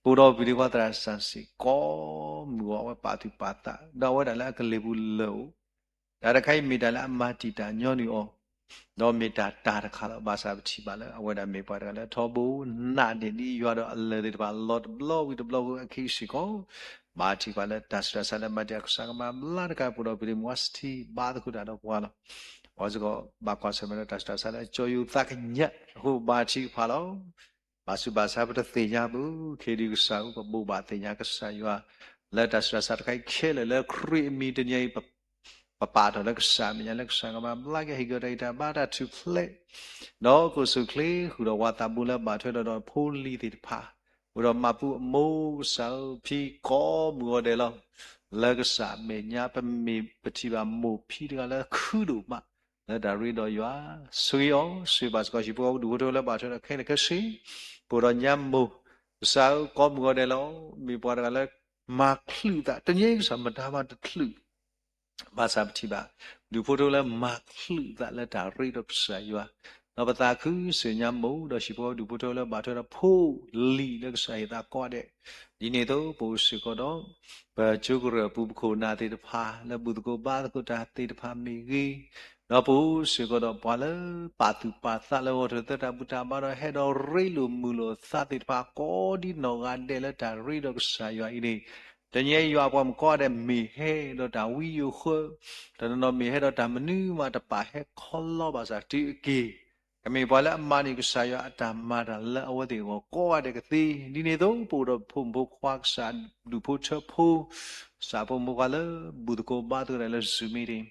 ပအိၣ်ဒီးပှၤဒ့ခွါသရၣ်စၢ်စံး ကိးမုၢ်ဂီၤအဝဲပာ်သူၣ်ပာ်သး ဒီးအဝဲဒၣ်လၢအကလံၤပူၤလၢာ်အိၣ် တၢ်တခါအံၤမ့ၢ်တၢ်လၢအမၤတံာ်တာ်ညီနုၢ်အီၤ ဒီးမ့ၢ်တၢ်တၢ်တခါလီၤ. ဘၣ်ဆၣ်ပထံၣ်ဘၣ်လၢအဝဲဒၣ်မ့ၢ်ပှၤတဂၤလၢထီဘိ နာ်န့ၢ်ဒံးယွၤဒီးအလၢၢ်သ့ၣ်တဖၣ်လီၤတဘျီဝံၤတဘျီအဃိ အခံစ့ၢ်ကီး ဘၣ်ထံၣ်ပှၤလၢတၢ်ဆူးတၢ်ဆါလၢမၤတံာ်တာ်ကစၢ်ကမၤဘျါတကး ပအိၣ်ဒီးပဒ့မုၣ်ဝါစထံ ဘါသကိးတၢ်ဒီးပှၤလီၤ. အဝဲစ့ၢ်ကီး ဘၣ်ကွၢ်ဆၢၣ်မဲာ်လၢတၢ်ဆူးတၢ်ဆါလၢအကၠီယိၤသးကညးအဃိ ဘၣ်ထံၣ်ပှၤလီၤ. ဘၣ်ဆူးဘၣ်ဆါပတသ့ၣ်ညါဘၣ် ခဲဒုးကစၢ်ဧၢ ပဘိးဘၣ်သ့ၣ်ညါကစၢ်ယွၤ လၢတၢ်ဆူးတၢ်ဆါတခါအံၤခဲလၢာ်လၢခရံာ်အမံၤတနံၤအံၤ ပပာ်ထီၣ်လၢကစၢ်အမဲာ်ညါလၢကစၢ်ကမၤဘျါက့ၤဟ့ၣ်က့ၤတၢ်ဂံၢ်တၢ်ဘါတၢ်ထူၣ်ဖျဲး ဒီးကအိၣ်ဆူၣ်အိၣ်ချ့ဃုာ်ဒီးပှၤသးဘိလၢဘၣ်ထွဲဒီးဒီးဖိလံၤသ့ၣ်တဖၣ် အိၣ်ဒီးမၤပူအမိၢ်ကစၢ်ဧၢ ဖံကိးမုၢ်ဂီၤဒဲးလီၤ. လၢကစၢ်အမဲာ်ညါ ပမ့ၢ်ပထံၣ်ဘၣ်မိၢ်ဖံတဂၤလၢခုဒိၣ်မး လၢတၢ်ရ့ဒီးယွၤ ဆိၣ်ဂ့ၤအီၤ ဆိၣ်ဂ့ၤဘၣ်စ့ၢ်ကီးဟံၣ်ဖိဃီဖိဒူၣ်ဖိထၢလၢဘၣ်ထွဲဒီးခဲလၢာ်ခဲဆ့ ပအိၣ်ဒီးညါမိၢ် ကစၢ်ဧၢ ကိးမုၢ်ဂီၤဒဲးလီၤ မ့ၢ်ပှၤတဂၤလၢ မၤချုးသး တနံၤအံၤကစၢ်မတၤမၤတချုး ဘၣ်ဆၣ်ပထံၣ်ဘၣ် ဒူၣ်ဖိထၢလၢမၤချုးသးလၢတၢ်ရ့ဒီးကစၢ်ယွၤ ဒီးပသးခုစံၣ်ညါမိၢ် ဒီးဟံၣ်ဖိဃီဖိဒူၣ်ဖိထၢဖိလၢဘၣ်ထွဲဒီးဖိလံၤလၢကစၢ်ဟ့ၣ်သးကိးဂၤဒဲး, ဒ်န့ၣ်အသိး ပအိၣ်စ့ၢ်ကီးဒီး ပကၠိကရၢၢ်ပူၤပခိၣ်နၢ်သ့ၣ်တဖၣ် လၢဘူၣ်သကိးဘါသကိးတၢ်သ့ၣ်တဖၣ်မ့ၢ်ဂ့ၤ, ဒီးပအိၣ်စ့ၢ်ကီးဒီးပှၤလၢပာ်သူၣ်ပာ်သးလၢဂီၤထၢၣ်သၢတၢ်ဘူၣ်တၢ်ဘါဒီးဟဲဒီးရ့လိာ်မုာ်လိာ်သးသ့ၣ်တဖၣ် ကိးဒ်နီၢ်ဂၤဒဲးလၢတၢ်ရ့ဒီးကစၢ်ယွၤအံၤန့ၣ်, တနံၤအံၤယွၤအပှၤမုၣ်ကိးဂၤဒဲးမ့ၢ်ဟဲဒီးတၢ်ဝံယိာ်ဃၢ, တနီၤနီၤမ့ၢ်ဟဲဒီးတၢ်မနုၤမးတပာ်ဟဲခီလီဘၣ်ဆၣ်တုၤအက့ၢ် ကမ့ၢ်ပှၤလၢအမၤန့ၢ်ကစၢ်ယွၤအတၢ်မၤတၢ်လၢအဝဲသ့ၣ်အဂီၢ်ကိးဂၤဒဲးကသ့, ဒ်န့ၣ်အသိး ပအိၣ်ဒီးဖိမုၣ်ဖိခွါကစၢ်ဒူၣ်ဖိထၢဖိ ကစၢ်ဖိမုၣ်ဖိခွါလၢဘူၣ်သကိးဘါသကိးတၢ်လၢ Zoom meeting,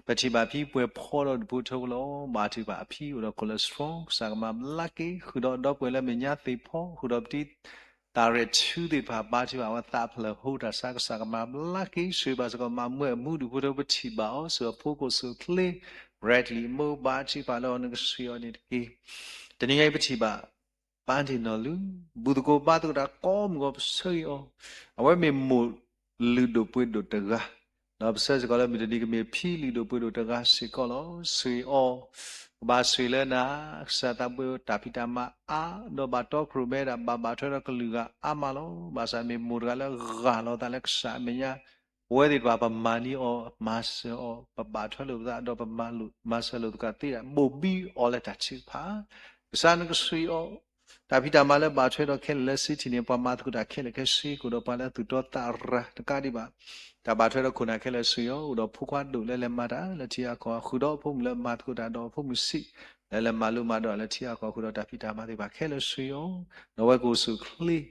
ပထံၣ်ဘၣ်ဖံပှဲၤဖီဒီးဒူၣ်ဖိထၢဖိလီၤ. ဘါထုကဖၣ်အဖံအိၣ်ဒီး cholesterol ကစၢ်ကမၤဘျါက့ၤ ဃုာ်ဒီးဒီပုၢ်ဝဲၢ်လၢမဲာ်ညါသ့ၣ်ဖီ ဃုာ်ဒီးပတံၤသးရဲၣ်ထူသ့ၣ်တဖၣ် ဘါထုကဖၣ်အဝဲသးဖျၢၣ်ဟိတၢ်ဆါ ကစၢ်ကမၤဘျါက့ၤ ဆိၣ်ဂ့ၤဘၣ်စ့ၢ်ကီးမၤမုၢ်အမူဒူၣ်ဖိထၢဖိ ပထံၣ်ဘၣ်အီၤ စ့ၢ်ကီးဖိကီၢ်စ့ၢ်ချ့ ရဲၣ်လံၣ်မိၢ် ဘါထုကဖၣ်လၢအီၤနကဆှံအီၤန့ၣ်တက့ၢ်. တနံၤညါအံၤပထံၣ်ဘၣ် ပၢ်တ့ၢ်နီၢ်လူၤ ဘူၣ်သကိးဘါသကိးတၢ်ကိးမုၢ်ဂီၤ ပဆၢဂ့ၤအီၤ, အဝဲမ့ၢ်မိၢ်လုၢ်ဒိၣ်ပှ့ၤဒိၣ်တဂၤ, ဒီးပဆၢစ့ၢ်ကီးလၢမုၢ်တနံၤကမ့ၢ်ဖံလုၢ်ဒိၣ်ပှ့ၤဒိၣ်တဂၤစ့ၢ်ကီးလီၤ. ဆှံအီၤ, ကဘၣ်ဆှံလၢနၤ, ကစၢ်သးဘိတၢ်ဖံးတၢ်မၤအါ, ဒီးဘၣ်တီခိၣ်ရိၣ်မဲဒၣ်ဘၣ်ဘၣ်ထွဲဒီးကလုာ်ဂၤအါမးလီၤ. ဘၣ်ဆၣ်မ့ၢ်မိၢ်တဂၤလၢဂၢ်လီၤသးလၢကစၢ်အမဲာ်ညါ ပဝဲသ့ၣ်တဖၣ်ပမၤန့ၢ်အီၤ မၤစၢၤအီၤ ပဘၣ်ထွဲလိာ်ပသး ဒီးပမၤလိာ်မၤစၢၤလိာ်သကိးသ့ဒၣ် ဘိၣ်ဘံအီၤလၢတၢ်ထုကဖၣ်, ကစၢ်နကဆှံအီၤ, တၢ်ဖံးတၢ်မၤလၢဘၣ်ထွဲဒီးခဲလၢာ်လၢ city န့ၣ် ပှၤမၤသကိးတၢ်ခဲလၢာ်ခဲဆ့ ကအိၣ်ဒီးပှၤလၢသူၣ်တီသးရၤတကးဒံးဘၣ်, တၢ်ဘၣ်ထွဲဒီးခိၣ်နၢ်ခဲလၢာ်ဆှံအီၤ, အိၣ်ဒီးဖိခွါဒိၣ်လၢလဲၤမၤတၢ်လၢထံအကီၢ် ဃုာ်ဒီးဖိမုၣ်လၢမၤသကိးတၢ်ဒီးဖိမုၣ်ဆံး လၢလဲၤမၤလိမၤဒိးလၢထံအကီၢ် ဃုာ်ဒီးတၢ်ဖံးတၢ်မၤသ့ၣ်တဖၣ်ခဲလၢာ်ဆှံအီၤ, ဒီးဝဲကအိၣ်ဆူၣ်ချ့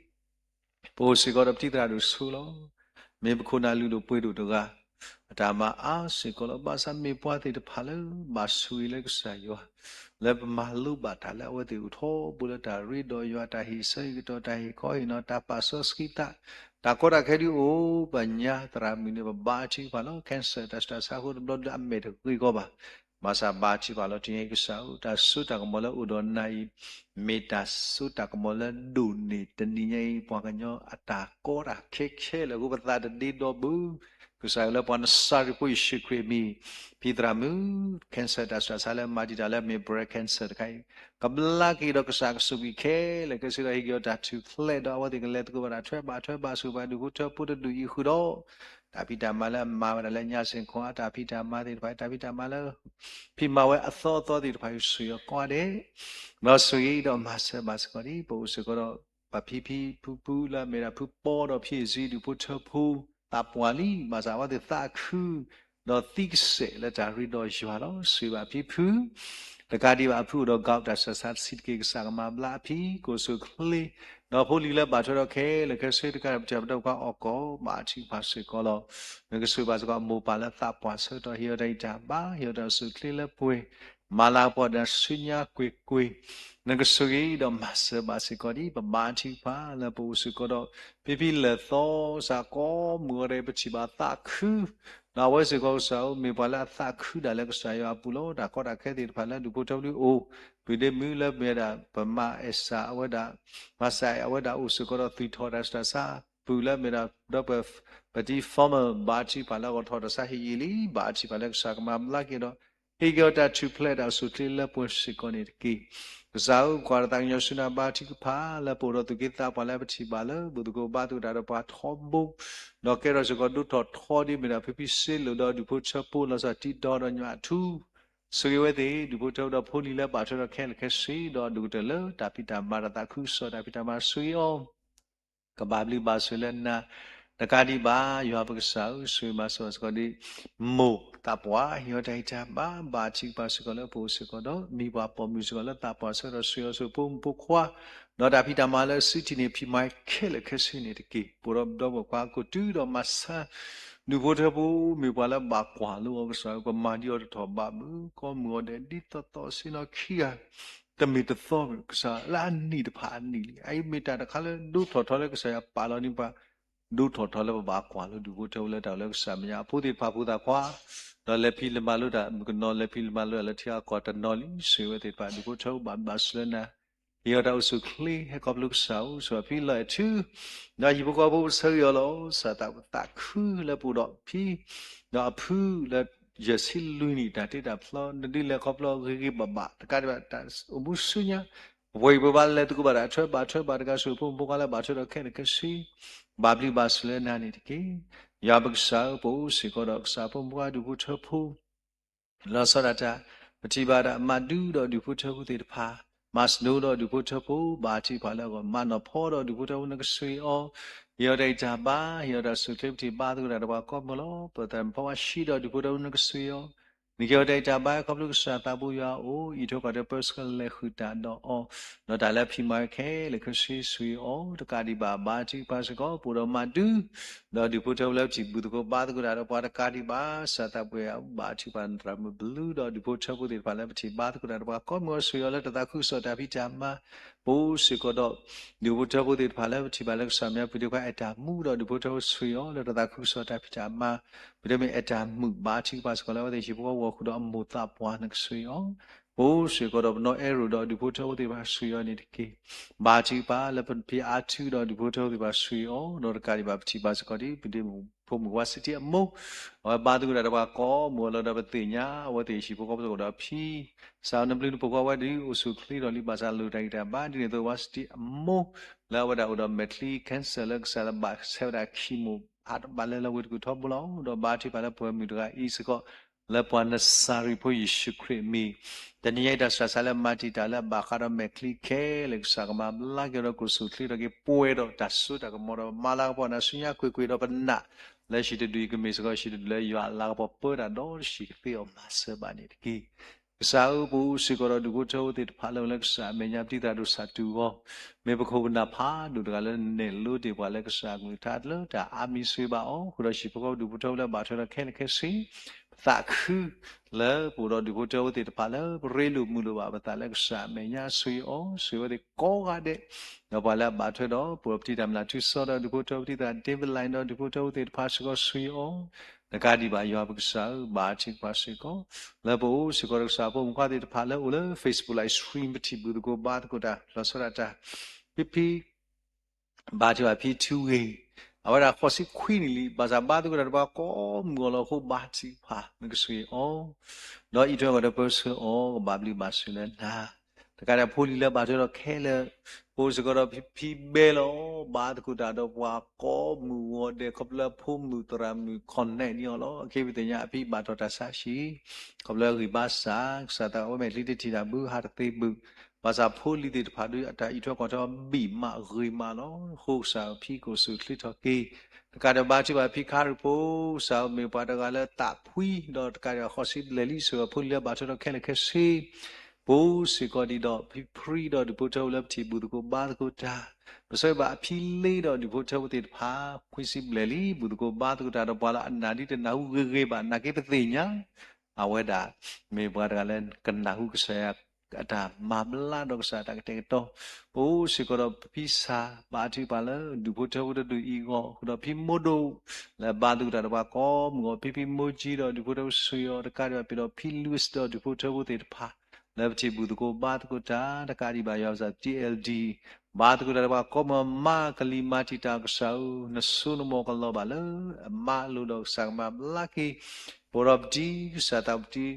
ပအိၣ်စ့ၢ်ကီးဒီးပတံၤသရၣ်ဒိၣ်ဆိလီၤ. မ့ၢ်ပခိၣ်နၢ်လုၢ်ဒိၣ်ပှ့ၤဒိၣ်တဂၤ, အတၢ်မၤအါစ့ၢ်ကီးလီၤ. ဘၣ်ဆၣ်မ့ၢ်ပှၤသ့ၣ်တဖၣ်လၢ ဘၣ်ဆိၣ်ဂ့ၤလၢကစၢ်ယွၤ, လၢပမၤလိဘၣ်တၢ်လၢအဝဲသ့ၣ်အိၣ်ထီဘိလၢတၢ်ရ့ဒီးယွၤ တၢ်ဟ့ၣ်ဆၢဟ့ၣ်ကတီၤ တၢ်ဟ့ၣ်ခီဟ့ၣ်နီၤ တၢ်ပာ်စီဆှံသး, တၢ်ကီတၢ်ခဲဒုးအိၣ် ပညါသရၣ်မုၣ်န့ၣ် ပဘါထုကဖၣ်လီၤ. cancer တၢ်ဆူးတၢ်ဆါအဃိတဘျီဒုးအမဲာ်တဂ့ၤကီးဘၣ် ဘၣ်ဆၣ်ဘါထုကဖၣ်လီၤ. တနံၤညါအံၤကစၢ်ဧၢ, တၢ်စိတၢ်ကမီၤလၢအိၣ်ဒီးနၤအံၤ, မ့ၢ်တၢ်စိတၢ်ကမီၤလၢဒိၣ်န့ၢ်တနံၤညါအံၤ ပှၤကညီအတၢ်ကီတၢ်ခဲခဲလၢာ်အဃိ ပသးတဒ့ဒီဘၣ်. ကစၢ်ဧၢ လၢပှၤနစၤရ့းဖိယ့ၣ်ၡူးခရံာ်အမံၤ, ဖံသရၣ်မုၣ် cancer တၢ်ဆူးတၢ်ဆါလၢမၤတံာ်တာ်လၢမ့ၢ် breast cancer တခါအံၤ, ကဘျါက့ၤဒီးကစၢ်ကဆိၣ်ဂ့ၤခဲလၢာ်ခဲဆ့ဒီး ဟ့ၣ်က့ၤအီၤတၢ်ထူၣ်ဖျဲးဒီးအဝဲသ့ၣ်ကလဲၤသကိးဘၣ်တၢ်ထွဲဘၣ်ထွဲဘၣ်ဆိၣ်ဘၣ်ဒူၣ်ဖိထၢဖိတဒူၣ်အံၤဃုာ်ဒီး တၢ်ဖံးတၢ်မၤလၢအမၤဝဲဒၣ်လၢညါစ့ၢ်ကီး အတၢ်ဖံးတၢ်မၤသ့ၣ်တဖၣ် တၢ်ဖံးတၢ်မၤလၢ ဖံးမၤဝဲအသီအသီသ့ၣ်တဖၣ်အံၤ ဆိၣ်ဂ့ၤအီၤကိးဂၤဒဲး, ဒီးဆိၣ်ဂ့ၤဒီးမၤစၢၤဘၣ်စ့ၢ်ကီးဒ် ပအိၣ်စ့ၢ်ကီးဒီး ပှၤဖံဖံဖုဖုလၢအမ့ၢ်ဒၣ်ဖုပီဒီးဖံအ့ၣ်စံဒူၣ်ဖိထၢဖိ သးပှၢ်လံ ဘၣ်ဆၣ်အဝဲသ့ၣ်သးခု ဒီးသံကစဲးလၢတၢ်ရ့ဒီးယွၤလီၤ. ဆိၣ်ဂ့ၤဘၣ်ဖံဖု တကးဒံးဘၣ်အဖုအိၣ်ဒီး gout တၢ်ဆူးတၢ်ဆါတဆံးတက့ၢ် ကစၢ်ကမၤဘျါအဖံ ကအိၣ်ဆူၣ်ချ့ ဒီးဖိလံၤလၢဘၣ်ထွဲဒီးခဲလၢာ်ခဲဆ့တကးဒံး ပတၢ်ပဒီပုၢ်ဝဲၢ်အီၣ်ကီၢ် ဘါထုကဖၣ်စ့ၢ်ကီးလီၤ. နကဆိၣ်ဂ့ၤဘၣ်စ့ၢ်ကီးအမိၢ်ပၢ်လၢသးပှၢ်ဆၢကတီၢ် ဟ့ၣ်အီၤတၢ်ဂံၢ်တၢ်ဘါ ဟ့ၣ်အီၤတၢ်အိၣ်ဆူၣ်ချ့လၢပှဲၤ မၤလၤကပီၤတၢ်ဆူညါကွ့ၢ်ကွ့ၢ် နကဆိၣ်ဂ့ၤဒီးမၤစၢၤဘၣ်စ့ၢ်ကီးဒ် ပဘါထုကဖၣ်လၢပအိၣ်စ့ၢ်ကီးဒီး ဖံဖံလၢာ်သီစ့ၢ်ကီး မုၢ်ဂီၤဒဲးပထံၣ်ဘၣ်သးခု ဒီးအဝဲစ့ၢ်ကီးကစၢ်ဧၢ မ့ၢ်ပှၤလၢအသးခုဒၣ်လၢကစၢ်ယွၤအပူၤလီၤ. တၢ်ကီတၢ်ခဲသ့ၣ်တဖၣ်လၢဒူၣ်ဖိထၢဖိဒုးအိၣ် ပုၢ်ဒ့မုၣ်လၢမ့ၢ်ဝဲဒၣ် ပမၤအဲၣ်စၢ်အဝဲဒၣ် မၤစၢ်အဲၣ်အဝဲဒၣ်အိၣ်စ့ၢ်ကီးဒီး သွံၣ်ထီၣ်တၢ်ဆူးတၢ်ဆါ ပုၢ်လၢမ့ၢ်ဒၣ်ဒီးပ ပတံၤ former ဘါထုကဖၣ်လၢအဂီၢ်ထီၣ်တၢ်ဆါဟ့ၣ်ယံာ်လံ ဘါထုကဖၣ်လၢကစၢ်ကမၤဘျါက့ၤဒီး ဟ့ၣ်က့ၤအီၤတၢ်ထူၣ်ဖျဲးတၢ်အိၣ်ဆူၣ်ချ့လၢပှဲၤစ့ၢ်ကီးန့ၣ်တက့ၢ်. ကစၢ်ဧၢ ကွၢ်တၢ်သးကညီၤဆူနၤ ဘါထုကဖၣ်လၢပအိၣ်ဒီးသူၣ်က့သးပှၢ်လၢပထံၣ်ဘၣ်လၢ ဘူၣ်သကိးဘါသကိးတၢ်ဒီးပှၤထီဘိ ဒီးကဲထီၣ်စ့ၢ်ကီးဒိးထီၣ်ထီဒ်မ့ၢ်ဒၣ်ဖံဖံစ့လိာ်ဒီးဒူၣ်ဖိထၢဖိလီၤဆီၣ်တံၢ်ဒီဒီးညီအထူ ဆိၣ်ဂ့ၤဝဲသ့ၣ် ဒူၣ်ဖိထၢဖိဒီးဖိလံၤလၢဘၣ်ထွဲဒီးခဲလၢာ်ခဲဆ့ ဒီးဒူၣ်ကတၢၢ်လၢတၢ်ဖံးတၢ်မၤတၢ်သးခုကစီၣ်တၢ်ဖံးတၢ်မၤဆိၣ်ဂ့ၤအီၤ ကဘၣ်ဘျုးဘၣ်ဆိၣ်လၢနၤ တကးဒံးဘၣ် ယွၤပကစၢ်ဧၢ ဆိၣ်ဂ့ၤမၤစၢၤဘၣ်စ့ၢ်ကီးဒ် မိၢ်သးပှၢ် ဟ့ၣ်အီၤတၢ်ဂံၢ်တၢ်ဘါ ဘါထုကဖၣ်စ့ၢ်ကီးလၢပအိၣ်စ့ၢ်ကီးဒီး မံၤပှၤပိာ်မုၣ်စ့ၢ်ကီးလၢသးပှၢ်ဆၢကတီၢ် ဆိၣ်ဂ့ၤအီၤဆိၣ်ဂ့ၤဖိမုၣ်ဖိခွါ ဒီးတၢ်ဖံးတၢ်မၤလၢစုထံၣ်န့ၣ် ဖံးမၤခဲလၢာ်ခဲဆ့န့ၣ်တက့ၢ်. ပအိၣ်ဒီးပဒီပုၢ်ဝဲၢ်ခွါကိးတုၤဒီးမၤဆါ ဒူၣ်ဖိထၢဖိ မ့ၢ်ပှၤလၢဘၣ်ကွၢ်လိအီၤကစၢ်ဧၢ ပမၤဒ်အီၤတထီၣ်ဘၣ်မုၢ် ကီမုၢ်ဂီၤဒဲးဒ်သိးသိးဆ့ၣ်နီၤခံဂၤ တမ့ၢ်တသီမုၢ် ကစၢ်လၢအနံၣ်တဖၣ်အနံၣ်လံ. အအံၤမ့ၢ်တၢ်တခါလၢဒိးထီၣ်ထီလၢကစၢ်ယွၤပာ်လီၤန့ၢ်ပှၤ ဒိးထီၣ်ထီလၢပဘၣ်ကွၢ်လိဒူၣ်ဖိထၢဖိလၢတၢ်လၢကစၢ်မဲာ်ညါအဖိသ့ၣ်တဖၣ်ဖိသၣ်ခွါ ဒီးလဲၤဖံးလဲၤမၤလိတၢ်မုၢ်ကနီၤ လဲၤဖံးလဲၤမၤလိတၢ်လၢထံအကီၢ်တနီၤလံ ဆိၣ်ဂ့ၤဝဲသ့ၣ်တဖၣ် ဒူၣ်ဖိထၢဖိဘၣ်ဘျုးဘၣ်ဆိၣ်လၢနၤ ဟ့ၣ်အီၤတၢ်အိၣ်ဆူၣ်ချ့ ဟဲခီဖျိကစၢ်ဧၢ ဆိၣ်ဂ့ၤဖံလီၤအဲၣ်ထူ ဒီးဟံၣ်ဖိဃီဖိပဆၢဂ့ၤအီၤလီၤ. ကစၢ်သးခုလၢပအိၣ်ဒီးဖံ ဒီးအဖုလၢ ယဲၢ်ဆံလွံၢ်နံၣ် တၢ်တ့တၢ်ဖျီ နဒုးလဲၤခီဖျိဂ့ၤဂ့ၤဘၣ်ဘၣ် တကးဒံးဘၣ် အိၣ်မူဆူညါ ပှၤအံၤပှၤဘၣ်လဲၤသကိးဘၣ်တၢ်ထွဲဘၣ်ထွဲဘၣ်တဂၤ ဆိၣ်ဂ့ၤဖိမုၣ်ဖိခွါလၢဘၣ်ထွဲဒီးခဲလၢာ်ခဲဆ့ ဘၣ်ပျံၤဘၣ်ဆူၣ်လၢနၤန့ၣ်တက့ၢ်. ယွၤပကစၢ်ဧၢ, ပအိၣ်စ့ၢ်ကီးဒီးကစၢ်ဖိမုၣ်ဖိခွါဒူၣ်ဖိထၢဖိ လီၤဆီဒၣ်တၢ်, ပထံၣ်ဘၣ်တၢ်မၤဒုဒီးဒူၣ်ဖိထၢဖိသ့ၣ်တဖၣ်, မၤစၢၤဒီးဒူၣ်ဖိထၢဖိ, ဘါထုကဖၣ်လၢအဂီၢ်, မၤနီၣ်ဖီဒီးဒူၣ်ဖိထၢဖိနကဆိၣ်ဂ့ၤအီၤ, ဟ့ၣ်အီၤတၢ်ဂံၢ်တၢ်ဘါ, ဟ့ၣ်အီၤတၢ်ဆိၣ်ချ့ ပထံၣ်ဘါသကိးတၢ်ဒီးပှၤကိးမုၢ်လီၤ. ပသးမုၣ်ဖီဝါဆှံဒီးဒူၣ်ဖိထၢဖိနကဆိၣ်ဂ့ၤအီၤ, နကဟ့ၣ်အီၤတၢ်ဂံၢ်တၢ်ဘါ ခီဖျိကစၢ်သးဘိယွၤအအိၣ်, အံးထွဲကွၢ်ထွဲပၢဆှၢလဲၤဃုာ်တၢ်ဒီးအီၤ, ဒီးတၢ်လၢအဖံးမၤခဲလၢာ်ခဲဆ့ဆိၣ်ဂ့ၤအီၤ, တကးဒံးဘၣ် ဘါထုကဖၣ်စ့ၢ်ကီး ပအိၣ်ဒီးမၤဒု ဒီးဒူၣ်ဖိထၢဖိလၢပထံၣ်ဘူၣ်သကိးဘါသကိးတၢ်ဒီးပှၤတကးဒံးဘၣ်, ကစၢ်သးဘိယွၤ ဘါထုကဖၣ်နသရၣ်မုၣ်ဘျုး ဒီးဒူၣ်ဖိထၢဖိသ့ၣ်တဖၣ်လၢပထံၣ်ဘါသကိးတၢ်ဒီးပှၤကိးမုၢ်အီၤ ဆိၣ်ဂ့ၤအီၤလၢတၢ်သးခုကစီၣ်တၢ်ဖံးတၢ်မၤ, ပအိၣ်စ့ၢ်ကီးဒီး ဒူၣ်ဖိထၢဖိသ့ၣ်တဖၣ်လၢပထံၣ်ဘၣ်လၢကစၢ်မၠါပူၤဒံးခွါအဲၣ်တၢ်မူဒီးဒူၣ်ဖိထၢဖိဆိၣ်ဂ့ၤအီၤလၢတၢ်သးခုကစီၣ်တၢ်ဖံးတၢ်မၤ, ပတမ့ၢ်အဲၣ်တၢ်မုာ် ဘါထုကဖၣ်စ့ၢ်ကီးလၢအဝဲသ့ၣ်ဟံၣ်ဖိဃီဖိအဃုာ်ဒီးအမိၢ်သးပှၢ်နကဆိၣ်ဂ့ၤအီၤ, ပအိၣ်စ့ၢ်ကီးဒီးပနီၢ်အဲၣ်ရိၣ်ဒီးဒူၣ်ဖိထၢဖိသ့ၣ်တဖၣ်ဆိၣ်ဂ့ၤအီၤန့ၣ်တက့ၢ်. ဘါထုကဖၣ်လၢပဖံအါထုဒီးဒူၣ်ဖိထၢဖိသ့ၣ်တဖၣ်ဆိၣ်ဂ့ၤအီၤ, ဒီးတကးဒံးဘၣ်ပထံၣ်ဘၣ်စ့ၢ်ကီးဒ်ပဒ့မုၣ်ဖိမုၣ်ဝါစံတံအမိၢ်, အဝဲဘါသကိးတၢ်ဒီးပှၤကိးမုၢ်အီၤလီၤဒီးပသ့ၣ်ညါ အဝဲသ့ၣ်ဟံၣ်ဖိဃီဖိသကိးဒီးဖံ ကစၢ်နဘျုးနဖှိၣ်ဃီဝဲဒုးအိၣ်ဆူၣ်အိၣ်ချ့ဒီးလံာ်ဘၣ်ဆၣ်လိၣ်တၢ်ဂံၢ်တၢ်ဘါ ဒ်န့ၣ်အသိးဝါစံတံအမိၢ် လၢအဝဲဒၣ်အိၣ်ဒီးမဲာ်ချံ cancer လၢကစၢ်လၢဘၣ်ဆဲးဝဲဒၣ် chemo ဟးတဘၣ်လၢလၢဝ့ၢ်တကူၣ်ထီဘိလီၤ. ဒီးဘါထုကဖၣ်လၢပှၤမုၣ်တဂၤအံၤစ့ၢ်ကီး လၢပှၤနစၤရ့းဖိယ့ၣ်ၡူးခရံာ်အမံၤ တနံၤညါအံၤတၢ်ဆှၣ်ဆါလၢမၤတံာ်တာ်လၢအဘၣ်ဃးဒီးမဲာ်ချံခဲလၢာ် ကစၢ်ကမၤဘျါက့ၤဒီးကအိၣ်ဆူၣ်အိၣ်ချ့ထီၣ်က့ၤ ပှဲၤဒီးတၢ်စိတၢ်ကမီၤဒီးမၤလၤကပီၤနၤဆူညါကွ့ၢ်ကွ့ၢ်ဒီးပနာ် လၢဟံၣ်တဒူၣ်အံၤကမ့ၢ်စ့ၢ်ကီးဟံၣ်တဒူၣ်လၢယွၤအလၤကပီၤပၢတၢ်ဒီးတဆံးကသ့အီၤမၤစၢၤဘၣ်န့ၣ်တက့ၢ်. ကစၢ်ဧၢ, ပအိၣ်စ့ၢ်ကီးဒီးဒူၣ်ဖိထၢဖိသ့ၣ်တဖၣ်လၢအိၣ်လၢကစၢ်အမဲာ်ညါ ပတံၤသရၣ်ဒိၣ်စၢ်တူၢ်အီၤ, မ့ၢ်ပခိၣ်ပနၢ်ဖးဒိၣ်တဂၤလၢနဲၣ်လိတ့ၢ်ပှၤလၢကစၢ်အကလုၢ်ကထါလၢတၢ်အါမံၤဆိၣ်ဂ့ၤဘၣ်အီၤ, ဃုာ်ဒီးဟံၣ်ဖိဃီဖိဒူၣ်ဖိထၢဖိလၢဘၣ်ထွဲဒီးခဲလၢာ်ခဲဆ့ ပသးခု လၢပအိၣ်ဒီးဒူၣ်ဖိထၢဖိသ့ၣ်တဖၣ်လၢပရ့လိာ်မုာ်လိာ်ဘၣ်ပသးလၢကစၢ်အမဲာ်ညါဆိၣ်ဂ့ၤအီၤ, ဆိၣ်ဂ့ၤအဝဲသ့ၣ်ကိးဂၤဒဲး, ဒီးပှၤလၢအဘၣ်ထွဲဒီး ပအိၣ်ဒီးပတံၤတၢ်မုၢ်လၢ်ထူစီဒီးဒူၣ်ဖိထၢဖိပတံၤသရၣ် David Line ဒီးဒူၣ်ဖိထၢဖိသ့ၣ်တဖၣ်စ့ၢ်ကီးဆိၣ်ဂ့ၤအီၤ, တကးဒံးဘၣ်ယွၤပကစၢ်ဧၢ, ဘါထုကဖၣ်စ့ၢ်ကီး လၢပအိၣ်စ့ၢ်ကီးဒီးကစၢ်ဖိမုၣ်ဖိခွါသ့ၣ်တဖၣ်လၢအိၣ်လၢ Facebook Live Stream ပထံၣ်ဘူၣ်သကိးဘါသကိးတၢ် လီၤဆီဒၣ်တၢ်, ဖံဖံ ဘါထုကဖၣ်ဖံထူဂ့ၤ, အဝဲဒၣ်ဃိးဆံခွံနံၣ်လံ, ဘၣ်ဆၣ်ဘါသကိးတၢ်ဒီးပှၤကိးမုၢ်အီၤလီၤအဃိ ဘါထုကဖၣ်နကဆိၣ်ဂ့ၤအီၤ, ဒီးအံးထွဲကွၢ်ထွဲပၢဆှၢအီၤ ကဘၣ်ဘျုးဘၣ်ဆိၣ်လၢနၤ, တကးဒံးဖိလံၤလၢဘၣ်ထွဲဒီးခဲလၢာ်, ပအိၣ်စ့ၢ်ကီးဒီးဖံဖံဘဲလီၤ, ဘါသကိးတၢ်ဒီးပှၤကိးမုၢ်ဂီၤဒဲး ခီဖျိဖိမုၣ်သရၣ်မုၣ် connect န့ၢ်အီၤလီၤ. အခဲအံၤပသ့ၣ်ညါအဖံဘၣ်ထီၣ်တၢ်ဆါဟံၣ်, ခီဖျိအဂံၢ်ဘါစၢ်, ကစၢ်သးဝဲမဲာ်ချံတထံၣ်တၢ်ဘု ဟးတသ့ဘု, ဘၣ်ဆၣ်ဖိလံၤသ့ၣ်တဖၣ်ဒီး အတၢ်အံးထွဲကွၢ်ထွဲဘံၣ်မးဂ့ၤမးလီၤ. ဃိကစၢ်ဖံကအိၣ်ဆူၣ်အိၣ်ချ့ထီၣ်က့ၤ, တကးဒံးဘၣ်ဘါထုကဖၣ်ဖံခါရံၣ်ဖိ, ကစၢ်မ့ၢ်ပှၤတဂၤလၢသးဖှံ, ဒီးတကးဒံးဘၣ်ဃိးဆံဘျဲၣ်လံ ဆိၣ်ဂ့ၤဖိလံၤလၢဘၣ်ထွဲဒီးခဲလၢာ်ခဲဆ့ ပအိၣ်စ့ၢ်ကီးဒံးဒီးဖံဖံဒီးဒူၣ်ဖိထၢဖိလၢပထံၣ်ဘူၣ်သကိးဘါသကိးတၢ်, ပဆၢဂ့ၤဘၣ်အဖံလ့ဒီးဒူၣ်ဖိထၢဖိသ့ၣ်တဖၣ်, ခွံဆံဘျဲၣ်လံ ဘူၣ်သကိးဘါသကိးတၢ်ဒီးပှၤလၢအနၢ်ဒ်တနၢ်ဟူဂ့ၤဂ့ၤဘၣ် နာ်က့ပသ့ၣ်ညါ, အဝဲဒၣ် မ့ၢ်ပှၤတဂၤလၢကနၢ်ဟူကစၢ်ယွၤ အတၢ်မၤဘျါဒီးကစၢ်တၢ်ကတဲာ်ကတီၤ, ပအိၣ်စ့ၢ်ကီးဒီးဖံစၢ် ဘါထုကဖၣ်လၢဒူၣ်ဖိထၢဖိတဒူၣ်အံၤအဂီၢ်, ဃုာ်ဒီးဖံမိၢ်ဒိၣ် လၢဘါသကိးတၢ်ဒီးပှၤကိးမုၢ်အီၤ, ဖံဖံမိၢ်ကၠံဒီးဒူၣ်ဖိထၢဖိဆိၣ်ဂ့ၤအီၤ, တကးဒံးဘၣ်ပ့ၤဒီးဖံ Louis ဒီးဒူၣ်ဖိထၢဖိသ့ၣ်တဖၣ် လၢပထံၣ်ဘူၣ်သကိးဘါသကိးတၢ်, တကးဒံးဘၣ်ယွၤပကစၢ် T L D ဘါသကိးတၢ်ဒီးပှၤကိးမုၢ်အီၤ မၤကလံၤမၤတံာ်တာ်ကစၢ်ဧၢ, နစိနမိၢ်ကလီၤဘၣ်လၢအမၤလိာ်ဒီးကစၢ်ကမၤဘျါက့ၤ, ပအိၣ်ဒီးပတံၤ ကစၢ်သးပတံၤ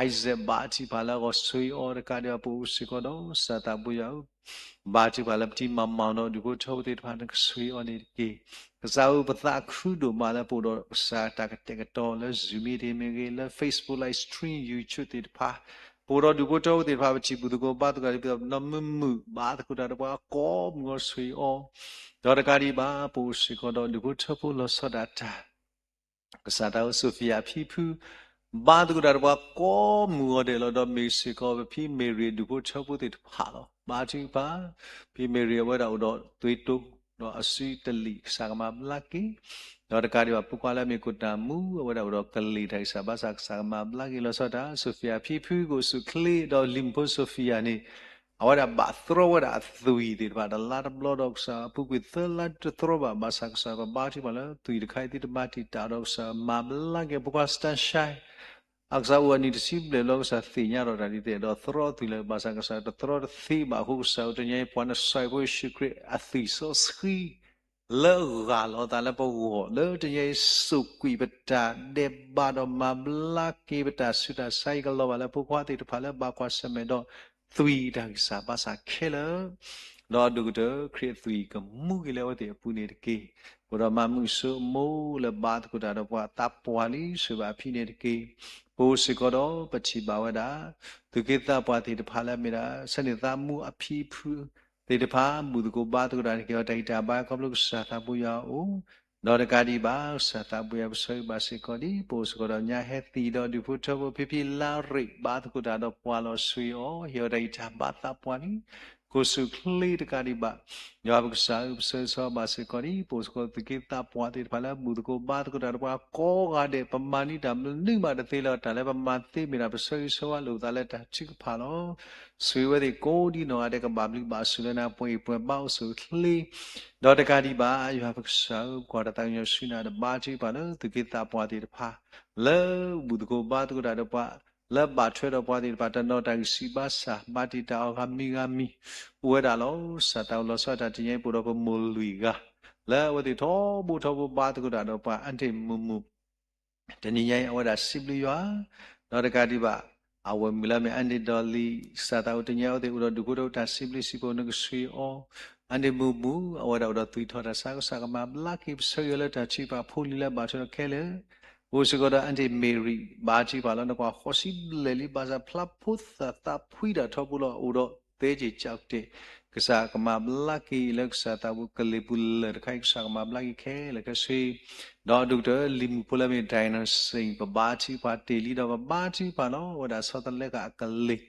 Isaac ဘါထုကဖၣ်လၢအဂီၢ်ဆိၣ်ဂ့ၤအီၤ, တကးဒံးဘၣ်ပအိၣ်စ့ၢ်ကီးဒီး ကစၢ်သးဘိယွၤဧၢ ဘါထုကဖၣ်လၢပတံၤမၤမၤဒီးဒူၣ်ဖိထၢဖိသ့ၣ်တဖၣ် နကဆိၣ်ဂ့ၤအီၤန့ၣ်တက့ၢ်. ကစၢ်ဧၢ ပသးခုဒိၣ်မးလၢပအိၣ်ဒီးကစၢ်တၢ်ကတဲာ်ကတီၤလၢ Zoom meeting မ့ၢ်ဂ့ၤ, လၢ Facebook Live Stream, YouTube သ့ၣ်တဖၣ်, ပအိၣ်ဒီးဒူၣ်ဖိထၢဖိသ့ၣ်တဖၣ် ပထံၣ်ဘူၣ်သကိးဘါသကိးတၢ် ပနီၢ်မုာ်မုာ် ဘါသကိးတၢ်ဒီးပှၤကိးမုၢ်အီၤဆိၣ်ဂ့ၤအီၤ, ဒီးတကးဒံးဘၣ် ပအိၣ်စ့ၢ်ကီးဒီးဒူၣ်ဖိထၢဖိလီၤဆီဒၣ်တၢ် ကစၢ်သးဧၢ Sophia ဖံဖု ဘါသကိးတၢ်ဒီးပှၤကိးမုၢ်အီၤဒဲးလီၤ. ဒီးမ့ၢ်စ့ၢ်ကီးပဖံ Mary ဒူၣ်ဖိထၢဖိသ့ၣ်တဖၣ်လီၤ. ဘါထုကဖၣ် ဖံ Mary အဝဲဒၣ်အိၣ်ဒီးသွေးတိုး ဒီးအစုတလံာ် ကစၢ်ကမၤဘျါက့ၤ, ဒီးတကးဒံးဘၣ် ဖိခွါလၢအမ့ၢ်ကိၣ်တၢ်မူ အဝဲဒၣ်အိၣ်ဒီးကလံၤတၢ်ဂံၢ်စၢ်ဘါစၢ် ကစၢ်ကမၤဘျါက့ၤလီၤဆီဒၣ်တၢ်. Sophia ဖံဖု ကအိၣ်ဆူၣ်အိၣ်ချ့ ဒီးလံၤမုၣ်ဖိ Sophia န့ၣ် အဝဲဒၣ်ဘၣ်သရီဝဲဒၣ်အသွံၣ်သ့ၣ်တဖၣ် တလါတဘျီဒီးကစၢ်အပူၤကွံာ်သၢလါတသရီဘၣ်. ဘၣ်ဆၣ်ကစၢ်ပဘါထုကဖၣ်လၢသွံၣ်တခါအံၤသ့ၣ်တမၤတံာ်တာ်ဒီးကစၢ်မၤဘျါက့ၤ ဖိခွါ Sunshine အကစၢ်အိၣ်အနံၣ်တဆံဘျဲၣ်လီၤ ကစၢ်သ့ၣ်ညါဒီးတၢ်ဒ်သိးဒီးသရီသွံၣ်လၢ ဘၣ်ဆၣ်ကစၢ်တသရီတသ့ဘၣ်အဃိ ကစၢ်ဧၢ တနံၤအံၤ ပှၤနစၢ်ဖိယ့ၣ်ၡူးခရံာ်အသွံၣ်စီဆှံ လၢအဂၢ်လီၤသးလၢပဂီၢ် လၢတနံၤအံၤ စူးကွံာ်ပတၢ်ဒဲးဘးဒီးမၤဘျါက့ၤပတၢ်ဆူးတၢ်ဆါအံၤ ကလီၤဘၣ်လၢဖိခွါသ့ၣ်တဖၣ်လၢဘၣ်ကွၢ်ဆၢၣ်မဲာ်ဒီး သွံၣ်တၢ်ဂံၢ်စၢ်ဘါစၢ်ခဲလၢာ်, ဒီးအဒိၣ်ကတၢၢ်ခရံာ်အသွံၣ်ကမူက့ၤလၢအဝဲသ့ၣ်အပူၤန့ၣ်တက့ၢ်. အိၣ်ဒီးမၤမုာ်စိအမိၢ်လၢဘါသကိးတၢ်ဒီးပှၤသးပှၢ်လံ ဆိၣ်ဂ့ၤဘၣ်အဖံန့ၣ်တက့ၢ်. ပအိၣ်စ့ၢ်ကီးဒီးပထံၣ်ဘၣ်ဝဲဒၣ် သူၣ်က့သးပှၢ်သ့ၣ်တဖၣ်လၢအမ့ၢ်ဒၣ် ဆၢန့ၣ်သးမူအဖံအဖုသ့ၣ်တဖၣ် ဘူၣ်သကိးဘါသကိးတၢ်န့ၣ် က့ၤအီၤတၢ်ဂံၢ်တၢ်ဘါခီဖျိကစၢ်သးပူၤယွၤအအိၣ်, ဒီးတကးဒံးဘၣ် ကစၢ်သးပူၤယွၤပဆၢဂ့ၤဘၣ်စ့ၢ်ကီးဒ် ပအိၣ်စ့ၢ်ကီးဒီးညါဟဲသံဒီးဒူၣ်ဖိထၢဖိဖံဖံလါရ့ၣ် ဘါသကိးတၢ်ဒီးပှၤလီၤဆှံအီၤ ဟ့ၣ်အီၤတၢ်ဂံၢ်တၢ်ဘါသးပှၢ်လံ ကိၢ်ဆူၣ်ချ့တကးဒံးဘၣ် ယွၤပကစၢ်ဧၢ ပဆၢဂ့ၤဆၢဝါဘၣ်စ့ၢ်ကီးဒ် ပအိၣ်စ့ၢ်ကီးသူၣ်က့သးပှၢ်သ့ၣ်တဖၣ်လၢ ဘူၣ်သကိးဘါသကိးတၢ်ဒီးပှၤကိးဂၤဒဲး ပမၤန့ၢ်တၢ်မနုၤမးတသ့လၢၤ တၢ်လၢပမၤသ့မ့ၢ်ဒၣ် ပဆၢဂ့ၤဆၢဝါလိာ်ပသးလၢတၢ်ထုကဖၣ်လီၤ. ဆှၢဝဲသ့ၣ်ကိးဒ်နီၢ်ဂၤဒဲး ကဘၣ်ဘျုးဘၣ်ဆိၣ်လၢနၤ ပှဲၤပှဲၤဘါအိၣ်ဆူၣ်အိၣ်ချ့ ဒီးတကးဒံးဘၣ် ယွၤပကစၢ်ဧၢ ပကွၢ်တၢ်သးကညီၤဆူနၤဒီး ဘါထုကဖၣ်လၢသူၣ်က့သးပှၢ်သ့ၣ်တဖၣ် လၢဘူၣ်သကိးဘါသကိးတၢ်ဒီးပှၤ လၢဘၣ်ထွဲဒီးပှၤသ့ၣ်တဖၣ် တနီၤတၢ်ဂံၢ်စၢ်ဘါစၢ် ဘါတံာ်တာ်အီၤဂၤမံၤဂၤမံၤ အိၣ်ဝဲဒၣ်လီၤ. ကစၢ်သးအိၣ်လီၤဆီဒၣ်တၢ်တနံၤအံၤ ပအိၣ်ဒီးပမိၢ်လွံၢ်ဂၤ လၢအဝဲသ့ၣ်ထီဘိထီဘိဘါသကိးတၢ်ဒီးပှၤ အါတ့ၢ်မုၢ်မုၢ် တနံၤညါအံၤ အဝဲဒၣ်စံးဘျုးယွၤ ဒီးတကးဒံးဘၣ် အဝဲၢ်မုၣ်လၢအမ့ၢ် အါန့ၢ်ဒီးလံၤ ကစၢ်သးအိၣ်တနံၤအံၤ အဝဲသ့ၣ်အိၣ်ဒီးဒူၣ်ဖိထၢဖိတၢ်စံးဘျုးစံးဖှိၣ် နကဆှံအီၤ အါန့ၢ်မုၢ်မုၢ် အဝဲဒၣ်အိၣ်ဒီးသွံၣ်ထီၣ်တၢ်ဆါ ကစၢ်ကမၤဘျါက့ၤ ပဆၢဂ့ၤအီၤလၢတၢ်ထုကဖၣ် ဖိလံၤလၢဘၣ်ထွဲဒီးခဲလၢာ် ပအိၣ်စ့ၢ်ကီးဒီး အါန့ၢ်မ့ၤရံၤ ဘါထုကဖၣ်လီၤ နကွၢ်ဃိးဆံဘျဲၣ်လံ ဘၣ်ဆၣ်ဖျါဖိသၣ်သးဖှံတၢ်ထီဘိလီၤ အိၣ်ဒီးသ့က့ၤကၠီၣ်ကတ့ၢ် ကစၢ်ကမၤဘျါက့ၤလၢကစၢ်သးပူၤ ကလ့ၢ်ပူၤလၢာ်တခါအံၤ ကစၢ်ကမၤဘျါက့ၤခဲလၢာ်ခဲဆ့ ဒီးဒိၣ်ကတၢၢ်လံၤမုၣ်ဖိလၢအမ့ၢ် ဒိၣ်နီၢ်စ့ၣ် ပဘါထုကဖၣ်တ့ၢ်လံဒီး ပဘါထုကဖၣ်လီၤ အဝဲဒၣ်ဆီတလဲဃာ်အကလ့ၢ်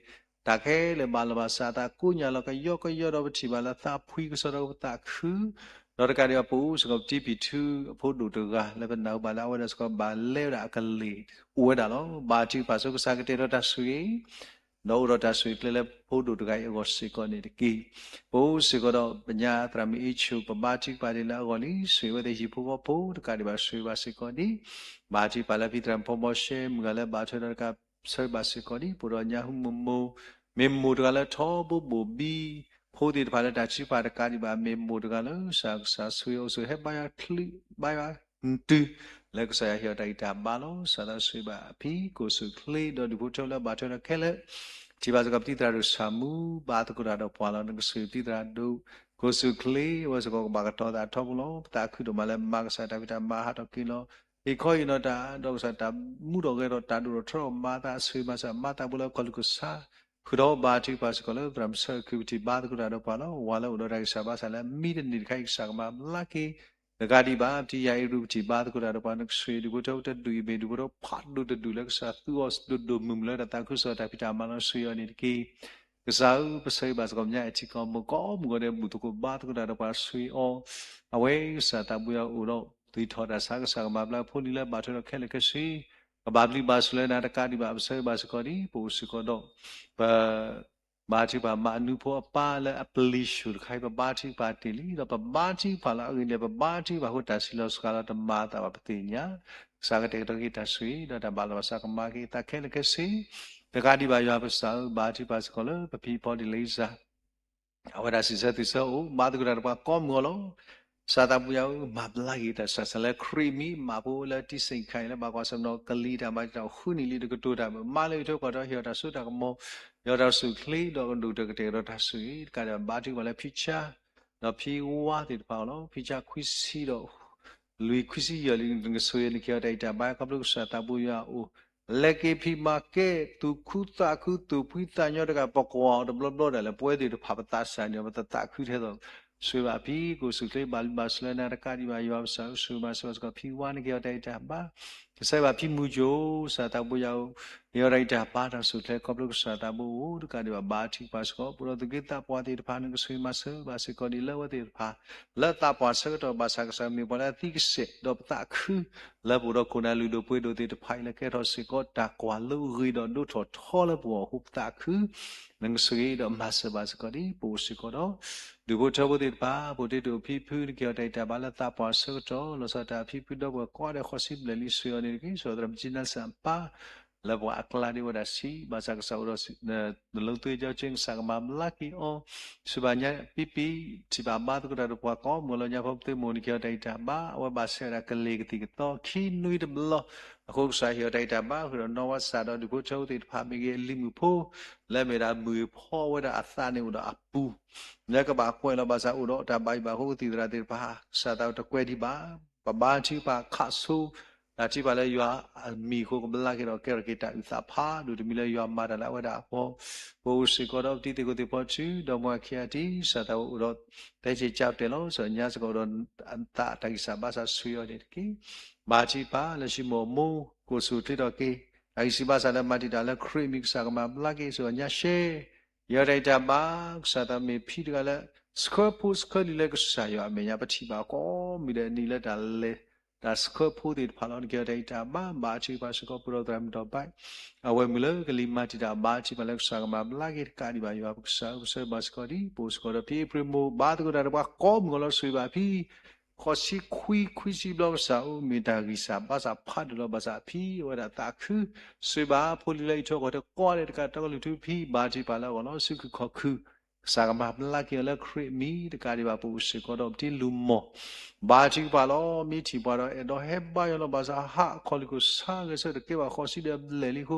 တၢ်ခဲလၢာ်ဘၣ်လီၤဘၣ်စး သးကိးညါလီၤ ကယီကယီဒီး ပထံၣ်ဘၣ်လၢသးဖှံကစီဒီးပသးခု ဒီးတကးဒံးဘၣ် ပအိၣ်စ့ၢ်ကီးပတံၤဖံးထုအဖိဒိၣ်တဂၤ လၢပနၢ်ဟူဘၣ်လၢအဝဲဒၣ်စ့ၢ်ကီးဘၣ်လဲဝဲဒၣ်အကလ့ၢ် အိၣ်ဝဲဒၣ်လီၤ. ဘါထုကဖၣ်ဆိ ကစၢ်ကတဲာ်ဒီးတၢ်ဆိၣ်ဂ့ၤ ဒီးအိၣ်ဒီးတၢ်ဆိၣ်ဂ့ၤကျဲလၢဖိဒိၣ်တဂၤအံၤအဂီၢ်စ့ၢ်ကီးန့ၣ်တက့ၢ်. ပအိၣ်စ့ၢ်ကီးဒီးပညါသရၣ်မုၣ်အ့ၣ်ဆိၣ် ပဘါထုကဖၣ်ဒံးလၢအဂီၢ်လံ ဆိၣ်ဂ့ၤဝဲသ့ၣ်ဟံၣ်ဖိဃီဖိတကးဒံးဘၣ် ဆိၣ်ဂ့ၤဘၣ်စ့ၢ်ကီးဒံး ဘါထုကဖၣ်လၢဖံသရၣ်မုၣ်ဖီဘီရှဲ မုၢ်ဂၤလၢဘၣ်ထွဲဒီးတကး ဆိၣ်ဂ့ၤဘၣ်စ့ၢ်ကီးဒံး ပအိၣ်ဒီးညါဟူမိၢ်မိၢ် မ့ၢ်မိၢ်တဂၤလၢထီဘိဘိၣ်ဘံ ဖိသ့ၣ်တဖၣ်လၢတၢ်ထုကဖၣ်တကးဒံးဘၣ် မ့ၢ်မိၢ်တဂၤလၢ ကစၢ်ဆိၣ်ဂ့ၤအိၣ်ဆိၣ်ဟဲဘါယွၤချုး ဘါယွၤတုၤ လၢကစၢ်ယွၤဟ့ၣ်အီၤတၢ်ဂံၢ်တၢ်ဘါလီၤ. ကစၢ်သးဆိၣ်ဂ့ၤဘၣ်အဖံ ကိၢ်ဆူၣ်ချ့ ဒီးဒူၣ်ဖိထၢဖိလၢအဘၣ်ထွဲဒီးခဲလၢာ် ထံၣ်ဘၣ်စ့ၢ်ကီးပတံၤသရၣ်ဒိၣ်ဆၣ်မူ ဘါသကိးတၢ်ဒီးပှၤလီၤ. နကဆိၣ်ဂ့ၤပတံၤသရၣ်ဒိၣ် ကိၢ်ဆူၣ်ချ့ အဝဲစ့ၢ်ကီးကဘၣ်ကတီၤသးထီဘိလီၤ. ပသးခုဒိၣ်မးလၢမၤကစၢ်တၢ်ဖံးတၢ်မၤဟးထီၣ်က့ၤလီၤ. ဟ့ၣ်ခီဟ့ၣ်နီၤတၢ် ဒီးကစၢ်တၢ်မူထီၣ်ဂဲၤထီၣ် တၢ်ဒိၣ်ထီၣ်ထီထီၣ် မၤသးဆိၣ်ဂ့ၤမၤစၢၤ မၤသးပူၤလၢကီၢ်လူၢ်ကစၢ် ဃုာ်ဒီးဘါထုကဖၣ်စ့ၢ်ကီးလၢသရၣ်မုၣ်ဆၢခု ပထံၣ်ဘါသကိးတၢ်ဒီးပှၤလီၤ. ဝၤလၢအိၣ်ဒီးတၢ်ဂံၢ်စၢ်ဘါစၢ်လၢအမံတန့ၢ်တခါအံၤ ကစၢ်ကမၤဘျါက့ၤ တကးဒံးဘၣ် ပတံၤယၤအံၤရူၢ် ပထံၣ်ဘါသကိးတၢ်ဒီးပှၤ နကဆိၣ်ဂ့ၤဒူၣ်ဖိထၢဖိတဒူၣ်အံၤ မ့ၢ်ဒူၣ်ဖိထၢဖိဖးဒိၣ်တဒူၣ်လၢကစၢ်သူအီၤဒိၣ်ဒိၣ်မုၢ်မုၢ်လၢတၢ်သးခုကစီၣ်တၢ်ဖံးတၢ်မၤလီၤ ဆိၣ်ဂ့ၤအီၤန့ၣ်တက့ၢ်. ကစၢ်ဧၢ ပဆၢဂ့ၤဘၣ်စ့ၢ်ကီး ပညါအဲၣ်ထံကီၢ်မိၢ်ကိးမုၢ်ဂီၤဒဲး ဘူၣ်သကိးဘါသကိးတၢ်ဒီးပှၤ ဆိၣ်ဂ့ၤအီၤ အဝဲကစၢ်သးပူၤယွၤအိၣ်ဒီး သွံၣ်ထီၣ်တၢ်ဆါ ကစၢ်ကမၤဘျါဖိလံၤလၢဘၣ်ထွဲဒီးခဲလၢာ်ခဲဆ့ ကဘၣ်ဘျုးဘၣ်ဆိၣ်လၢနၤတကးဒံးဘၣ် ပဆၢဂ့ၤဘၣ်စ့ၢ်ကီးဒံး ပအိၣ်စ့ၢ်ကီးဒီး ပ ဘါထုကဖၣ်မၤအနူဖိအပၢ်လၢအပျံၤဆူၣ်တခါအံၤ ပဘါထုကဖၣ်တ့ၢ်လံ ဒီးပဘါထုကဖၣ်လၢအဂ့ၤန့ၣ် ပဘါထုကဖၣ်အဃိ တၢ်စံးလီၤစှၤလီၤတမၤအသးဘၣ် ပသ့ၣ်ညါ ကစၢ်ကတဲာ်ကတီၤက့ၤတၢ်ဆိၣ်ဂ့ၤ ဒီးတၢ်ဘၣ်လီၤဘၣ်စးကမၤက့ၤအသးခဲလၢာ်ခဲဆ့ တကးဒံးဘၣ် ယွၤပကစၢ်ဧၢ ဘါထုကဖၣ်စ့ၢ်ကီးလၢပဖံဖီဒံးလံစၢ် အဝဲဒၣ်စံးဆၢသုဆၢအိၣ် ဘါသကိးတၢ်ဒီးပှၤကိးမုၢ်ဂီၤလီၤ. ကစၢ်သးပူၤယွၤဧၢ မၤဘျါက့ၤတၢ်ဆၢစၢ်လၢခရံာ်မံၤ မၤဖိလၢတံၤစ့ၣ်ခါအံၤလၢဘၣ်ကွၢ်ဆၢၣ်မဲာ်ဒီး ကလံၤတၢ်မၤတၢ်ဃုနံၣ်လံ တကတိၤတၢ်ဘၣ် မၤလၢယထၢပှၤထီ ဟ့ၣ်အီၤတၢ်စိတၢ်ကမီၤ ယွၤတၢ်ဆိၣ်ချ့ဒီးကဒိၣ်ကတၢၢ်ကတဲာ်ကတီၤတၢ်ဆိၣ်ဂ့ၤ တကးဒံးဘၣ် ဘါထုကဖၣ်လၢဖံဆါ ဒီးဖံဝါသ့ၣ်တဖၣ်အဂီၢ်လီၤ. ဖံဆါခွံဆံဒီး လွံၢ်ခွံဆံယဲၢ်လံ နကဆိၣ်ဂ့ၤနက့ၤအီၤတၢ်ဂံၢ်တၢ်ဘါခီဖျိကစၢ်သးပူၤယွၤအအိၣ် လဲၤက့ၤဖံးမၤကဲ သူၣ်ခုသးခု သူၣ်ဖှံသးညီတဂၤ ပကွၢ်အီၤတဘျီဘျီဒၣ်လဲာ် ပဝဲသ့ၣ်တဖၣ်ပသးစၢ်န့ၣ် ပသးခုထဲသိး ဆိၣ်ဂ့ၤဘၣ်ဖံ ကိၢ်ဆူၣ်ချ့ ဘၣ်လုၢ်ဘၣ်စၢၤလၢနၤတကးဒံးဘၣ် ယွၤပကစၢ်ဧၢ ဆိၣ်ဂ့ၤဘၣ်စၢၤဘၣ်စ့ၢ်ကီးဖံဝါ နက့ၤအီၤတၢ်ဂံၢ်တၢ်ဘါ ကစၢ်ဘၣ်ဖံမုၢ်ကိၣ် ကစၢ်သးပူၤယွၤဧၢ ဟ့ၣ်အီၤတၢ်ဂံၢ်တၢ်ဘါတၢ်ဆိၣ်ချ့ခီဖျိကစၢ်သးပူၤအိၣ် တကးဒံးဘၣ် ဘါထုကဖၣ်စ့ၢ်ကီး ပဒီးသူၣ်က့သးပှၢ်သ့ၣ်တဖၣ် နကဆိၣ်ဂ့ၤမၤစၢၤဘၣ်စ့ၢ်ကီးဒံးလၢအဝဲသ့ၣ်တဖၣ် လၢသးပှၢ်ဆၢကတီၢ်ဘၣ်ဆၣ် ကစၢ်မ့ၢ်ပှၤလၢအသံကစဲာ် ဒီးပသးခု လၢပအိၣ်ဒီးခိၣ်နၢ်လုၢ်ဒိၣ်ပှ့ၤဒိၣ်သ့ၣ်တဖၣ်အံၤ လၢကဲထီၣ်စ့ၢ်ကီးတၢ်ကွၢ်လိဂ့ၤဒီးဒိၣ်ထီၣ်ထီလၢပဂီၢ်အဃိ ပသးခု နကဆိၣ်ဂ့ၤဒီးမၤစၢၤဘၣ်စ့ၢ်ကီးဒံး ပအိၣ်စ့ၢ်ကီးဒီး ဒူၣ်ဖိထၢဖိသ့ၣ်တဖၣ် ပအိၣ်တ့ၢ်တူၢ်ဖံဖု နက့ၤအီၤတၢ်ဂံၢ်တၢ်ဘါလၢသးပှၢ်ဆၢကတီၢ် လီၤဆီဒၣ်တၢ်ဖံဖုဒီပုၢ်ဝဲၢ်ကိးဂၤဒဲး ဃိးဆံဘျဲၣ်လံ ဆိၣ်ဂ့ၤအီၤန့ၣ်တက့ၢ် ဆိၣ်ဂ့ၤသရၣ်မုၣ်ကၠံနါစၢ်အပၢ် လၢပှၤအကျါဒ်ဝဲဒၣ်ဆံး, ဘၣ်ဆၣ်ကစၢ်အိၣ်ဒီး နလိသ့ကၠီက့ ကစၢ်ကမၤဘျါက့ၤအီၤ, စံးဘၣ်ညါပံပံ, ထံၣ်ဘၣ်ဘါသကိးတၢ်ဒီးပှၤကိးမုၢ်ဂီၤလီၤ ညါဖီပသ့မိၢ် နကဟ့ၣ်အီၤတၢ်ဂံၢ်တၢ်ဘါ, အဝဲဘၣ်ဆၣ်ဝဲဒၣ်ကလ့ၤကသံၣ်ကသီ ခံနွံတဘျီ, အဃိကစၢ်ဟ့ၣ်အီၤတၢ်ဂံၢ်တၢ်ဘါ ဃုာ်ဒီးနီၢ်ဝါစၢ်ဒီးဒူၣ်ဖိထၢဖိသ့ၣ်တဖၣ် မ့ၢ်ဂ့ၤ အလံၤမုၣ်ဖိ လၢအမ့ၢ်ဒၣ်မုၢ်ဖီဝဲဒၣ်အသးန့ၣ်အိၣ်ဒီးအပူၤ လၢကဘၣ်ကွဲးလီၤဘၣ်ဆၣ်အိၣ်ဒီးတၢ်ဘၣ်ယိၣ်ဘၣ်ဃိကသံၣ်သရၣ်သ့ၣ်တဖၣ် ကစၢ်သးတကွဲးဒံးဘၣ်, ပဘါထုကဖၣ်ခးဆိ တၢ်ထုကဖၣ်လၢယွၤအမံၤအဃိကဘျါက့ၤဒီးကဲထီၣ်က့ၤတၢ်အုၣ်သးဖးဒိၣ်တမံၤလၢယွၤမၤတၢ်လၢအဝဲဒၣ်အဂီၢ်, ပအိၣ်စ့ၢ်ကီးဒီးပတံၤသကိးသ့ၣ်ဖီထူ ဒီးမွဲခံအထံး ကစၢ်သးဝဲအိၣ်ဒီး တဲက့ၤကၠၢ်တဲာ်လီၤ ကစၢ်ညါစ့ၢ်ကီးအိၣ်ဒီးအသးတၢ်ဂံၢ်စၢ်ဘါစၢ်ဆှံအီၤန့ၣ်တက့ၢ်. ဘါထုကဖၣ်လၢၡမူအမိၢ် ကအိၣ်ဆူၣ်အိၣ်ချ့ထီၣ်က့ၤ တၢ်ဂံၢ်စၢ်ဘါစၢ်လၢမၤတံာ်တာ်လၢခရံာ်အမံၤ ကစၢ်ကမၤဘျါက့ၤ စ့ၢ်ကီးညါရှဲ ယတၢ်ဂံၢ်တၢ်ဘါ ကစၢ်သးမ့ၢ်ဖံးတဂၤလၢ ဆှၢဖိဆှၢလံာ်လၢကစၢ်ယွၤအမဲာ်ညါ ပထံၣ်ဘၣ်ကိးမုၢ်ဒဲးနံၤလၢတၢ်လဲၤ တၢ်ဆှၢဖိသ့ၣ်တဖၣ်လီၤ. နကဟ့ၣ်အီၤတၢ်ဂံၢ်တၢ်ဘါ ဘါထုကဖၣ်စ့ၢ်ကီး ပဒိၣ်သရၣ်မုၣ်ဒီးဘၣ် အဝဲမုၢ်လၢကလံၤမၤတံာ်တာ် ဘါထုကဖၣ်လၢကစၢ်ကမၤဘျါက့ၤတကးဒံးဘၣ် ယွၤပကစၢ်ဧၢ ပဆၢဘၣ်စ့ၢ်ကီးဒ် ပအိၣ်စ့ၢ်ကီးဒီးဖံအ့ဖြ့ၣ်မိၢ် ဘါသကိးတၢ်ဒီးပှၤကိးမုၢ်ဂီၤလီၤ ဆိၣ်ဂ့ၤဘၣ်ဖံ ဃိးဆံခွံ ခွံဆံဘျီ ကစၢ်ဧၢ မ့ၢ်တၢ်ဂံၢ်စၢ်ဘါစၢ်ဖးဒိၣ်လီၤ ဘၣ်ဆၣ်အဖံအဝဲဒၣ်သးခု ဆိၣ်ဂ့ၤဘၣ်ဖိလံၤလၢအံးထွဲကွၢ်ထွဲကိးဂၤဒဲးတကး တၢ်ကလုၢ်ထူဖံ ဘါထုကဖၣ်လၢအဂီၢ်လီၤ စုခုၣ်ခီၣ်ခုၣ် ကစၢ်ကမၤဘျါက့ၤအီၤလၢခရံာ်အမံၤ တကးဒံးဘၣ် ပအိၣ်စ့ၢ်ကီးဒီးပတံၤလူၤမိၢ် ဘါထုကဖၣ်လီၤ မ့ၢ်ထံၣ်ပှၤဒီးအဲၣ်ဒိးဟဲဘါယွၤလီၤ ဘၣ်ဆၣ်ဟးအခီၣ်လ့ၣ်ခိၣ်ဆါဂဲၤဆၢထၢၣ် တကဲဘၣ်ဃိးဆံဒီးဘျဲၣ်လံအဃိ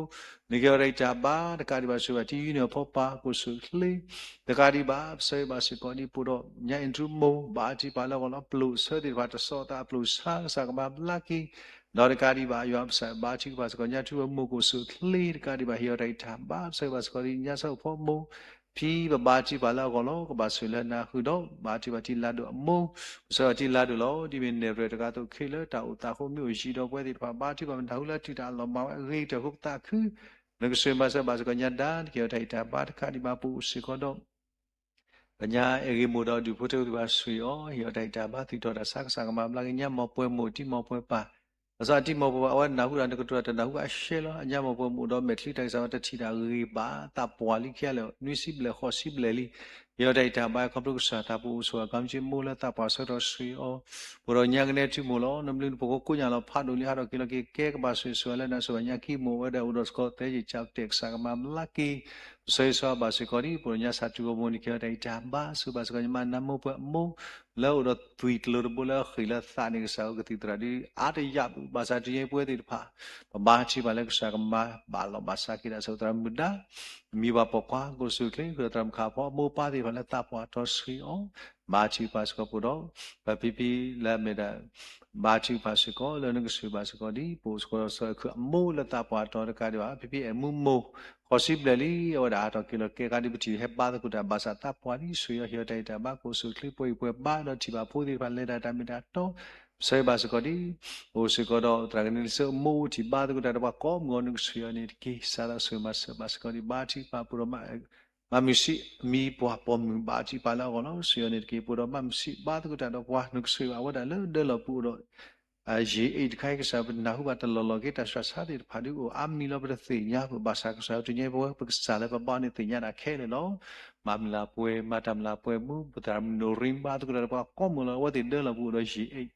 နကဟ့ၣ်အီၤတၢ်ဂံၢ်တၢ်ဘါ တကးဒံးဘၣ် ဆိၣ်ဂ့ၤဘၣ်တံၤယုၢ်န့ၣ်အဖိပၢ် ကအိၣ်ဆူၣ်အိၣ်ချ့ တကးဒံးဘၣ် ပဆၢဂ့ၤဘၣ်စ့ၢ်ကီးဒ် ပအိၣ်ဒီးညါအဲၣ်ဒရူမိၢ် ဘါထုကဖၣ်လၢအဂီၢ်လီၤ ပျိာ်အဆၢသ့ၣ်တဖၣ် တစီၤအသးပျိာ်ဆါ ကစၢ်ကမၤဘျါက့ၤ ဒီးတကးဒံးဘၣ် ယွၤပကစၢ်ဘါထုကဖၣ်စ့ၢ်ကီး ညါထူအမိၢ် ကအိၣ်ဆူၣ်အိၣ်ချ့ တကးဒံးဘၣ် ဟ့ၣ်အီၤတၢ်ဂံၢ်တၢ်ဘါ ပဆၢဂ့ၤဘၣ်စ့ၢ်ကီးဒ် ညါစၢ်ဖိမိၢ် ဖံပဘါထုကဖၣ်လၢအဂီၢ်လီၤ ကဘၣ်ဆိၣ်ဂ့ၤလၢနၤဃုာ်ဒီး ဘါထုကဖၣ်တံၤလၤဒိၣ်အမိၢ် ပဆၢဂ့ၤတံၤလၤဒိၣ်လီၤ ဒ်မ့ၢ်နဲၣ်ရွဲၣ်တဂၤအသိးခဲလၢာ် တၢ်အိၣ်သးအဃိ မ့ၢ်အိၣ်ယံၤဒီးပဝဲသ့ၣ်တဖၣ် ဘါထုကဖၣ်မ့ၢ်တၢ်ဟူလၢအတုၤတၢ်အလီၢ် မၤဝဲအဂ့ၤကတၢၢ်အဃိ ပသးခု နကဆိၣ်ဂ့ၤမၤစၢၤဘၣ်စ့ၢ်ကီးညါဒါ နကဟ့ၣ်အီၤတၢ်ဂံၢ်တၢ်ဘါ တကးဒံးဘၣ် ပအိၣ်စ့ၢ်ကီးဒီး ပညါအဲၣ်ဂ့ၤမိၢ်ဒီးဒူၣ်ဖိထၢဖိသ့ၣ်တဖၣ် ဆိၣ်ဂ့ၤအီၤ ဟ့ၣ်အီၤတၢ်ဂံၢ်တၢ်ဘါ သုးထီၣ်တၢ်ဆါ ကစၢ်ကမၤဘျါက့ၤ ညါမီၢ်ပှဲၤမိၢ် တံၤမီၢ်ပှဲၤပၢ် ဘၣ်ဆၣ်တံၤမီၢ်ပှဲၤပၢ် အဝဲနၢ်ဟူတၢ် နကတိၤတၢ်တနၢ်ဟူအရှဲလီၤ အညါမီၢ်ပှဲၤမိၢ်ဒီးမဲာ်ချံတၢ်ဂံၢ်စၢ်ဝဲ တထံၣ်တၢ်ဂ့ၤဘၣ် သးပှၢ်လံခံဂၤလၢာ် နွံဆံဘျဲၣ်ဃိးဆံဘျဲၣ်လံ ဟ့ၣ်အီၤတၢ်ဂံၢ်တၢ်ဘါ ခီဖျိကစၢ်သး ပအိၣ်ဆိၣ်ဂ့ၤ ကီမ့ၢ်က့မိၢ်လၢသးပှၢ်ဆၢထီၣ် ဆိၣ်ဂ့ၤအီၤ ပအိၣ်ဒီးညါကနဲထူမိၢ်လီၤ နဘျုးနဖှိၣ်ကိးညါလီၤ ဖးဒိၣ်လံ ဟးထီၣ်က့ၤလီၤက့ၤ ကဲကဘၣ်ဆိၣ်ဂ့ၤဆိၣ်ဝါလၢနၤ ဆိၣ်ဂ့ၤညါခံမိၢ် အဝဲဒၣ်အိၣ်ဒီးစ့ၢ်ကီး သဲယံာ်ကၠီကတဲာ် ကစၢ်ကမၤဘျါက့ၤ ပဆၢဂ့ၤဆိၣ်ဂ့ၤဘၣ်စ့ၢ်ကီးဒ် ပအိၣ်ဒီးညါစၢ်ထူအမိၢ် နကဟ့ၣ်အီၤတၢ်ဂံၢ်တၢ်ဘါ ဆိၣ်ဂ့ၤဘၣ်စ့ၢ်ကီး ညါမါနါမိၢ်ပှဲၤအမိၢ် လၢအိၣ်ဒီးသွံၣ်ကျၢၤတဘိလၢအဃ့ၢ်လၢသးန့ၣ် ကစၢ်ဧၢ ကသံၣ်သရၣ်ဒ်အါတယၢ်ဘၣ် ဘၣ်ဆၣ်တုၤညါပဝဲသ့ၣ်တဖၣ် ပဘါထုကဖၣ်လၢကစၢ်ကမၤဘၣ်လီၤဘၣ်စးက့ၤဒၣ် ဆိၣ်သရၣ်မုၣ်ဒါ မံၤပှၤပိာ်ခွါ ကအိၣ်ဆူၣ်အိၣ်ချ့ ဃုာ်ဒီးသရၣ်မုၣ်ခါ ဖိအမိၢ်ပၢ်သ့ၣ်တဖၣ်လၢသးပှၢ်တီၤ ဆိၣ်ဂ့ၤအီၤ ဘါထုကဖၣ်စ့ၢ်ကီး ပအိၣ်ဒီး ပဖံဖံလၢအမ့ၢ်ဒၣ် ဘါထုကဖၣ်စ့ၢ်ကီး လၢနကဆိၣ်ဂ့ၤဘၣ်စ့ၢ်ကီးဒ် ပအိၣ်စ့ၢ်ကီးဒီးစၢၤခုအမိၢ်လၢသးပှၢ်တီၤတကးဒံးဘၣ် ဖံဖံအဲၣ်မူမိၢ် ဃိးဆံဘျဲၣ်လံ အဝဲဒၣ်ဟးထီၣ်က့ၤလီၤကဲ ကးဒ်ပထံၣ်ဟဲဘါသကိးတၢ် ဘၣ်ဆၣ်သးပှၢ်လံ ဆိၣ်ဂ့ၤအီၤ ဟ့ၣ်အီၤတၢ်ဂံၢ်တၢ်ဘါ ကအိၣ်ဆူၣ်အိၣ်ချ့ ပှဲၤအံၤပှဲၤဘါ ဒီးထံၣ်ဘၣ်ဖိသ့ၣ်တဖၣ် လဲၤတၢ်တၢ်မ့ၢ်တၢ်တီ ပဆၢဂ့ၤဘၣ်စ့ၢ်ကီးဒ် အိၣ်စ့ၢ်ကီးဒီးသရၣ်ကန့လံ ဆၢမိၢ်ထံၣ်ဘါသကိးတၢ်ဒီးပှၤကိးမုၢ်ဂီၤ နကဆိၣ်ဂ့ၤအီၤန့ၣ်တက့ၢ် ကစၢ်သးဆိၣ်ဂ့ၤမၤစၢၤဘၣ်စ့ၢ်ကီးဒ် ဘါထုကဖၣ် ပအိၣ်ဒီး မၤမုာ်ဆံးမံၤပှၢ်ပိာ်မုၣ် ဘါထုကဖၣ်လၢအဂီၢ်လီၤ ဆိၣ်ဂ့ၤအီၤန့ၣ်တက့ၢ် ပအိၣ်ဒီးမၤမုာ်ဆံးဘါသကိးတၢ်ဒီးပှၤ နကဆိၣ်ဂ့ၤဘၣ်အဝဲဒၣ်လၢဒၢလီၢ်ပူၤအိၣ်ဒီး ယံာ်အ့ၣ်တခါအံၤ ကစၢ်ပနၢ်ဟူဘၣ်တလီၢ်လီၢ်က့ တၢ်ဆှၢဆါသ့ၣ်တဖၣ်ဒ်အိၣ် အါမံၤလီၤ ပတသ့ၣ်ညါ ပဘၣ်ဆၣ်ကစၢ်တနံၤညါပဝဲ ပကစၢ်လၢပဘါန့ၣ်သ့ၣ်ညါတၢ်ခဲလၢာ်လီၤ မၤမုာ်လၤပှဲၤ မၤတၢ်မုာ်လၤပှဲၤမူ ပသရၣ်မုၣ်နိၣ်ရံဘါသကိးတၢ်ဒီးပှၤကိးမုၢ်ဂီၤလီၤ အဝဲသ့ၣ်ဒၢလီၢ်ပူၤအိၣ်ဒီးယံာ်အ့ၣ်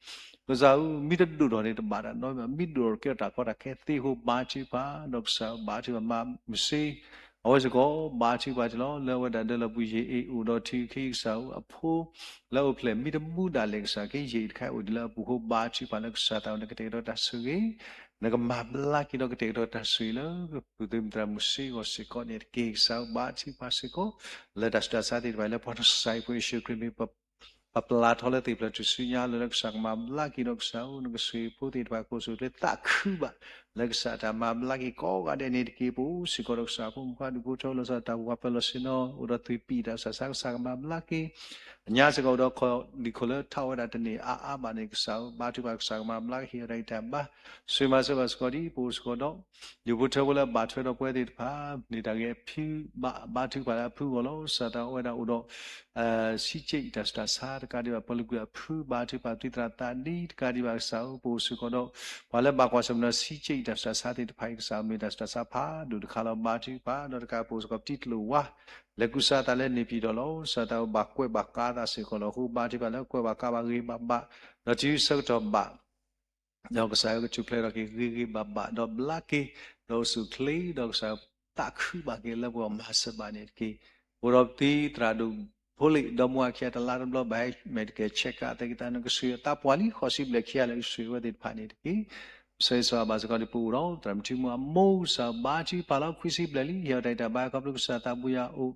ကစၢ်ဧၢ မ့ၢ်တဒိၣ်ထီၣ်န့ၣ်တဘၣ်တၢ်နီတမံၤ မ့ၢ်ဒိၣ်ထီၣ်ကဲထီၣ်တၢ်ကီတၢ်ခဲသ့အဃိ ဘါထုကဖၣ် ဒီးကစၢ်ဘါထုကဖၣ်မၤမုာ်ဆံး အဝဲစ့ၢ်ကီး ဘါထုကဖၣ်တ့ၢ်လီၤ လၢအဝဲဒၣ်ဒၢလီၢ်ပူၤယံာ်အ့ၣ်အိၣ်ဒီးထံဂုၤကစၢ်ဧၢ အဖိ လၢအအိၣ်ဖျဲၣ်မ့ၢ်တမူဒၣ်လဲာ် ကစၢ်က့ ယံာ်အ့ၣ်တခါအိၣ်ဒံးလၢအပူၤအဃိ ဘါထုကဖၣ်လၢကစၢ်သးဝဲ နကတဲာ်ကတီၤတၢ်ဆိၣ်ဂ့ၤ နကမၤဘျါက့ၤဒီးကတဲာ်ကတီၤတၢ်ဆိၣ်ဂ့ၤလၢ ပသုးမုၢ်သရၣ်မုၢ်ဆံးဂီၢ်စ့ၢ်ကီးန့ၣ်တက့ၢ် ကစၢ်ဧၢ ဘါထုကဖၣ်စ့ၢ်ကီး လၢတၢ်ဆူးတၢ်ဆါသ့ၣ်တဖၣ်လၢပှၤနစၢ်အံၤဖိယ့ၣ်ၡူးခရံာ်မံၤ ပပျၢ်ထီၣ်လၢသ့ၣ်ဖျၢၣ်ထူၣ်စုညါလၢ လၢကစၢ်ကမၤဘျါက့ၤဒီးကစၢ်ဧၢ နကဆိၣ်ဂ့ၤဖိသ့ၣ်တဖၣ် ကိးဆူၣ်အိၣ်ချ့သးခုဘၣ် လၢကစၢ်တၢ်မၤဘျါက့ၤကိးဂၤဒဲးန့ၣ်တက့ၢ် ပအိၣ်စ့ၢ်ကီးဒီးကစၢ်ဖိမုၣ်ခွါဒူၣ်ဖိထၢဖိလီၤဆီဒၣ်တၢ်ဝးပၢၤလီၢ်ဆ့ၣ်နီၤ အိၣ်ဒီးသွံၣ်ပံာ်တၢ်ဆူးတၢ်ဆါ ကစၢ်ကမၤဘျါက့ၤ အညါစ့ၢ်ကီးအိၣ်ဒီးခီၣ်လံၣ်ခိၣ်လၢထီၣ်ဝဲဒၣ်တန့ၢ်အါအါဘၣ်န့ၣ် ကစၢ်ဧၢ ဘါထုကဖၣ် ကစၢ်ကမၤဘျါက့ၤ ဟ့ၣ်အီၤတၢ်ဂံၢ်တၢ်ဘါ ဆိၣ်ဂ့ၤမၤစၢၤဘၣ်စ့ၢ်ကီးဒ် ပအိၣ်စ့ၢ်ကီးဒီး ဒူၣ်ဖိထၢဖိလၢအဘၣ်ထွဲဒီးပဝဲသ့ၣ်တဖၣ် န့ၢ်တၢ်ဂ့ၤအဖု ဘါထုကဖၣ်လၢအဖုအဂီၢ်လီၤ ကစၢ်သးဝဲဒၣ်အိၣ်ဒီး ဆံးက့ၣ်အံၤတၢ်ဆူးတၢ်ဆါ တကးဒံးဘၣ် ပှၤလၢကွံာ်အဖု ဘါထုကဖၣ်ပသံသရၣ်သးဒ် တကးဒံးဘၣ်ကစၢ်ဧၢ ပအိၣ်စ့ၢ်ကီးဒီး ပှၤလၢဘၣ်ကွၢ်ဆၢၣ်မဲာ်ဒီးဆံးက့ၣ်အံၤတၢ်ဆူးတၢ်ဆါသ့ၣ်တဖၣ်အံၤ ကစၢ်မ့ၢ်တၢ်ဆူးတၢ်ဆါဖးဒိၣ်တခါလီၤ ဘါထုကဖၣ် ဒီးတကးပအိၣ်စ့ၢ်ကီးပတံၤကျိာ်ဝါ လဲၤကူစါသးလၢန့ၢ်ပၠံၣ်တီၣ်လီၤ ကစၢ်သးဝဲဘၣ်ကွဲးဘၣ်ကါသးစ့ၢ်ကီးလီၤ အဃိဘါထုကဖၣ်လၢကွဲးဘၣ်ကါဘၣ်ဂ့ၤဘၣ်ဘၣ် ဒီးတုၤဆၢကတီၢ်ဘၣ် ဒီးကစၢ်ဧၢ ကထူၣ်ဖျဲးထီၣ်က့ၤဂ့ၤဂ့ၤဘၣ်ဘၣ် ဒီးဘျါက့ၤ ဒီးအိၣ်ဆူၣ်အိၣ်ချ့ ဒီးကစၢ်သးခုဘၣ်က့ၤလၢပဂီၢ်မၤစၢၤဘၣ်န့ၣ်တက့ၢ်. အိၣ်ဒီးပတံၤသရၣ်ဒိၣ်ဖိလ့ၣ် ဒီမါဝၤခံဂၤတလါတဘျီ ဘၣ်ဟဲ medical check up သဲက့ၤသး နကဆှၢသးပှၢ်လံ ဃိးဆံဘျဲၣ်ခံဂၤလၢကဆှၢဝဲသ့ၣ်တဖၣ်န့ၣ်တက့ၢ်. ပဆၢဂ့ၤဆၢဝါဘၣ်စ့ၢ်ကီးဒ်ပအိၣ်ဒီး သရၣ်မုၣ်ထံမူအမိၢ် ကစၢ်ဘါထုကဖၣ်လီၤ ခွံဆံဘျဲၣ်လံ ဟ့ၣ်အီၤတၢ်ဂံၢ်တၢ်ဘါ ခီဖျိကစၢ်သးဘိယွၤအအိၣ်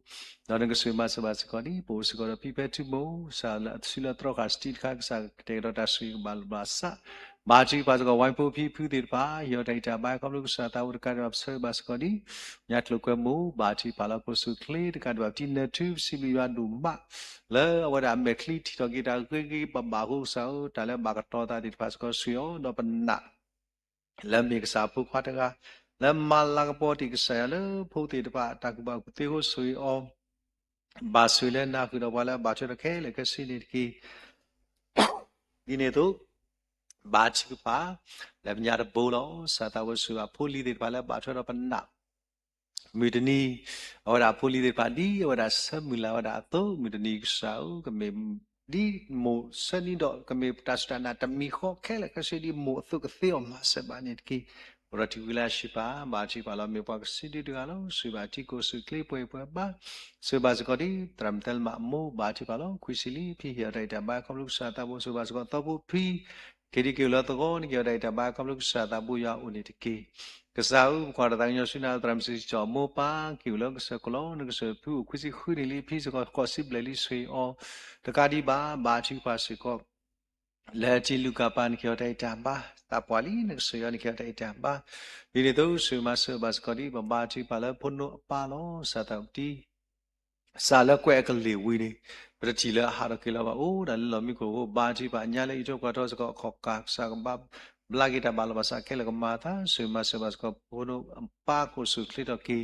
ဒီးနကဆှၢမၤစၢၤဘၣ်စ့ၢ်ကီးဒ် ပအိၣ်စ့ၢ်ကီးဒီးဖံဖဲထူမိၢ် ကစၢ်လၢအစုလၢသြီဃာ်စတံတခါ ကစၢ်ကတဲာ်ကတီၤတၢ်ဆိၣ်ဂ့ၤကဘၣ်လီၤဘၣ်စး ဘါထုကဖၣ်စ့ၢ်ကီး ဝဲဖိဖံဖုသ့ၣ်တဖၣ် ဟ့ၣ်အီၤတၢ်ဂံၢ်တၢ်ဘါ ခီဖျိကစၢ်သးဘိတကးဒံးဘၣ် ပဆၢဂ့ၤဘၣ်စ့ၢ်ကီးဒ် ညါကျိၤကွဲမိၢ် ဘါထုကဖၣ်လီၤ ကိၣ်ဆူၣ်အိၣ်ချ့တကးဒံးဘၣ် ပတံၤနၢၤထူ ပစံးဘျုးယွၤဒိၣ်မး လၢအဝဲဒၣ်အမဲာ်ချံထံၣ်ထီၣ်က့ၤတၢ်ဂ့ၤဂ့ၤဘၣ်ဘၣ်အဃိ ကစၢ်ဧၢ တၢ်လၢဘၣ်ကတီၤသးသ့ၣ်တဖၣ်စ့ၢ်ကီး ဆှၢအီၤ ဒီးပနာ် လၢမ့ၢ်ကစၢ်အဖိခွါတဂၤ လၢမၤလၤကပီၤတ့ၢ်ကစၢ်ယွၤလၢဖိသ့ၣ်တဖၣ် တၢ်ကူၣ်ဘၣ်ကူၣ်သ့အဃိ ဆှၢအီၤ ဘၣ်ဆိၣ်လၢနၢ်ဃုာ်ဒီးပှၤလၢအဘၣ်ထွဲဒီးခဲလၢာ်ခဲဆ့န့ၣ်တက့ၢ်. ဒ်န့ၣ်အသိး ဘါထုကဖၣ် လၢပညါတဘိလီၤ. ကစၢ်သးဘိ ဆှၢဘၣ်ဖိလံၤသ့ၣ်တဖၣ်လၢဘၣ်ထွဲဒီးပနာ် မုၢ်တနံၤ အဝဲဒၣ်ဖိလံၤသ့ၣ်တဖၣ် ဒ်အဝဲဒၣ်ဆၢမုၢ်လၢ်ဝဲဒၣ်အသိး မုၢ်တနံၤကစၢ်ဧၢ ကမ့ၢ်ဒ်မိၢ်ဆၢနံၤဒီး ကမ့ၢ်တၢ်စူၢ်တၢ်နာ်တမံၤဃီခဲလၢာ်ခဲဆ့ ဒ်မိၢ်အသိးကသ့အီၤမၤစၢၤဘၣ်န့ၣ်တက့ၢ်. အိၣ်ဒီးထံၣ်ဝံၤလၢအရှံးပၢ် ဘါထုကဖၣ်လီၤ မ့ၢ်ပှၤကဆံဒုတဂၤလီၤ. ဆှၢဘၣ်ထံကီၢ်ဆူၣ်ချ့ ပှဲၤပှဲၤဘါ ဆှၢဘၣ်စ့ၢ်ကီးဒ် သရၣ်မုၣ်သဲလမးအမိၢ် ဘါထုကဖၣ်လီၤ ခွံဆံလံ ဖံဟ့ၣ်အီၤတၢ်ဂံၢ်တၢ်ဘါ ခီဖျိကစၢ်သးဘိ ဆှၢဘၣ်စ့ၢ်ကီးသီဖိဖံ က့ၤဒံက့ၤအိၣ်လၢသဝီ နက့ၤအီၤတၢ်ဂံၢ်တၢ်ဘါ ခီဖျိကစၢ်သးဘိယွၤအအိၣ်န့ၣ်တက့ၢ်. ကစၢ်ဧၢ ပကွၢ်တၢ်သးကညီၤဆူနၤ သရၣ်မုၣ်စံကၠီၣ်အမိၢ်ပၢ် က့ၤအိၣ်လၢကစၢၢ်ကလီ နကစၢၢ်ဖုအိၣ်ခွံဆံဃုနံၣ်လံ ဖံစ့ၢ်ကီးဃိးဆံဘျဲၣ်လံ ဆှၢအီၤ တကးဒံးဘၣ် ဘါထုကဖၣ်စ့ၢ်ကီး လၢထံလူၤကၣ်ပၤ နက့ၤအီၤတၢ်ဂံၢ်တၢ်ဘါ သးပှၢ်လံ နကစၢၢ်ယွၤ နက့ၤအီၤတၢ်ဂံၢ်တၢ်ဘါ ဒ်န့ၣ်အသိး ဆှၢမၤစၢၤဘၣ်စ့ၢ်ကီးဒ် ပဘါထုကဖၣ်လၢဖိနိအပၢ်လီၤ. ကစၢ်သးဘိတံၢ် ကစၢ်လၢကွဲးအကလ့ၢ်ဝံၤန့ၣ် ပတထံၣ်လၢအဟးထီၣ်က့ၤလီၤဘၣ် အိၣ်ဒၣ်လၢလီၢ်မံခိၣ်အဃိ ဘါထုကဖၣ်ညါလၢအံးထွဲကွၢ်ထွဲစ့ၢ်ကီးအခီၣ်ကၢ် ကစၢ်ကဘၣ်ဘျါက့ၤတၢ်ဘၣ်လီၤဘၣ်စးခဲလၢာ်ကမၤအသး ဆှၢမၤစၢၤဘၣ်စ့ၢ်ကီး ဖိနိအပၢ် ကိၣ်ဆူၣ်ချ့ထီၣ်က့ၤ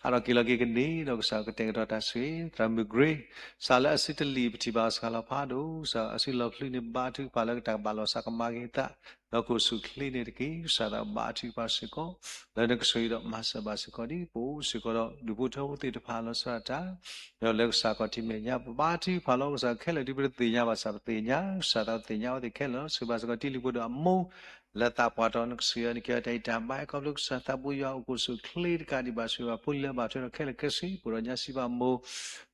ဟးထီၣ်က့ၤလီၤက့ၤကန့ၢ်ဒီး ကစၢ်ကတဲာ်ကတီၤတၢ်ဆိၣ်ဂ့ၤ သရၣ်မုၣ် Grace ကစၢ်လၢအစုတလံၤ ပထံၣ်ဘၣ်အီၤစှၤလီၤဖးဒိၣ် ကစၢ်အစုလီၤပျံၤန့ၣ် ဘါထုကဖၣ်လၢကတၢ်ကဘၣ်လီၤဘၣ်စးကမၤက့ၤအသး ဒီးကိၣ်ဆူၣ်ချ့န့ၣ်တက့ၢ်. ကစၢ်သးဘိ ဘါထုကဖၣ်စ့ၢ်ကီး လၢနကဆိၣ်ဂ့ၤဒီးမၤစၢၤဘၣ်စ့ၢ်ကီးဒ် ပအိၣ်စ့ၢ်ကီးဒီး ဒူၣ်ဖိထၢဖိသ့ၣ်တဖၣ်လီၤဆီဒၣ်တၢ် ဒီးလၢကစၢ်ခီၣ်ထံးမဲာ်ညါ ပဘါထုကဖၣ်လီၤ ကစၢ်ခဲလၢာ်ဒ်ပတသ့ၣ်ညါဘၣ်ဆၣ်ပသ့ၣ်ညါ ကစၢ်သးဘိသ့ၣ်ညါအဝဲသ့ၣ်ခဲလၢာ်လီၤ. ဆှၢဘၣ်စ့ၢ်ကီးတံၤလံၤဖိဒိၣ်အမိၢ် လၢသးပှၢ်တီၤ နကဆိၣ်ဂ့ၤအီၤ နက့ၤအီၤတၢ်ဂံၢ်တၢ်ဘါ ခီဖျိကစၢ်သးဘိယွၤအအိၣ် ကိၣ်ဆူၣ်ချ့တကးဒံးဘၣ် ဆှၢဘၣ်ဖိလံၤလၢဘၣ်ထွဲဒီးခဲလၢာ်ခဲဆ့ ပအိၣ်ဒီးညါစံးဘၣ်မိၢ်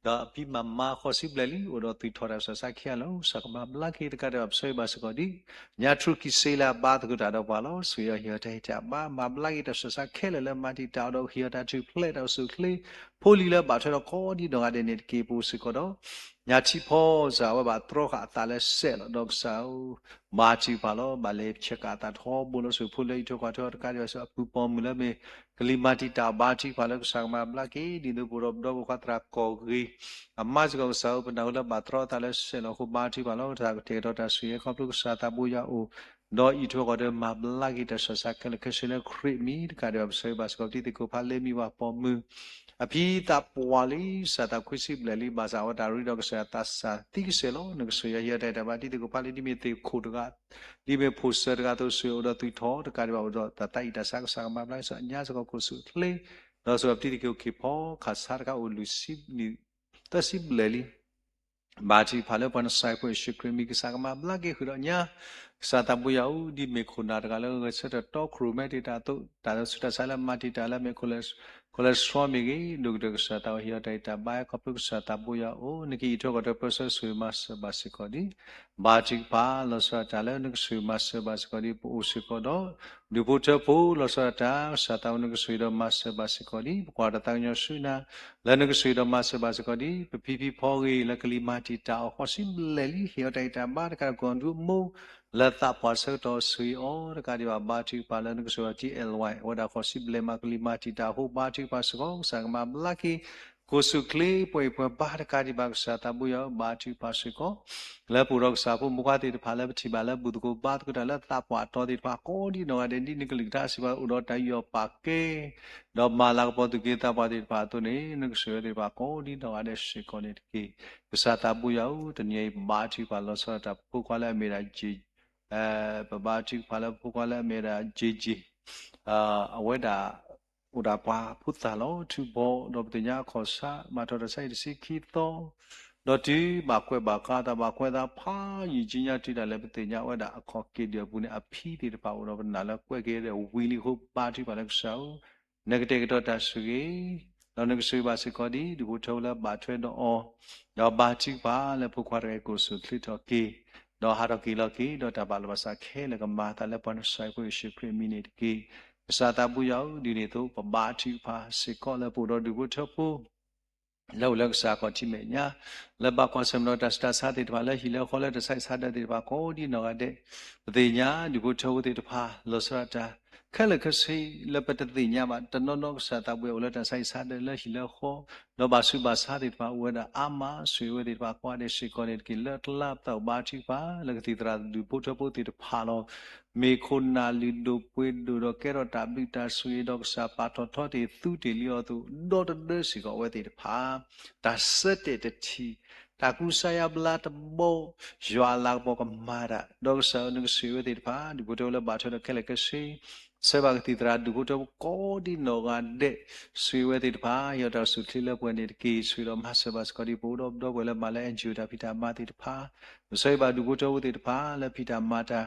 ဒီးအဖံမၤမါဃိးဆံဘျဲၣ်လံ အိၣ်ဒီးသွံၣ်ထီၣ်တၢ်ဆူးတၢ်ဆါခံဂၤလီၤ. ကစၢ်ကမၤဘျါက့ၤတကးဒံးဘၣ် ပဆၢဂ့ၤဘၣ်စ့ၢ်ကီးဒ် ညါထူၣ်ကံၢ်စ့လၢအဘါသကိးတၢ်ဒီးပှၤလီၤ. ဆိၣ်ဂ့ၤအီၤဟ့ၣ်အီၤတၢ်ဂံၢ်တၢ်ဘါ မၤဘျါက့ၤတၢ်ဆူးတၢ်ဆါခဲလၢာ်လၢမၤတံာ်တာ်အီၤဒီး ဟ့ၣ်အီၤတၢ်ထူၣ်ဖျဲးတၢ်အိၣ်ဆူၣ်အိၣ်ချ့ ဖိလံၤလၢဘၣ်ထွဲဒီးကိးဒံးနီၢ်ဂၤဒဲးန့ၣ်တက့ၢ်. ပအိၣ်စ့ၢ်ကီးဒီး ညါထံဖီစ့ၢ် အဝဲဘၣ်တြီဃာ်အသးလၢစဲးလီၤ ဒီးကစၢ်ဧၢ ဘါထုကဖၣ်လီၤ ဘၣ်လဲၤဆဲးကၤအသးထီဘိလီၤ. ဆိၣ်ဂ့ၤဖိလၢအံးထွဲကွၢ်ထွဲအီၤတကးဒံးဘၣ် ဆိၣ်ဂ့ၤအပုၢ်ပိာ်မုၣ်လၢမ့ၢ်ကလံၤမၤတံာ်တာ်အီၤ ဘါထုကဖၣ်လၢကစၢ်ကမၤဘျါက့ၤ ဒ်သိးပအိၣ်ဒီးပဒီပုၢ်ဝဲၢ်ခွါသရၣ်ကီၢ်ဂ့ၤ အမါစ့ၢ်ကီး ကစၢ်ဧၢ ပနၢ်ဟူလၢဘၣ်တြီအသးလၢစဲးလီၤအဃိ ဘါထုကဖၣ်လီၤ တၢ်ကတဲာ်ကတီၤတၢ်ဆိၣ်ဂ့ၤ ခီဖျိကစၢ်သးဘိယွၤအအိၣ် ဒီးအံးထွဲကွၢ်ထွဲမၤဘျါက့ၤတၢ်ဆူးတၢ်ဆါခဲလၢာ်ခဲဆ့လၢခရံာ်အမံၤတကးဒံးဘၣ် ပဆၢဂ့ၤဘၣ်စ့ၢ်ကီး ပတံၤသကိးဖးလ့မံၤပှၤပိာ်မုၣ် အဖံသးပှၢ်လံ ကစၢ်သးခွံဆံဘျဲၣ်လံ ဘၣ်ဆၣ်အဝဲတၢ်ရ့ဒီးကစၢ်ယွၤသးစၢ်သံကစဲးလီၤ. နကဆိၣ်ဂ့ၤအီၤဟ့ၣ်အီၤတၢ်ဂံၢ်တၢ်ဘါ ဒ်သ့ၣ်ခိၣ်ဖးလံ ဒ်မ့ၢ်သ့ၣ်ခိၣ်တဂၤ ဒ်မ့ၢ်ဖိၣ်စၢၤတဂၤအသိး ဆိၣ်ဂ့ၤအိၣ်ဒီးသွံၣ်ထီၣ်တကးဒံးဘၣ် အိၣ်ဒီးတၢ်သးအံၣ်တၢ်ဆါ ကစၢ်ကမၤဘျါက့ၤ ကစၢ်ညါစ့ၢ်ကီး ကိၣ်ဆူၣ်အိၣ်ချ့ ဒီးဆိၣ်ဂ့ၤပတံၤသကိးခ့ၣ်ဖီ ခးဆါတခါအိၣ်လွံၢ်ဆံ သၢဆံဘျဲၣ်လံ ဘါထုကဖၣ်လၢပှၤနစၤရ့းဖိယ့ၣ်ၡူးခရံာ်အမံၤ ကစၢ်ကမၤဘျါက့ၤဃုာ်ဒီးညါ ကစၢ်သးဘိယွၤဧၢ ဒ်မ့ၢ်ခိၣ်နၢ်တဂၤလၢဂဲၤဆၢထၢၣ်တီခိၣ်ရိၣ်မဲတ့ၢ်တၢ်အသိး တၢ်ဆူးတၢ်ဆါလၢမၤတံာ်တာ်လၢမ့ၢ် cholesterol မ့ၢ်ဂ့ၤ ဒိၣ်ကတၢၢ် ကစၢ်သးဘိဟ့ၣ်အီၤတၢ်ဂံၢ်တၢ်ဘါ ခီဖျိကစၢ်သးဘိယွၤအအိၣ် နကအံးထွဲကွၢ်ထွဲပၢဆှၢဆိၣ်ဂ့ၤမၤစၢၤဘၣ်စ့ၢ်ကီးဒ် ဘါထုကဖၣ် လီၤဆီဒၣ်တၢ်လၢနကဆိၣ်ဂ့ၤမၤစၢၤဘၣ်စ့ၢ်ကီးဒ် ပအိၣ်စ့ၢ်ကီးဒီး ဒူၣ်ဖိထၢဖိ လီၤဆီဒၣ်တၢ် ကစၢ်သးဘိနကဆိၣ်ဂ့ၤဒီးမၤစၢၤဘၣ်စ့ၢ်ကီးဒ် ပကွၢ်တၢ်သးကညီၤဆူနၤ လၢနကဆိၣ်ဂ့ၤဒီးမၤစၢၤဘၣ်စ့ၢ်ကီးဒ် ပဖံဖံဖီဂ့ၤလၢကလံၤမၤတံာ်တာ်အီၤ ဃိးဆံဘျဲၣ်လံ ဟ့ၣ်အီၤတၢ်ဂံၢ်တၢ်ဘါတကးဒီး ကီၢ်ဒူအမိၢ် လၢသးပှၢ်ဆၢကတီၢ်ဆိၣ်ဂ့ၤအီၤ တကးဒံးဘၣ် ဘါထုကဖၣ်လၢနကဆိၣ်ဂ့ၤအီၤ ထံ L Y အဝဲဒၣ်ဃိးဆံဘျဲၣ်မး ကလံၤမၤတံာ်တာ်အဃိ ဘါထုကဖၣ်စ့ၢ်ကီး ကစၢ်ကမၤဘျါက့ၤ ကိၣ်ဆူၣ်ချ့ ပှဲၤအံၤပှဲၤဘါတကးဒံးဘၣ် ကစၢ်သးဘိယွၤဧၢ ဘါထုကဖၣ်စ့ၢ်ကီး လၢပအိၣ်ဒီးကစၢ်ဖိမုၣ်ခွါသ့ၣ်တဖၣ်လၢပထံၣ်ဘၣ်လၢဘူၣ်သကိးဘါသကိးတၢ် လၢသးပှၢ်တီၤသ့ၣ်တဖၣ်ကိးဒံးနီၢ်ဂၤဒဲး ဒ်နကလုၢ်ကထါစံးဘၣ် အိၣ်ဒီးတၢ်ယူးယီၣ်ပာ်ကဲ ဒီးမၤလၤကပီၤသူၣ်က့သးပှၢ်သ့ၣ်တဖၣ်အသိးန့ၣ် နကဆိၣ်ဂ့ၤသ့ၣ်တဖၣ်ကိးဒံးနီၢ်ဂၤဒဲးစ့ၢ်ကီးန့ၣ်တက့ၢ်. ကစၢ်သးဘိယွၤဧၢ တနံၤအံၤ ဘါထုကဖၣ်လီၤဆီဒၣ်တၢ် ပဖိခွါလၢအမ့ၢ်ဒၣ် J ပဘါထုကဖၣ်လၢပဖိခွါလၢအမ့ၢ်ဒၣ် J J အဝဲဒၣ် အိၣ်ဒၣ်ပှၤဖိသၣ်လီၤ ထူဘီ ဒီးပသ့ၣ်ညါအခီၣ်ဆါ မၤထီၣ်တၢ်ဆါအံၤတဆံခံသီ ဒီးတုၤဘၣ်ကွဲးဘၣ်ဃးတၢ်ဘၣ်ကွဲးအသးဖးယံာ် ကၠ့ညါတုၤဒၣ်လဲာ် ပသ့ၣ်ညါဝဲဒၣ်အခီၣ်က့ၣ်ဒုၣ်အပူၤန့ၣ် အဖံသ့ၣ်တဖၣ်အိၣ်ဒီးပနာ်လၢကွဲးက့ၤဒီးဝံၤလံအဃိ ဘါထုကဖၣ်လၢကစၢ်ဧၢ, နကတဲာ်ကတီၤတၢ်ဆိၣ်ဂ့ၤ, ဒီးနကဆိၣ်ဂ့ၤဘၣ်စ့ၢ်ကီးဒ် ဒူၣ်ဖိထၢဖိလၢဘၣ်ထွဲဒီးအီၤ, ဒီးဘါထုကဖၣ်လၢဖိခွါတဂၤအံၤကအိၣ်ဆူၣ်အိၣ်ချ့ထီၣ်က့ၤ, ဒီးဟးထီၣ်က့ၤလီၤက့ၤ ဒီးတၢ်ဘၣ်လီၤဘၣ်စးခဲလၢာ်ကမၤအသးလၢပှၤနကစၢ်အဖိယ့ၣ်ၡူးခရံာ်အမံၤန့ၣ်တက့ၢ်. ကစၢ်သးဘိယွၤဧၢ, ဒ်န့ၣ်အသိး ပဘါထုကဖၣ်စ့ၢ်ကီးလၢပအိၣ်ဒီးဒူၣ်ဖိထၢဖိ လၢအိၣ်လၢကစၢ်ခီၣ်ထံးမဲာ်ညါ, လၢဘၣ်ကွၢ်ဆၢၣ်မဲာ်ဒီးတၢ်ဆူးတၢ်ဆါသ့ၣ်တဖၣ် လၢဟံၣ်လၢဃီလၢတၢ်ဆါဟံၣ်ဆါဒၢးသ့ၣ်တဖၣ်ကိးဒ်နီၢ်ဂၤဒဲး, ပသ့ၣ်ညါဒူၣ်ဖိထၢဖိသ့ၣ်တဖၣ် လီၤဆီဒၣ်တၢ် ခဲလၢာ်ခဲဆ့လၢပတသ့ၣ်ညါဘၣ် တနီၤနီၤကစၢ်သးဘိယွၤအိၣ်လၢတၢ်ဆါဟံၣ်ဆါဒၢးလၢဟံၣ်လၢဃီ, ဒီးဘၣ်ဆူးဘၣ်ဆါသ့ၣ်တဖၣ်အိၣ်ဝဲဒၣ်အါမး ဆိၣ်ဂ့ၤဝဲသ့ၣ်တဖၣ်ကိးဂၤဒဲးစ့ၢ်ကီးန့ၣ်တက့ၢ်. လၢအကျါပသးအိၣ်ဘါထုကဖၣ် လၢကသံၣ်သရၣ်ဒူၣ်ဖိထၢဖိသ့ၣ်တဖၣ်လီၤ. မ့ၢ်ခိၣ်နၢ်လုၢ်ဒိၣ်ပှ့ၤဒိၣ်ဒီးကဲထီၣ်တၢ်ဘျုးတၢ်ဆိၣ်ဂ့ၤဒီးကစၢ်ပာ်ထီၣ်ထီတ့ၢ်သူတ့ၢ်လံအီၤအသိး ဒီတဒၢစ့ၢ်ကီးအဝဲသ့ၣ်တဖၣ် တၢ်ဆၢတဲာ်တထံၣ် တၢ်ကူစါယါဘျါတဘီ ယွၤအလၤကပီၤကမၤတၢ် ဒီးကစၢ်ဧၢ နကဆိၣ်ဂ့ၤဝဲသ့ၣ်တဖၣ် ဒူၣ်ဖိထၢဖိလၢဘၣ်ထွဲဒီးခဲလၢာ်ခဲဆ့ ဆှၢဘၣ်ကသံၣ်သရၣ်ဒူၣ်ဖိထၢဖိကိးဒ်နီၢ်ဂၤဒဲး ဆိၣ်ဂ့ၤဝဲသ့ၣ်တဖၣ် ဟ့ၣ်အီၤတၢ်အိၣ်ဆူၣ်အိၣ်ချ့လၢပှဲၤန့ၣ်တက့ၢ်. ဆိၣ်ဂ့ၤဒီးမၤစၢၤဘၣ်စ့ၢ်ကီးဒ်ပအိၣ်ဒီးပဒီပုၢ်ဝဲၢ်လၢမၤလၢ NGO တၢ်ဖံးတၢ်မၤသ့ၣ်တဖၣ်, ပဆိၣ်ဂ့ၤဘၣ်ဒူၣ်ဖိထၢဖိသ့ၣ်တဖၣ်လၢဖံးတၢ်မၤတၢ်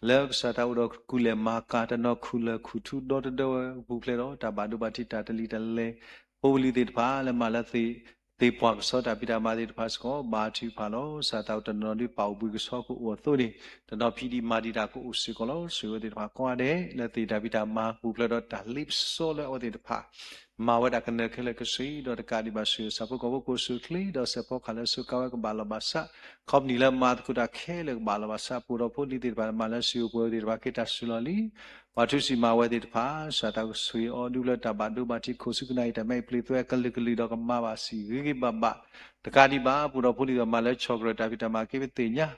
လၢကစၢ်တၢ်အိၣ်ဒီးကူၣ်လဲၤမၤကၤ တနီၤခူၣ်လၢာ်ခူၣ်ထူဒီတဒၢဝဲပူၤဖျဲးဒီး တၢ်ဘၣ်ဒိဘၣ်ထံးတၢ်တလံၤတလဲၤ ဖိပလံၤသ့ၣ်တဖၣ်လၢမၤလၢ သ့ၣ်ပှၢ်ကဆီတၢ်ဖံးတၢ်မၤသ့ၣ်တဖၣ်စ့ၢ်ကီး ဘါထုကဖၣ်လီၤ. ကစၢ်သးအိၣ်တနီၤဒုးပာ်အိၣ်ဘှံးကဆီကအိၣ်အသိးန့ၣ် တနီၤဖံးဒံးမၤဒံးတၢ်ကအိၣ်စ့ၢ်ကီးလီၤ. ဆိၣ်ဂ့ၤဝဲသ့ၣ်တဖၣ်ကိးဂၤဒဲး လၢသ့ၣ်တၢ်ဖံးတၢ်မၤ ပူၤဖျဲးဒီးတၢ်လ့ပစီလၢအဝဲသ့ၣ်တဖၣ် မၤဝဲဒၣ်ကနၢၤခဲလၢာ်ခဲဆ့ ဒီးတကးဒံးဘၣ်ဆိၣ်ဂ့ၤဆၣ်ဖိကီၢ်ဖိကအိၣ်ဆူၣ်အိၣ်ချ့ ဒီးစဲးဖီကဟၣ်လၢစူးကါဝဲကဘၣ်လီၤဘၣ်စး ခီပနံၣ်လၢမၤသကိးတၢ်ခဲလၢာ်ကဘၣ်လီၤဘၣ်စး ပအိၣ်ဒီးဖိလံၤသ့ၣ်တဖၣ်မၤလၢစံၣ်အိၣ်ပှဲၤဝဲသ့ၣ်တဖၣ် က့ၤတၢ်စူၤလီၤလံ ပှၤထူစံၣ်မၤဝဲသ့ၣ်တဖၣ် ကစၢ်သးကဆိၣ်ဂ့ၤအီၤ ဒူၣ်လၢတၢ်ဘၣ်ဒိဘၣ်ထံးခိၣ်ဆူကနၣ်အံၤ တၢ်မဲအံၤပျ့ၤသွဲကလုာ်ကလုာ်ဒီးကမၤဘၣ်စံၣ်ဂ့ၤဂ့ၤဘၣ်ဘၣ် တကးဒံးဘၣ် ပအိၣ်ဒီးဖိလံၤသ့ၣ်တဖၣ်မၤလၢဆီၣ်ကရၢၢ်တၢ်ဖံးတၢ်မၤက့ၤပသ့ၣ်ညါ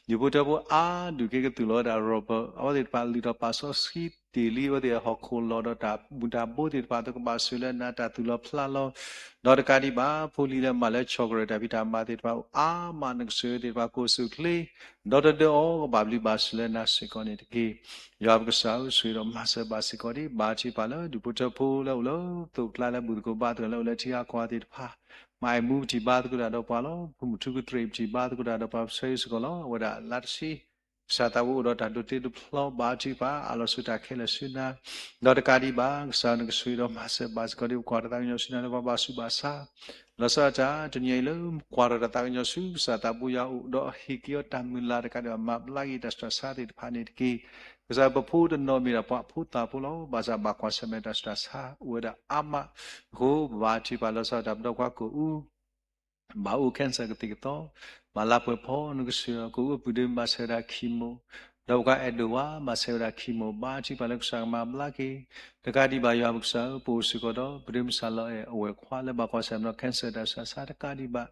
ဒူၣ်ဖိထၢဖိအါဒူၣ်က့ၤကသူၣ်လီၤဝဲဒၣ် rubber အဝဲသ့ၣ်တဖၣ်လုၢ်ထီၣ်ပာ်စီဆှံတ့ၢ်လံအဝဲသ့ၣ်ဟီၣ်ခိၣ်လီၢ်ဒီးတၢ်ဘူၣ်တၢ်ဘိသ့ၣ်တဖၣ် အဝဲသ့ၣ်ကဘၣ်ဆိၣ်ဂ့ၤလၢနၤ တၢ်သူၣ်လီၤဖျးလီၤ ဒီးတကးဒံးဘၣ် ဖိလံၤလၢမၤလၢဆီၣ်ကရၢၢ်တၢ်ဖံးတၢ်မၤသ့ၣ်တဖၣ်အါမး နကဆိၣ်ဂ့ၤသ့ၣ်တဖၣ်ကအိၣ်ဆူၣ်အိၣ်ချ့ ဒီတဒၢအီၤ ကဘၣ်ဘျုးဘၣ်ဆိၣ်လၢနၤစ့ၢ်ကီးန့ၣ်တက့ၢ်. ယွၤပကစၢ်ဧၢ ဆိၣ်ဂ့ၤဒီးမၤစၢၤဘၣ်စ့ၢ်ကီးဒံး ဘါထုကဖၣ်လၢဒူၣ်ဖိထၢဖိလၢအိၣ်လၢသိးကျါလၢဘူၣ်သကိးဘါသကိးလၢအိၣ်လၢထံဂၤကီၢ်ဂၤသ့ၣ်တဖၣ် မၤအဲၣ်မူပထံၣ်ဘါသကိးတၢ်ဒီးပှၤလီၤ. ပမူထူကတြ့ၣ်ပထံၣ်ဘါသကိးတၢ်ဒီးပှၤ ပဆၢဂ့ၤစ့ၢ်ကီးလီၤ. အဝဲဒၣ်လါတဆံ ကစၢ်သးဝဲအိၣ်ဒီးတၢ်ဒိးတ့ဒိးဖျီ ဘါထုကဖၣ် အးလီၤဆိတၢ်ခဲလၢာ်ဆူနၤ ဒီးတကးဒံးဘၣ် ကစၢ်နကဆိၣ်ဂ့ၤဒီးမၤစၢၤဘၣ်စ့ၢ်ကီးဒံး ပကွၢ်တၢ်သးကညီၤဆူနၤလၢပှၤဘၣ်ဆူးဘၣ်ဆါ လီၤဆီဒၣ်တၢ် တနံၤအံၤလၢကွၢ်ထီၣ်တၢ်သးကညီၤဆူ ကစၢ်သးဘိယွၤအအိၣ် ဒီးဟ့ၣ်က့ၤအီၤတၢ်မုၢ်လၢ်တကးဒံးဘၣ် မၤဘျါက့ၤတၢ်ဆူးတၢ်ဆါသ့ၣ်တဖၣ်န့ၣ်တက့ၢ်. ကစၢ်ပဖိတနီၤမ့ၢ်ဒၣ်ပှၤဖိသၣ်ဖိလီၤ. ဘၣ်ဆၣ်ဘၣ်ကွၢ်ဆၢၣ်မဲာ်တၢ်ဆူးတၢ်ဆါအိၣ်ဝဲဒၣ်အါမး အဃိပဘါထုကဖၣ်လီၤဆီဒၣ်တၢ် ပဒီကွၢ်ကိၣ်အူ ဘၣ်အိၣ် cancer ကသံၣ်ကသီ ဘၣ်လါပှဲၤဖီ နကဆိၣ်ဂ့ၤအီၤ ကိၣ်အူအပုၢ်ဒ့မုၣ်ဘၣ်ဆၢဝဲဒၣ် chemo ဒီးပှၤအဲၣ်ဒိးဝါ ဘၣ်ဆၢဝဲဒၣ် chemo ဘါထုကဖၣ်လၢကစၢ်ကမၤဘျါက့ၤ တကးဒံးဘၣ် ယွၤပကစၢ်ဧၢ ပအိၣ်စ့ၢ်ကီးဒီး ပဒ့မုၣ်စၢ်လီၤအဲၣ်အဝဲၢ်ခွါလၢဘၣ်ကွၢ်ဆၢၣ်မဲာ်ဒီး cancer တၢ်ဆူးတၢ်ဆါတကးဒံးဘၣ်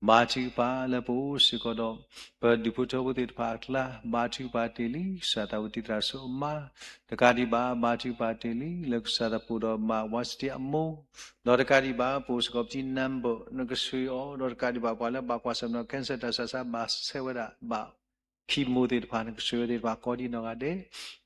ဘါထုကဖၣ်လၢပအိၣ်စ့ၢ်ကီးဒီး ပဒူၣ်ဖိထၢဖိသ့ၣ်တဖၣ်အကျါ ဘါထုကဖၣ်တ့ၢ်လံ ကစၢ်သးဝံၣ်တံာ်တာ်ဆိအမါ တကးဒံးဘၣ် ဘါထုကဖၣ်တ့ၢ်လံ လၢကစၢ်သးပူၤဒီးမါဝါစတံအမိၢ် ဒီးတကးဒံးဘၣ် ပအိၣ်စ့ၢ်ကီးပတံၤနါဘၢၣ် နကဆိၣ်ဂ့ၤအီၤ ဒီးတကးဒံးဘၣ် ပှၤလၢဘၣ်ကွၢ်ဆၢၣ်မဲာ်ဒီး cancer တၢ်ဆူးတၢ်ဆါ ဘၣ်ဆၢဝဲဒၣ် ဘၣ် chemo သ့ၣ်တဖၣ် နကဆိၣ်ဂ့ၤသ့ၣ်တဖၣ်ကိးဒ်နီၢ်ဂၤဒဲး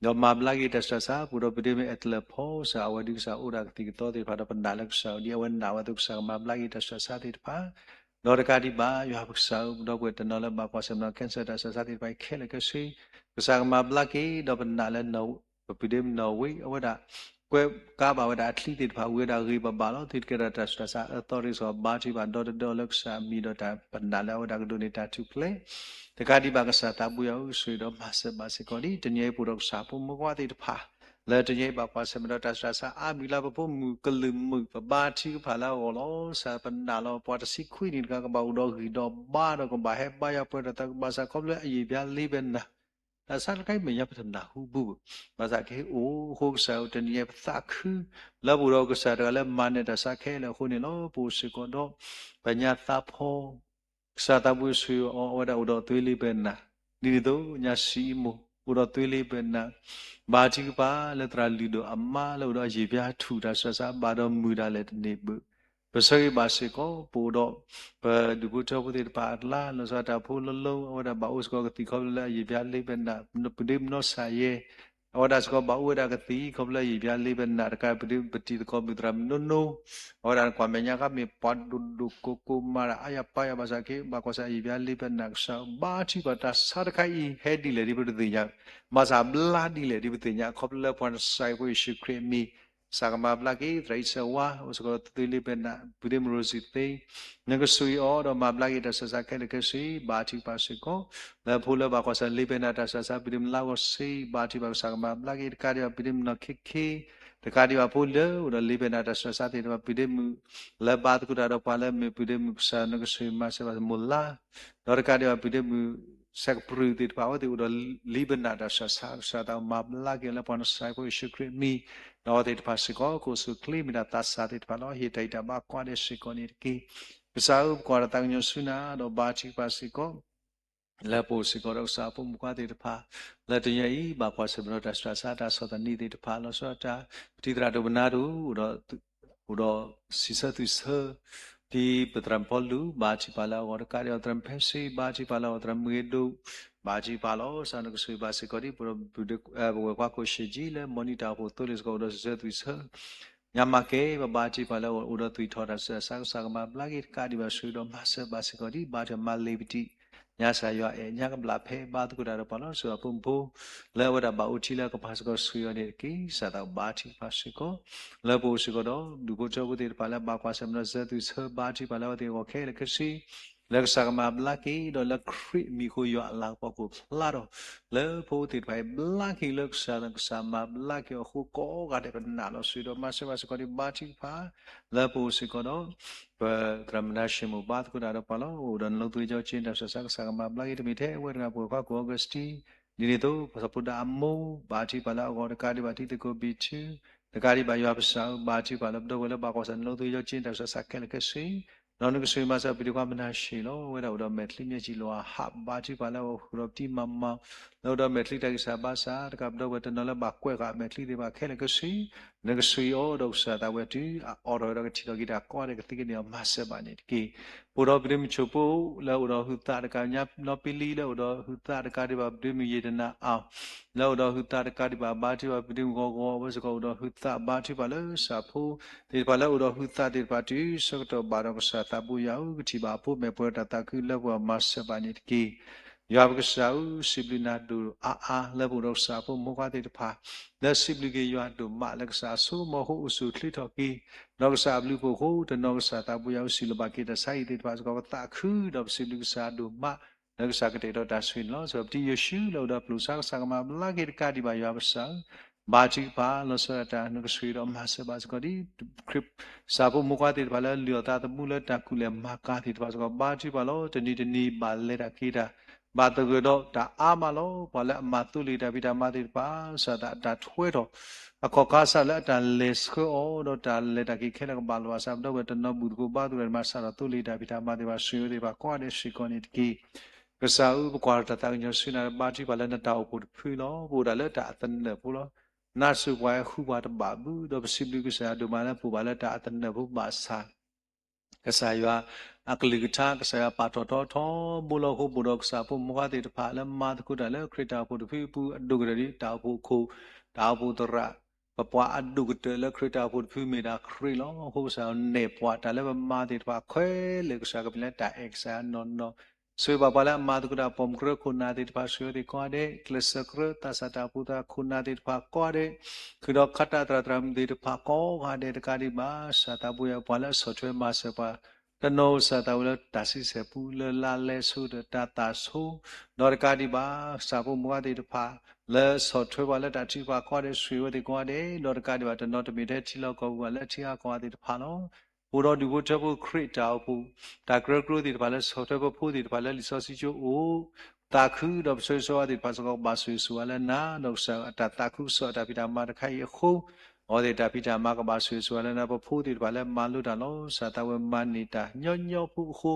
ဒီးမၤဘျါက့ၤတၢ်ဆူးတၢ်ဆါ ပအိၣ်ဒီးပဒ့မုၣ်အဲၣ်တလၢၣ်ဖီစၢ် အဝဲဒုးကစၢ်အိၣ်ဒီးကသံၣ်ကသီသ့ၣ်တဖၣ်ဒီး ပနာ်လၢကစၢ်ဒ်အဝဲနာ်ဝဲအသိး ကစၢ်ကမၤဘျါက့ၤတၢ်ဆူးတၢ်ဆါသ့ၣ်တဖၣ် ဒီးတကးဒံးဘၣ် ယွၤပကစၢ်ဧၢ ပဒီပုၢ်ဝဲၢ်တနီၤလၢဘၣ်ကွၢ်ဆၢၣ်မဲာ်ဒီး cancer တၢ်ဆူးတၢ်ဆါသ့ၣ်တဖၣ်အံၤခဲလၢာ်ခဲဆ့ ကစၢ်ကမၤဘျါက့ၤ ဒီးပနာ်လၢ ပပုၢ်ဒ့မုၣ်နီၢ်ဝ့ အဝဲဒၣ် ကွဲးကါဘၣ်ဝဲဒၣ်အချံသ့ၣ်တဖၣ် ဝံၤဝဲဒၣ်ဂ့ၤဘၣ်ဘၣ်လီၤ သုတကဲထီၣ်တၢ်ဆူးတၢ်ဆါအၢသီတဂ့ၤစ့ၢ်ကီး ဘါထုကဖၣ်ဒီတဒၢအီၤလၢကစၢ်အမံၤဒီးတၢ်ပနာ်လၢအဝဲဒၣ်ကဒိးန့ၢ်တၢ်ထူၣ်ဖျဲး တကးဒံးဘၣ် ကစၢ်သးဘိယွၤဧၢ ဆိၣ်ဂ့ၤဒီးမၤစၢၤဘၣ်စ့ၢ်ကီးဒံး တနံၤအံၤပအိၣ်ဒီးကစၢ်ဖိမုၣ်ဖိခွါသ့ၣ်တဖၣ် လၢတနံၤအံၤဘၣ်ကွၢ်ဆၢၣ်မဲာ်ဒီးတၢ်ဆူးတၢ်ဆါအါမံၤလၢ ပဖိမုၣ်ကလုာ်မုာ် ပဘါထုကဖၣ်လၢအဂီၢ်လီၤ. ကစၢ်ပနာ်လီၤ ပှၤတဆံခွံနံၣ်တဂၤ ကဘၣ်အိၣ်ဒီးဂံၢ်ဒီးဘါဒီး ကဘၣ်ဟဲဘါယွၤပှဲၤထီၣ်သး ကဘၣ်ဆၣ်ခီဖျိအယံာ်ပျါလ့ဘဲနၤ တၢ်ဆါတခါအံၤမဲာ်ညါပတနၢ်ဟူဘၣ်ဘၣ်, ဘၣ်ဆၣ်ကဟဲအိၣ်အဃိ ကစၢ်ဧၢ တနံၤအံၤပသးခု လၢပအိၣ်ဒီးကစၢ်တဂၤလၢမၤနၢၤတၢ်ဆါခဲလၢာ်အဃိန့ၣ်လီၤ. ပအိၣ်စ့ၢ်ကီးဒီး ပညါသးဖီ ကစၢ်သးဘိဆိၣ်ဂ့ၤအီၤ အဝဲဒၣ်အိၣ်ဒီးသွ့လ့ဘဲနၤ, ဒ်န့ၣ်အသိး ညါစံအံမူ အိၣ်ဒီးသွ့လ့ဘဲနၤ, ဘါထုကဖၣ်လၢသရၣ်လုၢ်ဒိၣ်အမါလၢအိၣ်ဒီးအယံာ်ပျါထူၣ် တၢ်ဆူးတၢ်ဆါဘၣ်ဒီးမုာ်ဒၣ်လဲာ်တန့ၢ်ဘၣ် ပဆၢဂ့ၤဘၣ်စ့ၢ်ကီး ပအိၣ်ဒီး ပဒူၣ်ဖိထၢဖိသ့ၣ်တဖၣ်အကျါ လီၤဆီဒၣ်တၢ်ဖိလၢလၢ အဝဲဒၣ်ဘၣ်အိၣ်စ့ၢ်ကီးကသံၣ်ခီဖျိလၢအယံာ်ပျါလ့ဘဲနၤ, ပဒ့မုၣ်နီၢ်ဆၣ်ယဲၢ် အဝဲဒၣ်စ့ၢ်ကီးဘၣ်အိၣ်ဝဲဒၣ်ကသံၣ် ခီဖျိလၢယံာ်ဘျါလ့ဘနၣ်တကး ပဒုးပတံၤသကိးမုၢ်သရၣ်မုၣ်နီၢ်နီၢ်, အဝဲဒၣ်ကွၢ်မဲာ်ညါကမ့ၢ်ပှၤဒိၣ်ဒိၣ်ကိးကိးမၤတၢ်အါယၤပၢယၤဘၣ်ဆၣ်က့ ဘၣ်ကွၢ်ဆၣ်ယံာ်ဘျါလ့ဘနၣ်ကစၢ်ဘါထုကဖၣ်တၢ်ဆါတခါအံၤ ဟဲဒ်လဲၣ်ဒ်ပတသ့ၣ်ညါ, မၤစၢ်ဘျါဒ်လဲၣ်ဒ်ပသ့ၣ်ညါ ခီဖျိလၢပှၤနစၤအံၤဖိယ့ၣ်ၡူးခရံာ်အမံၤ ကစၢ်ကမၤဘျါက့ၤ သရၣ်အံၤစၢၤဝါ အိၣ်စ့ၢ်ကီးဒီးသုလ့ဘနၣ် ပဒုးမုၢ်ရိစံသ့ နကဆိၣ်ဂ့ၤအီၤဒီးမၤဘျါက့ၤတၢ်ဆၢဆါခဲလၢာ်ခဲဆ့ ဘါထုကဖၣ်စ့ၢ်ကီး, လၢဖိလၢဘၣ်ကွၢ်ဆၢလ့ဘနၣ်တၢ်ဆၢဆါ ပဒုးမုၢ်လါဂီၢ်စ့ ဘါထုကဖၣ်ကစၢ်ကမၤဘျါက့ၤ တကးဒံးဘၣ် ပဒုးမုၢ်နီၢ်ခ့ခ့, တကးဒံးဘၣ်ဖိလၢအိၣ်ဒီးလ့ဘနၣ်တၢ်ဆၢဆါသ့ၣ်တဖၣ် ပဒုးမုၢ် လၢဘါသကိးတၢ်ဒီးပှၤလၢမ့ၢ်ပဒုးမုၢ်ကစၢ် နကဆိၣ်ဂ့ၤမၤစၢၤဘၣ်မိၢ်လါ ဒီးတကးဒံးဘၣ် ပဒုးမုၢ် ဆဲးကပြုၢ်သ့ၣ်တဖၣ် အဝဲသ့ၣ်အိၣ်ဒီးလ့ဘနၣ်တၢ်ဆၢဆါ ကစၢ်သးမၤဘျါက့ၤလၢပှၤနစၤအံၤဖိယ့ၣ်ၡူးခရံာ်အမံၤ, ဒီးအဝဲသ့ၣ်တဖၣ်စ့ၢ်ကီး ကအိၣ်ဆူၣ်ချ့မ့ၢ်တၢ်သးစၢ်သ့ၣ်တဖၣ်လီၤ. ဟ့ၣ်တၢ်အံၤတၢ်ဘါကိးဂၤဒဲးစ့ၢ်ကီးန့ၣ်တက့ၢ်. ကစၢ်ဧၢ ပကွၢ်တၢ်သးကညီၤဆူနၤ ဒီးဘါထုကဖၣ်စ့ၢ်ကီး လၢပအိၣ်စ့ၢ်ကီးဒီးကစၢ်အဖိမုၣ်ခွါသ့ၣ်တဖၣ် လၢတနံၤအံၤ ဘၣ်ကွၢ်ဆၢၣ်မဲာ်ဒီးတၢ်ဆှၢဆါတၢ်ဆီၣ်သနံးသ့ၣ်တဖၣ် လီၤဆီဒၣ်တၢ် ပထံၣ်သရၣ်ဒိၣ်ပနါဒိၣ် အိၣ်ဒီးစံးဆၢသွံၣ်ဆၢ ဒ်ပသရၣ်မုၣ်ဖီလူၤ ဘါထုကဖၣ်လၢအဂီၢ် တကးဒံးဘၣ် သရၣ်မုၣ်ဖဲစ့ ဘါထုကဖၣ်လၢအဂီၢ် သရၣ်မုၣ်ဂ့ၤဒိၣ် ဘါထုကဖၣ်လီၤ. ကစၢ်နကဆိၣ်ဂ့ၤဘၣ်စ့ၢ်ကီးဒ် ပဝဲၢ်ကွၢ်ခိၣ်ရှ့ၣ်ကၠံလၢ မီၢ်နံၤတၢ်အိၣ်ဖှိၣ်သိလ့ၣ်စ့ၢ်ကီး အိၣ်ဒီးစံးဆၢသွံၣ်ဆၢ ညါမၤကဲ ပဘါထုကဖၣ်လၢအဂီၢ် အိၣ်ဒီးသွံၣ်ထီၣ်တၢ်ဆူးတၢ်ဆါ ကစၢ်ကမၤဘျါက့ၤ တကးဒံးဘၣ်ဆိၣ်ဂ့ၤဒီးမၤစၢၤဘၣ်စ့ၢ်ကီးဒ် ဘါထုကဖၣ်မၤလ့ၤပတံၣ် ညါစၢ်ယွၤအဲၣ်ညါကဘျးဖဲ ဘါသကိးတၢ်ဒီးပှၤလီၤ. ကစၢ်အဖိမုၣ်ဖိ လၢအဝဲဒၣ်ဘၣ်အိၣ်ထံလၢကပၤစ့ၢ်ကီး ဆိၣ်ဂ့ၤအီၤန့ၣ်တက့ၢ်. ကစၢ်သးဘါထုကဖၣ်စ့ၢ်ကီး လၢပအိၣ်စ့ၢ်ကီးဒီး ဒူၣ်ဖိထၢဖိသ့ၣ်တဖၣ်လၢဘၣ်ကွၢ်ဆၢၣ်မဲာ်ဒီးစံးဆၢသွံၣ်ဆၢ ဘါထုကဖၣ်လၢအဝဲသ့ၣ်အဂီၢ်ခဲလၢာ်ခဲဆ့ လၢကစၢ်ကမၤဘျါက့ၤ ဒီးလၢခရံာ်မံၤအဃိ ယွၤအလၤကပီၤကအိၣ်ဖျါထီၣ် လၢဖိသ့ၣ်တဖၣ်အံၤ ဘျါက့ၤလၢကစၢ် ကစၢ်မၤဘျါက့ၤအဃိ ကိးဂၤဒဲးပနာ်လီၤ ဆိၣ်ဂ့ၤဒီးမၤစၢၤဘၣ်စ့ၢ်ကီးဒ် ဘါထုကဖၣ် လၢပအိၣ်စ့ၢ်ကီးဒီး ပသရၣ်မုၣ်နၤၡ့မိၢ် ဘါသကိးတၢ်ဒီးပှၤလီၤ. အိၣ်ဒီးနလိသဝံၣ် ကၠီကၠ့ တၢ်ဆူးတၢ်ဆါ ကစၢ်ကမၤဘျါက့ၤ တမ့ၢ်ထဲအဝဲတဂၤ ပဝဲၢ်ကွၢ်ခိၣ် Augustine ဒ်န့ၣ်အသိး ပှၤစီၤဖိဒါအမိၢ် ဘါထုကဖၣ်လၢအဂီၢ် တကးဒံးဘၣ် တံၤသကိးဘံၣ်ထူ တကးဒံးဘၣ် ယွၤပကစၢ်ဧၢ ဘါထုကဖၣ်လၢပဒီပုၢ်ဝဲၢ်လၢဘၣ်ကွၢ်ဆၢၣ် နလိသဝံၣ် ကၠီကၠ့ တၢ်ဆူးတၢ်ဆါခဲလၢာ်ခဲဆ့ ဒီးနကဆိၣ်ဂ့ၤမၤစၢၤ ပဒုးခွါမနၤၡ့လီၤ. အဝဲဒၣ်အိၣ်ဒီးမဲာ်ချံမျဲၢ်စံၣ်လီၤအဟး ဘါထုကဖၣ်လၢအဂီၢ် ဃုာ်ဒီးပတံၤမၤမီၤ လၢအိၣ်ဒီးမဲာ်ချံတၢ်ဂံၢ်စၢ်ဘါစၢ် တကးပဒီပုၢ်ဝဲၢ်တနီၤလၢဘၣ်ကွဲးဃာ်မဲာ်ချံသ့ၣ်တဖၣ်ခဲလၢာ်ခဲဆ့ နကဆိၣ်ဂ့ၤအီၤဒီးကစၢ်သးဝဲတုၤ အအိးထီၣ်ဝဲဒီးကထံၣ်ထီၣ်က့ၤတၢ်ကိးဂၤဒဲး ကသံကန့ၢ်အီၤ မၤစၢၤဘၣ်န့ၣ်တက့ၢ်. ပအိၣ်ဒီးပဒုးမုၢ်ဆိၣ်ဖိ လၢအိၣ်ဒီးဟုးသးတကးညါ နီၢ်ပံလံ လၢအိၣ်ဒီးဟုးသးတကးဒံးဘၣ် ပဒုးမုၢ်ယ့ၣ်တနၢ်အီၤ လၢအိၣ်ဒီးဟုးသးတကးဒံးဘၣ် ဘါထုကဖၣ် ပဒုးမုၢ်ဂီၤဂီၤ အဝဲစ့ၢ်ကီးအိၣ်ဒီးဟုးသး ဘါထုကဖၣ်လၢကစၢ်ဖိသ့ၣ်တဖၣ်လၢအိၣ်ဒီးဟုးသးသ့ၣ်တဖၣ်တုၤဆၢကတီၢ်ဘၣ်ဒီး ကစၢ်သးဘိယွၤဧၢ ကထံၣ်ဘၣ်အဖိ မဲာ်ပှဲၤတၢ်သးခုလၢပှဲၤ မၤစၢၤဘၣ်န့ၣ်တက့ၢ်. ယွၤပကစၢ်ဧၢ စံးဘျုးနၤဒိၣ်အါအါ လၢပအိၣ်ဒီးကစၢ်အဖိမုၣ်ဖိခွါသ့ၣ်တဖၣ် လၢစံးဘျုးက့ၤယွၤဒိၣ်မး လၢကစၢ်အစိကမီၤအဃိ အိၣ်ဆူၣ်အိၣ်ချ့ထီၣ်က့ၤ ဒီးကစၢ်အဘျုးအဖှိၣ်အဃိ တနီၤကစၢ်သးဘိယွၤဧၢ စံးလီၤဘၣ်က့ၤတၢ်ဆါဟံၣ်သ့ၣ်တဖၣ်စ့ၢ်ကီး ပသးခုဒီးပစံးဘျုးကစၢ်ဒိၣ်မး လၢကစၢ်ကတဲာ်ကတီၤတၢ်ဆိၣ်ဂ့ၤန့ၣ်လီၤ. စံးပတံၤယ့ၣ်ၡူးလၢအိၣ်ဒီးပျိၢ်ဆါ ကစၢ်ကမၤဘျါက့ၤ တကးဒံးဘၣ် ယွၤပကစၢ်ဧၢ ဘါထုကဖၣ် လီၤဆီဒၣ်တၢ် နကဆိၣ်ဂ့ၤဒီးမၤစၢၤဘၣ်စ့ၢ်ကီးဒ် ခရံာ် ကစၢ်ဖိမုၣ်ဖိခွါသ့ၣ်တဖၣ်လၢလုၢ်အီၣ်သးသမူလၢတၢ်ကူၣ်လဲၤမၤကၤသ့ၣ်တဖၣ်စ့ၢ်ကီး ဘါထုကဖၣ်လီၤ. တနံၤတနံၤဘၣ်လဲၤတၢ်က့ၤတၢ် ဘၣ်သဂၢၢ်ဒီးတၢ်အါမးလီၤ. ပှၤလၢအမၤသိလ့ၣ်တၢ်ဖံးတၢ်မၤသ့ၣ်တဖၣ် ကစၢ်သးအတၢ်ထွဲထီၣ် အခီၣ်ခါစးလၢအတၢ်လဲၤဆှၢအီၤ ဒီးတၢ်လဲၤတၢ်က့ၤခဲလၢာ်ကဘၣ်လီၤဘၣ်စး ပဒီပုၢ်ဝဲၢ်တနီၤဘူၣ်သကိးဘါသကိးတၢ်မၤစးထီၣ်သိလ့ၣ်တၢ်ဖံးတၢ်မၤသ့ၣ်တဖၣ် ဆိၣ်ဂ့ၤဝဲသ့ၣ်တဖၣ်ကိးဂၤဒဲးစ့ၢ်ကီးန့ၣ်တက့ၢ်. ကစၢ်ဧၢ ပကွၢ်တၢ်သးကညီၤဆူနၤ ဘါထုကဖၣ်လၢနတၢ်အိၣ်ဖှိၣ်တဖုလီၤ. ပအိၣ်ဒၣ်လၢတၢ်အသနၢၣ်ဖိလီၤ. နါစူၢ်ပှၤဟဲဃုပှၤတဘၣ်ဘု ဒီးပစံးဘျုးကစၢ်ယွၤဒိၣ်မးလၢပအိၣ်ဘၣ်လၢတၢ်အသနၢၣ်ဖိဘၣ်ဆၣ် ကစၢ်ယွၤအကလုၢ်ကထါ ကစၢ်ယွၤပာ်ထီၣ်ထီထီဘိလီၤအဃိ ပအိၣ်ဒီးကစၢ်ဖိမုၣ်ဖိခွါသ့ၣ်တဖၣ်လၢမၤသကိးတၢ်လၢခရံာ်တၢ်အိၣ်ဖှိၣ်တဖုအပူၤ အဒိၣ်ကတၢၢ်ဒ်တၢ်အိၣ်ဖှိၣ်ခိၣ် တၢ်အိၣ်ဖှိၣ်သရၣ် ပပှၤအဒိၣ်ကတၢၢ်လၢခရံာ်တၢ်အိၣ်ဖှိၣ်တဖုမ့ၢ်ဒၣ်ခရံာ်လီၤ. အဃိကစၢ်ယွၤနဲၣ်ပှၤတၢ်လၢပမၤသ့ၣ်တဖၣ်ခဲလၢာ် ကစၢ်ကမ့ၢ်လၢတၢ်အဲၣ်ကစၢ်ယွၤနီၢ်နီၢ် ဆိၣ်ဂ့ၤဘၣ်ပှၤလၢအမၤသကိးတၢ် ပိာ်မုၣ်ကရၢခိၣ်နၢ်သ့ၣ်တဖၣ် ဆိၣ်ဂ့ၤဝဲသ့ၣ်ကိးဂၤဒဲး ကျဲးစၢးကရၢသးစၢ်တၢ်အိၣ်ဖှိၣ်သရၣ်ခိၣ်နၢ်သ့ၣ်တဖၣ်ကိးဂၤဒဲး ဃုာ်ဒီးခးတၢ်သရၣ်သရၣ်မုၣ်သ့ၣ်တဖၣ်ကိးဂၤဒဲး တကးဒံးဘၣ် ကစၢ်သးဘိယွၤ ပှၤလၢအဆီၣ်ထွဲမၤစၢၤပှၤ တနီၤကစၢ်သးဝဲလၢတၢ်ဆံဆဲၣ်ပူ လၢလါလဲဆိဒီးတၢ်သၣ်ဆိ ဒီးတကးဒံးဘၣ် ကစၢ်ဖိမုၣ်ဖိခွါသ့ၣ်တဖၣ် လၢဆီၣ်ထွဲပှၤလၢတၢ်ထုကဖၣ်ကိးဂၤဒဲး ဆိၣ်ဂ့ၤဝဲသ့ၣ်ကိးဂၤဒဲး ဒီးတကးဒံးဘၣ် တနီၤတမ့ၢ်ထဲထံလီၢ်ကီၢ်ပူၤဘၣ်လၢထံဂၤကီၢ်ဂၤသ့ၣ်တဖၣ်လီၤ. ပအိၣ်ဒီးဒူၣ်ဖိထၢဖိခရံာ်တၢ်အိၣ်ဖှိၣ် တၢ်ကရၢကရိသ့ၣ်တဖၣ်လၢဆီၣ်ထွဲပဖိသ့ၣ်တဖၣ်လၢလံာ်စီဆှံကၠိအိၣ် သးခုဒီးပဆိၣ်ဂ့ၤဆိၣ်ဝါသ့ၣ်တဖၣ်စ့ၢ်ကီး ဘၣ်ဆိၣ်ဂ့ၤဆိၣ်ဝါလၢနၤ ဒီးကစၢ်အတၢ်သးခုကစီၣ်အတၢ်ဖံးတၢ်မၤတခါအံၤအဃိ အဝဲသ့ၣ်တၢ်ဖံးတၢ်မၤကဘၣ်ဆိၣ်ဂ့ၤဆိၣ်ဝါလၢနၤ ပဖိသ့ၣ်တဖၣ်လၢမၤလိတၢ်လီၤ. ကစၢ်သးဝဲမၤန့ၢ်တၢ်ညီညီဖိအဃိ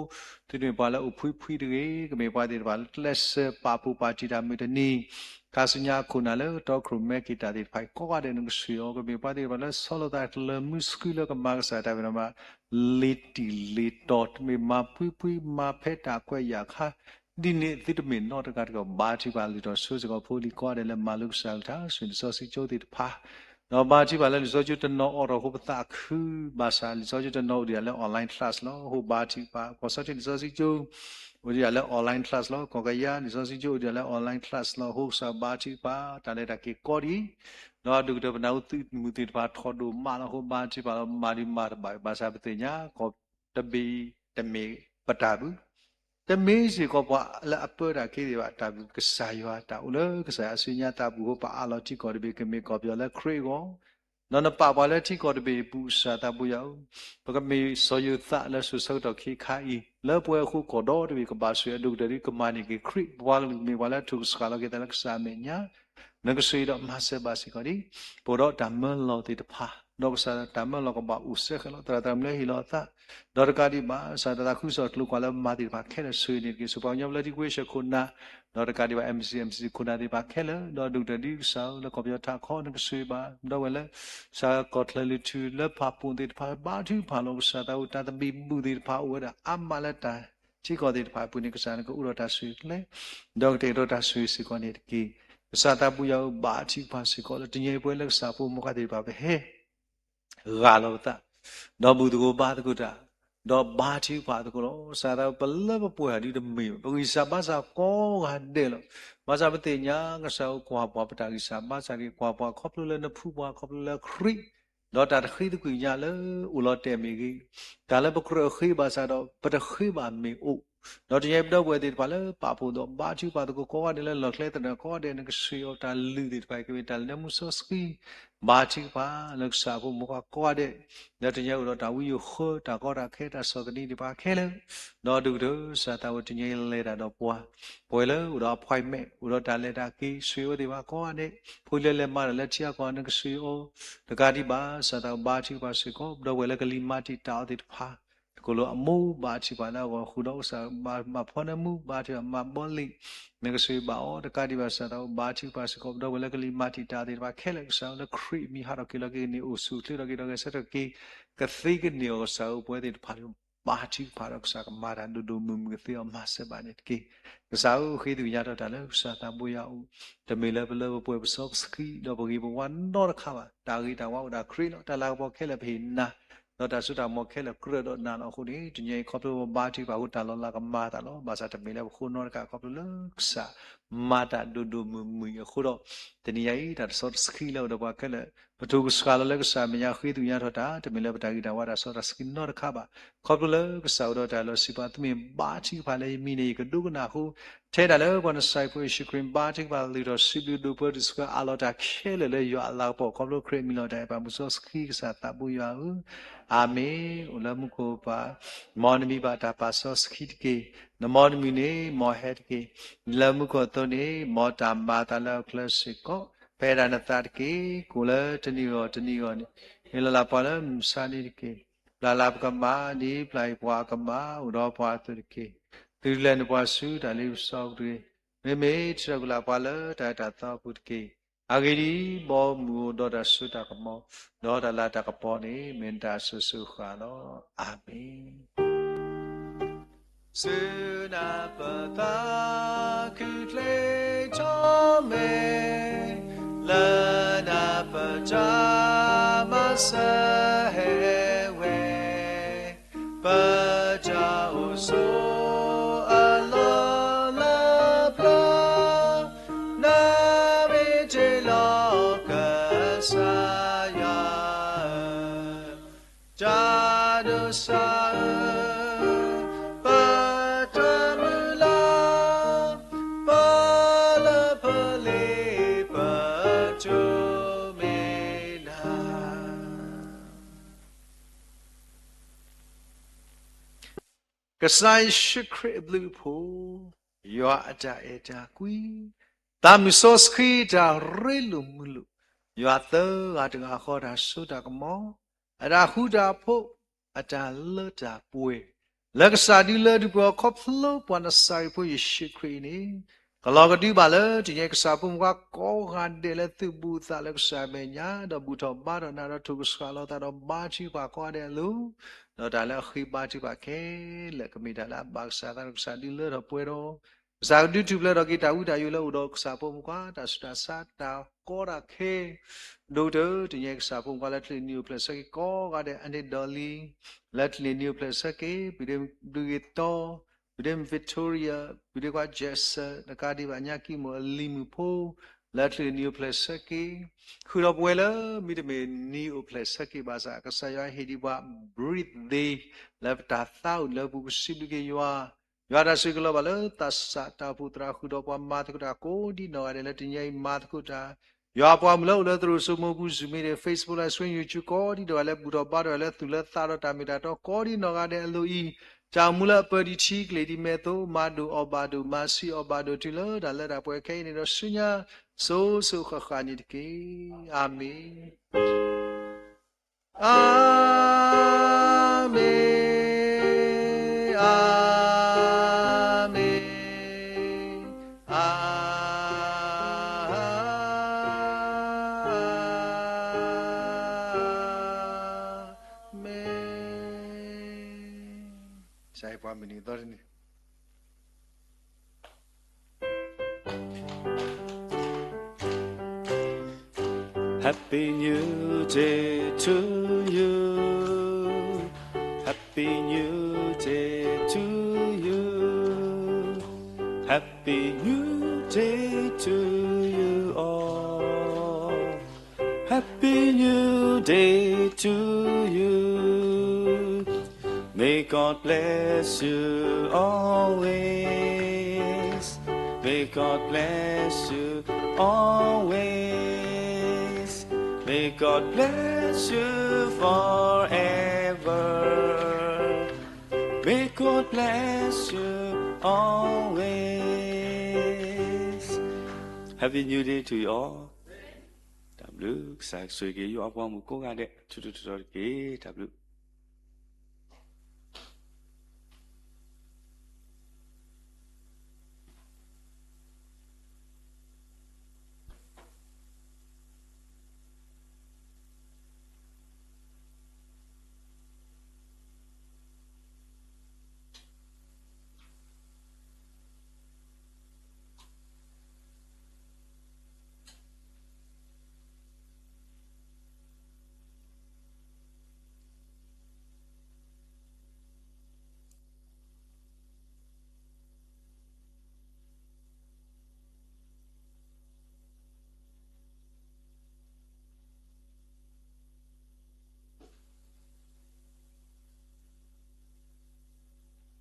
သုတမ့ၢ်ပှၤလၢအိၣ်ဖှံဖှံတဂ့ၤ, ကမ့ၢ်ပှၤသ့ၣ်တဖၣ်လၢကျဲးစၢးပာ်ဖှိၣ်ပာ်တံၢ်တၢ်မုၢ်တနံၤ ခါဆူညါအခိၣ်နၢ်လၢတီခိၣ်ရိၣ်မဲက့ၤတၢ်သ့ၣ်တဖၣ်အံၤကိးဂၤဒဲး နကဆိၣ်ဂ့ၤအီၤ, ကမ့ၢ်ပှၤသ့ၣ်တဖၣ်လၢဆီလီၤသးလၢမုၢ်ဆှုလၢကမၤကစၢ်တၢ်ဖံးတၢ်မၤ လ့ၤတံၢ်လ့ၤတီၤ တမ့ၢ်မၤပှံၤပှံၤမၤဖဲတၢ်ကွဲးယာ်ခါ ဒ်န့ၣ်သုတမ့ၢ်နီတဂၤတဂ့ၤ, ဘါထုကဖၣ်လုၢ်ထီၣ်ဆိစ့ၢ်ကီးဖိလံၤကိးဂၤဒဲးလၢမၤလိကစၢ်အကလုၢ်ကထါ ဆူလံာ်စီဆှံကၠိသ့ၣ်တဖၣ်, ဒီးဘါထုကဖၣ်လၢလံာ်စီဆှံကၠိတနီၤအိးထီၣ်ဃိပသးခု, ဘၣ်ဆၣ်လံာ်စီဆှံကၠိတနီၤအိၣ်ဒံးဒၣ်လၢ online class လီၤ. အဃိဘါထုကဖၣ်, ကီၢ်စီထံးလံာ်စီဆှံကၠိ အိၣ်ဒံးဒၣ်လၢ online class လီၤ. ကီၢ်ကယၤလံာ်စီဆှံကၠိအိၣ်ဒံးဒၣ်လၢ online class လီၤ. အဃိကစၢ်ဘါထုကဖၣ် တၢ်လဲၤတၢ်က့ၤကီဒံး ဒီးအဒိၣ်ကတၢၢ်ပနၢ်ဟူသုးမုၢ်သ့ၣ်တဖၣ်ထီၣ်ဒိၣ်မးလီၤ. အဃိဘါထုကဖၣ်လီၤ. မၤဒံးမၤတဘၣ် ဘၣ်ဆၣ်ပသ့ၣ်ညါ ကီၢ်တဘ့ၣ်အံၤတမ့ၢ်ပတၢ်ပူၤ, တမ့ၢ်စ့ၢ်ကီးပှၤလၢအပၢတၢ်က့ၤသ့ၣ်တဖၣ်အတၢ်ပူၤ, ကစၢ်ယွၤတၢ်အိၣ်လၢကစၢ်ယွၤအစုညါသးပူၤအဃိ ပအးလီၤထံကီၢ်တဘ့ၣ်ကမ့ၢ်ကီၢ်ပယီၤလၢခရံာ်အဂီၢ်, ဒီးနပာ်ပှၤလၢထံကီၢ်တဘ့ၣ်အပူၤ ကစၢ်သးပူၤယွၤဧၢ, ပကမ့ၢ်စီၤယိၤသးလၢစိၤဆၢကတီၢ်ခ့ခါအံၤ လၢပှဲၤအဃိကီၢ်ဒီတဘ့ၣ်ကဘၣ်ဆိၣ်ဂ့ၤ အဒိၣ်ကတၢၢ်ဒ်ကမၤန့ၢ်က့ၤခရံာ်, ပပှၤကလုာ်ကမ့ၢ်ပှၤလၢအထုးကဆှၣ်လီၤက့ၤသးလၢကစၢ်အမဲာ်ညါ နကဆိၣ်ဂ့ၤဒီးမၤစၢၤဘၣ်စ့ၢ်ကီးဒံး, ပအိၣ်ဒီးတၢ်မၢလီၤသ့ၣ်တဖၣ်, ဒီးကစၢ်တၢ်မၢလီၤကဘၣ်အိၣ်စဲဃဲးလီၤ. သရၣ်သရၣ်မုၣ်လၢဟ့ၣ်လီၤအသး, ဒီးတကးဒံးဘၣ် ကစၢ်တၢ်သးခုကစီၣ်ကျိၤကွၢ်လၢမၤသ့ၣ်တဖၣ်ခဲလၢာ်ဆိၣ်ဂ့ၤန့ၣ်တက့ၢ်. စီၤပၤကညီဘျၢထံခဝ့ၡၢၣ်ခိၣ်နၢ်, ဒီးတကးဒံးဘၣ် M C M C ခိၣ်နၢ်သ့ၣ်တဖၣ်ခဲလၢာ်, ဒီးဒိၣ်ကတၢၢ်ဒ်ကစၢ်ဧၢ လၢကီၢ်ပယီၤထးခီနကဆိၣ်ဂ့ၤဘၣ်, ဒီးဝဲလၢ ကစၢ်ကီၢ်ချၢလၢထူလၢဖးပိာ်သ့ၣ်တဖၣ် ဘါထုကဖၣ်လီၤ. ကစၢ်သးအိၣ်တၢ်သဘံၣ်ဘုၣ်သ့ၣ်တဖၣ်အိၣ်ဝဲဒၣ်အါမးလၢတၢ်ထံကီၢ်သ့ၣ်တဖၣ်အပူၤန့ၣ် ကစၢ်နကအိၣ်ဒီးတၢ်ဆိၣ်ဂ့ၤကျဲ ဒီးကတဲာ်ကတီၤတၢ်ဆိၣ်ဂ့ၤစ့ၢ်ကီးန့ၣ်တက့ၢ်. ကစၢ်သးပူၤယွၤဧၢ ဘါထုကဖၣ်စ့ၢ်ကီးလၢတနံၤအံၤပဝဲလၢကစၢ်ဖိမုၣ်ခွါသ့ၣ်တဖၣ်ပဟဲ ဂၢ်လီၤပသး, ဒီးဘူၣ်သကိးဘါသကိးတၢ်, ဒီးဘါထုကဖၣ်သကိးလီၤ. ကစၢ်သးပလၢပပှဲၤအီၤဒ်တမ့ၢ်ဘၣ်, ပဂံၢ်စၢ်ဘါစၢ်ကိးဂၤဒဲးလီၤ. ဘၣ်ဆၣ်ပသ့ၣ်ညါကစၢ်ဧၢ ကွၢ်ပှၤပတၢ်ဂံၢ်စၢ်ဘါစၢ်တဂ့ၤ, ကွၢ်ပှၤခီဖျိလၢနဖုပှၤခီဖျိလၢခရံာ်, ဒီးတၢ်တဃ့သကွံၢ်ညါလၢအိၣ်လီၤတဲာ်မ့ၢ်ဂ့ၤ, တၢ်လၢပကြၢးဃ့ဘၣ်ဆၣ်ဒီး ပတဃ့ဘၣ်မ့ၢ်အိၣ်, ဒီးတနံၤအံၤပဒီပုၢ်ဝဲၢ်သ့ၣ်တဖၣ်လၢပာ်ဖှိၣ်ဒီးဘါထုကဖၣ်သကိးကိးဂၤဒဲးလၢလီၢ်ကျဲသနၢၣ်ကိးဂၤဒဲး နကဆိၣ်ဂ့ၤအီၤ တၢ်လုၢ်သ့ၣ်တဖၣ်ကမ့ၢ်တၢ်လၢမုၢ်စီဆှံ, ဘါထုကဖၣ်လၢကစၢ်ဖိမုၣ်ခွါကိးဂၤဒဲး, လၢတနံၤအံၤအိၣ်ဒီးတၢ်ဝံယိၤဃၢ တၢ်ကီတၢ်ခဲ တၢ်ဆီၣ်သနံးသ့ၣ်တဖၣ်ခဲလၢာ်, ဒီးဒိၣ်ကတၢၢ် ကစၢ်သးဝဲတနံၤအံၤလဲၤတၢ်ဒီးပှၤ, ပှဲၤလၢအိၣ်ဒီး appointment အိၣ်ဒီးတၢ်လဲၤတၢ်က့ၤ ဆိၣ်ဂ့ၤအီၤသ့ၣ်တဖၣ်ကိးဂၤဒဲး, ဖိလၢလဲၤမၤတၢ်လၢထံအကီၢ် နကဆိၣ်ဂ့ၤအီၤ, တကးဒံးဘၣ် ကစၢ်သးဝဲဘါထုကဖၣ်စ့ၢ်ကီး ပဒီပုၢ်ဝဲၢ်လၢကလံၤမၤတံာ်တာ်အီၤသ့ၣ်တဖၣ် သကိးလၢအမိၢ်ဘါထုကဖၣ်လၢအဂီၢ်ဃုာ်ဒီး ကစၢ်မၤဖီနၢမူ ဘါထုကဖၣ်မၤဘီလ့ၣ်, နကဆိၣ်ဂ့ၤဘၣ်အီၤ, တကးဒံးဘၣ် ကစၢ်သးဝဲဘါထုကဖၣ်စ့ၢ်ကီး ပဒီပုၢ်ဝဲၢ်လၢကလံၤမၤတံာ်တာ်အီၤသ့ၣ်တဖၣ်ခဲလၢာ်, ကစၢ်လၢခရံာ်အမံၤဟးထီၣ်က့ၤလီၤက့ၤကန့ၢ်အိၣ်ဆူၣ်အိၣ်ချ့ထီၣ်က့ၤဒီးဂဲၤဆၢထၢၣ်က့ၤ, ကသ့ကန့ၢ်အီၤ ကစၢ်ဧၢ ပဝဲသ့ၣ်တဖၣ်န့ၣ် ဘါထုကဖၣ်ဒီး ကစၢ်ကမၤတၢ်ဒိၣ်ဒိၣ်မုၢ်မုၢ်ကသ့အီၤမၤစၢၤဘၣ်န့ၣ်တက့ၢ်. ကစၢ်ဧၢ ဃ့သကွံၢ်ညါထီၣ်တၢ်လၢကစၢ်သးဘိယွၤအအိၣ်, တမ့ၢ်လၢပလၢပပှဲၤပစီပစခံ ဒီးပဂ့ၤပဝါနီတခါဘၣ်. တၢ်ဂ့ၤတၢ်ဝါအိၣ်ဒၣ်ခရံာ်လီၤ. တၢ်လၤကပီၤခဲလၢာ်ပဟ့ၣ်နၤ, ဒီးတၢ်စိတၢ်ကမီၤခဲလၢာ်ကြၢးဒီးနၤလီၤ. အဃိန့ၣ် တနံၤအံၤခီဖျိပဘါထုကဖၣ်အဃိ တၢ်လီၤလးကမၤအသးလီၤ. ဘၣ်ဆၣ်တမ့ၢ်လၢပဃိနီတခါ ခီဖျိလၢကစၢ်မၤတၢ်ဒိၣ်ဒိၣ်မုၢ်မုၢ်အံၤအဃိဒီး, တနံၤအံၤ တၢ်တစီတဆှံလၢအိၣ်ဒီးပှၤခဲလၢာ် ပထုးကဆှၣ်လီၤလၢကစၢ်အမဲာ်ညါ ဃ့သကွံၢ်ညါထီၣ်တၢ်, တမ့ၢ်လၢပတၢ်ဂ့ၤတၢ်ဝါတၢ်စီတၢ်ဆှံနီတခါဘၣ်. ခီဖျိလၢကစၢ်အိၣ်ဒီးတၢ်လီၤစံးပာ် သုမ့ၢ်ဘါထုကဖၣ်လၢယမံၤန့ၣ် ယကဒိကနၣ်အဃိ, ထဲဒၣ်လၢပှၤနစၢ်ဖိယ့ၣ်ၡူးခရံာ် ဘါထုကဖၣ်လုၢ်ထီၣ်စံးဘျုးဒိးပၢဒိၣ်စၢၤအးလီၤတၢ်ခဲလၢာ်လၢယွၤအလၤကပီၤ ခီဖျိခရံာ်အမံၤလီၤတၢ်အဲၣ်ပၢ်မုၢ်စီဆှံကစၢ်သးဘိယွၤဧၢ, အၤမ့ၣ်. အိၣ်လၢမူခိၣ်ပၢ်, မ်နမံၤဘၣ်တၢ်ပာ်စီဆှံတက့ၢ်. နမ်နမုၢ်န့ၣ် မ်ဟဲတက့ၢ်. လၢမူခိၣ်အသိးန့ၣ် မ်တၢ်မၤအသးလၢအကျဲစ့ၢ်ကီး, ဖဲဒၣ်နသးတက့ၢ်. ကအိၣ်လၢတနံၤဂီၢ်တနံၤဂီၢ်န့ၣ်, ဟ့ၣ်လီၤလၢပှၤလၢမုၢ်ဆါနံၤတက့ၢ်. ပျၢ်လၢပကမၤ, ဒ်ပျၢ်အံၤပှၤအကမၤ အိၣ်ဒီးပှၤအသိးတက့ၢ်. သုလဲၤနုာ်ပှၤဆူတၢ်လ့ပစီပူၤတဂ့ၤ. မ့မ့ၢ်ထုးထီၣ်ကွံာ်လၢပှၤလၢတၢ်အဲၣ်တၢ်သီအပူၤတက့ၢ်. အဂ့ၢ်ဒ်အံၤ, ဘီမုၢ်အိၣ်ဒီးတၢ်စိတၢ်ကမီၤ, ဒီးတၢ်လၤတၢ်ကပီၤန့ၣ် မ့ၢ်နတၢ်အစိၤစိၤအဃၣ်လီၤ. အၤမ့ၣ်. စုနၢ်ပသးခုချ့ထီၣ်မဲာ်, လၢနၢ်ပတၢ်မၤစၢၤဟဲဝဲ, ပတၢ်အိၣ်ဆိးအလီၢ်လၢပျၢၤ, နမ့ၢ်တ့လီၤကစၢ်ယွၤဧၢ, တၢ်ဒိးစၢ်ဧၢ, ပတၢ်မုၢ်လၢ်, ပလၢပလ့ပတိၢ်မ့ၢ်နၤ. ကစၢ်ယ့ၣ်ၡူးခရံာ်အဘျုးအဖှိၣ်, ယွၤအတၢ်အဲၣ်တၢ်ကွံ, သးမုၢ်စီဆှံတၢ်ရ့လိာ်မုာ်လိာ်, ယွၤသၢဂၤတဂၤဃီတၢ်စိတၢ်ကမီၤ, အတၢ်ဃူတၢ်ဖိး, အတၢ်လၢတၢ်ပှဲၤ, လၢကစၢ်ဒုးလၢဒုးပှဲၤအီၤခီဖျိပှၤနစၤရ့းဖိယ့ၣ်ၡူးခရံာ်အံၤန့ၣ်, ကလီၤကဒုဘၣ်လၢတနံၤအံၤကစၢ်ဖိမုၣ်ခွါကိးဂၤဒဲးလၢသုးဘူးသးလၢကစၢ်အမဲာ်ညါ, ဒီးဘူၣ်ထီၣ်ဘါထီၣ်နၤဒီးထုးကဆှၣ်လီၤသးဒီးဘါထုကဖၣ်ကိးဂၤဒဲးအလိၤ, ဒီးတၢ်လၢအဃ့ဘါထုကဖၣ်ခဲလၢာ် ကမ့ၢ်တၢ်လၢအဘၣ်ကစၢ်သးဒီးကစၢ်ဒုးလၢထီၣ်ပှဲၤထီၣ် ကစၢ်ကဒုးထူၣ်ဖျဲးထီၣ်က့ၤတၢ်ဝံတၢ်ယိာ်လၢအိၣ်ဒီးကစၢ်ဖိမုၣ်ခွါ တၢ်ဆူးတၢ်ဆါ တၢ်ကီတၢ်ခဲ ဒိၣ်ကတၢၢ် တနံၤအံၤကစၢ်ဖိမုၣ်ခွါလၢချ့နံၤအိၣ်ဖျဲၣ်ဆၢက့ၤကိးဂၤဒဲး အန့ၣ်ဒီးလံ လၢချ့နံၤအိၣ်ဖျဲၣ်ဆၢက့ၤ ပုၢ်ဒ့ဘျုးဂ့ၤတီ ပုၢ်ဒ့ Victoria ပုၢ်ဒ့ခွါ Jackson တကးဒံးဘၣ်ညါကံမိၢ်အလံၤမုၣ်ဖိ လၢချ့နံၤအိၣ်ဖျဲၣ်ဆၢက့ၤ ဃုာ်ဒီးပဝဲလၢမ့တမ့ၢ်နံၤအိၣ်ဖျဲၣ်ဆၢက့ၤဘၣ်ဆၣ် ကစၢ်ယွၤဟ့ၣ်ဒံးပှၤ breath လၢပတၢ်သါအိၣ်လၢပူၤ ပစံးဘျုးက့ၤယွၤ ယွၤတၢ်ဆိၣ်ဂ့ၤကလီၤဘၣ်လၢသးစၢ်တၢ်အိၣ်ဖှိၣ်သရၣ်ဃုာ်ဒီးပှၤမၤသကိးတၢ်ကိးဒံနီၢ်ဂၤဒဲးလၢတနံၤအံၤမၤသကိးတၢ် ယွၤပှၤမုၣ်လၢအိၣ်လၢသရိာ်စိမိပူၤ Zoom meeting Facebook live stream YouTube ကိးဒံနီၢ်ဂၤလၢဘူၣ်ထီၣ်ဘါထီၣ်ဝဲလၢသူၣ်လၢသးဒီး တၢ်မ့ၢ်တၢ်တီကိးဒံနီၢ်ဂၤဒဲးအလိၤအံၤ တၢ်အိၣ်မူလၢအပၢၤဒံးထံကလ့ၢ်ဒံးမဲာ်သိ မၤဒိၣ်အီၣ်ဘၣ်ဒိၣ် မၤဆံးအီၣ်ဘၣ်ဒိၣ်တုၤလၢတၢ်လၢတၢ်ပှဲၤခဲအံၤန့ၣ်ဒီးဆူညါ စိၤစိၤဃၣ်ဃၣ်န့ၣ်တက့ၢ်. အၤမ့ၣ်, အၤမ့ၣ်, အၤမ့ၣ်. ကစၢ်ယွၤပှၤမုၢ်နံၤသီတနံၤ Happy New Day to you. Happy New Day to you. Happy New Day to you all. Happy New Day to you. May God bless you always. May God bless you always. May God bless you forever. May God bless you always. Happy New Day to you all. တၢ်ဘျုး ကစၢ်ဆိၣ်ဂ့ၤက့ၤယွၤအပှၤမုၣ်ကိးဂၤဒဲး ထူထူတီတီတက့ၢ်. တၢ်ဘျုး တ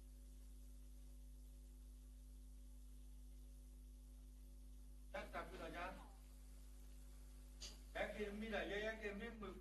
ၢ်ဘျုးလီၤညါ, ယဲက့ၤမံဒီး ယဲယဲက့ၤမံမုာ်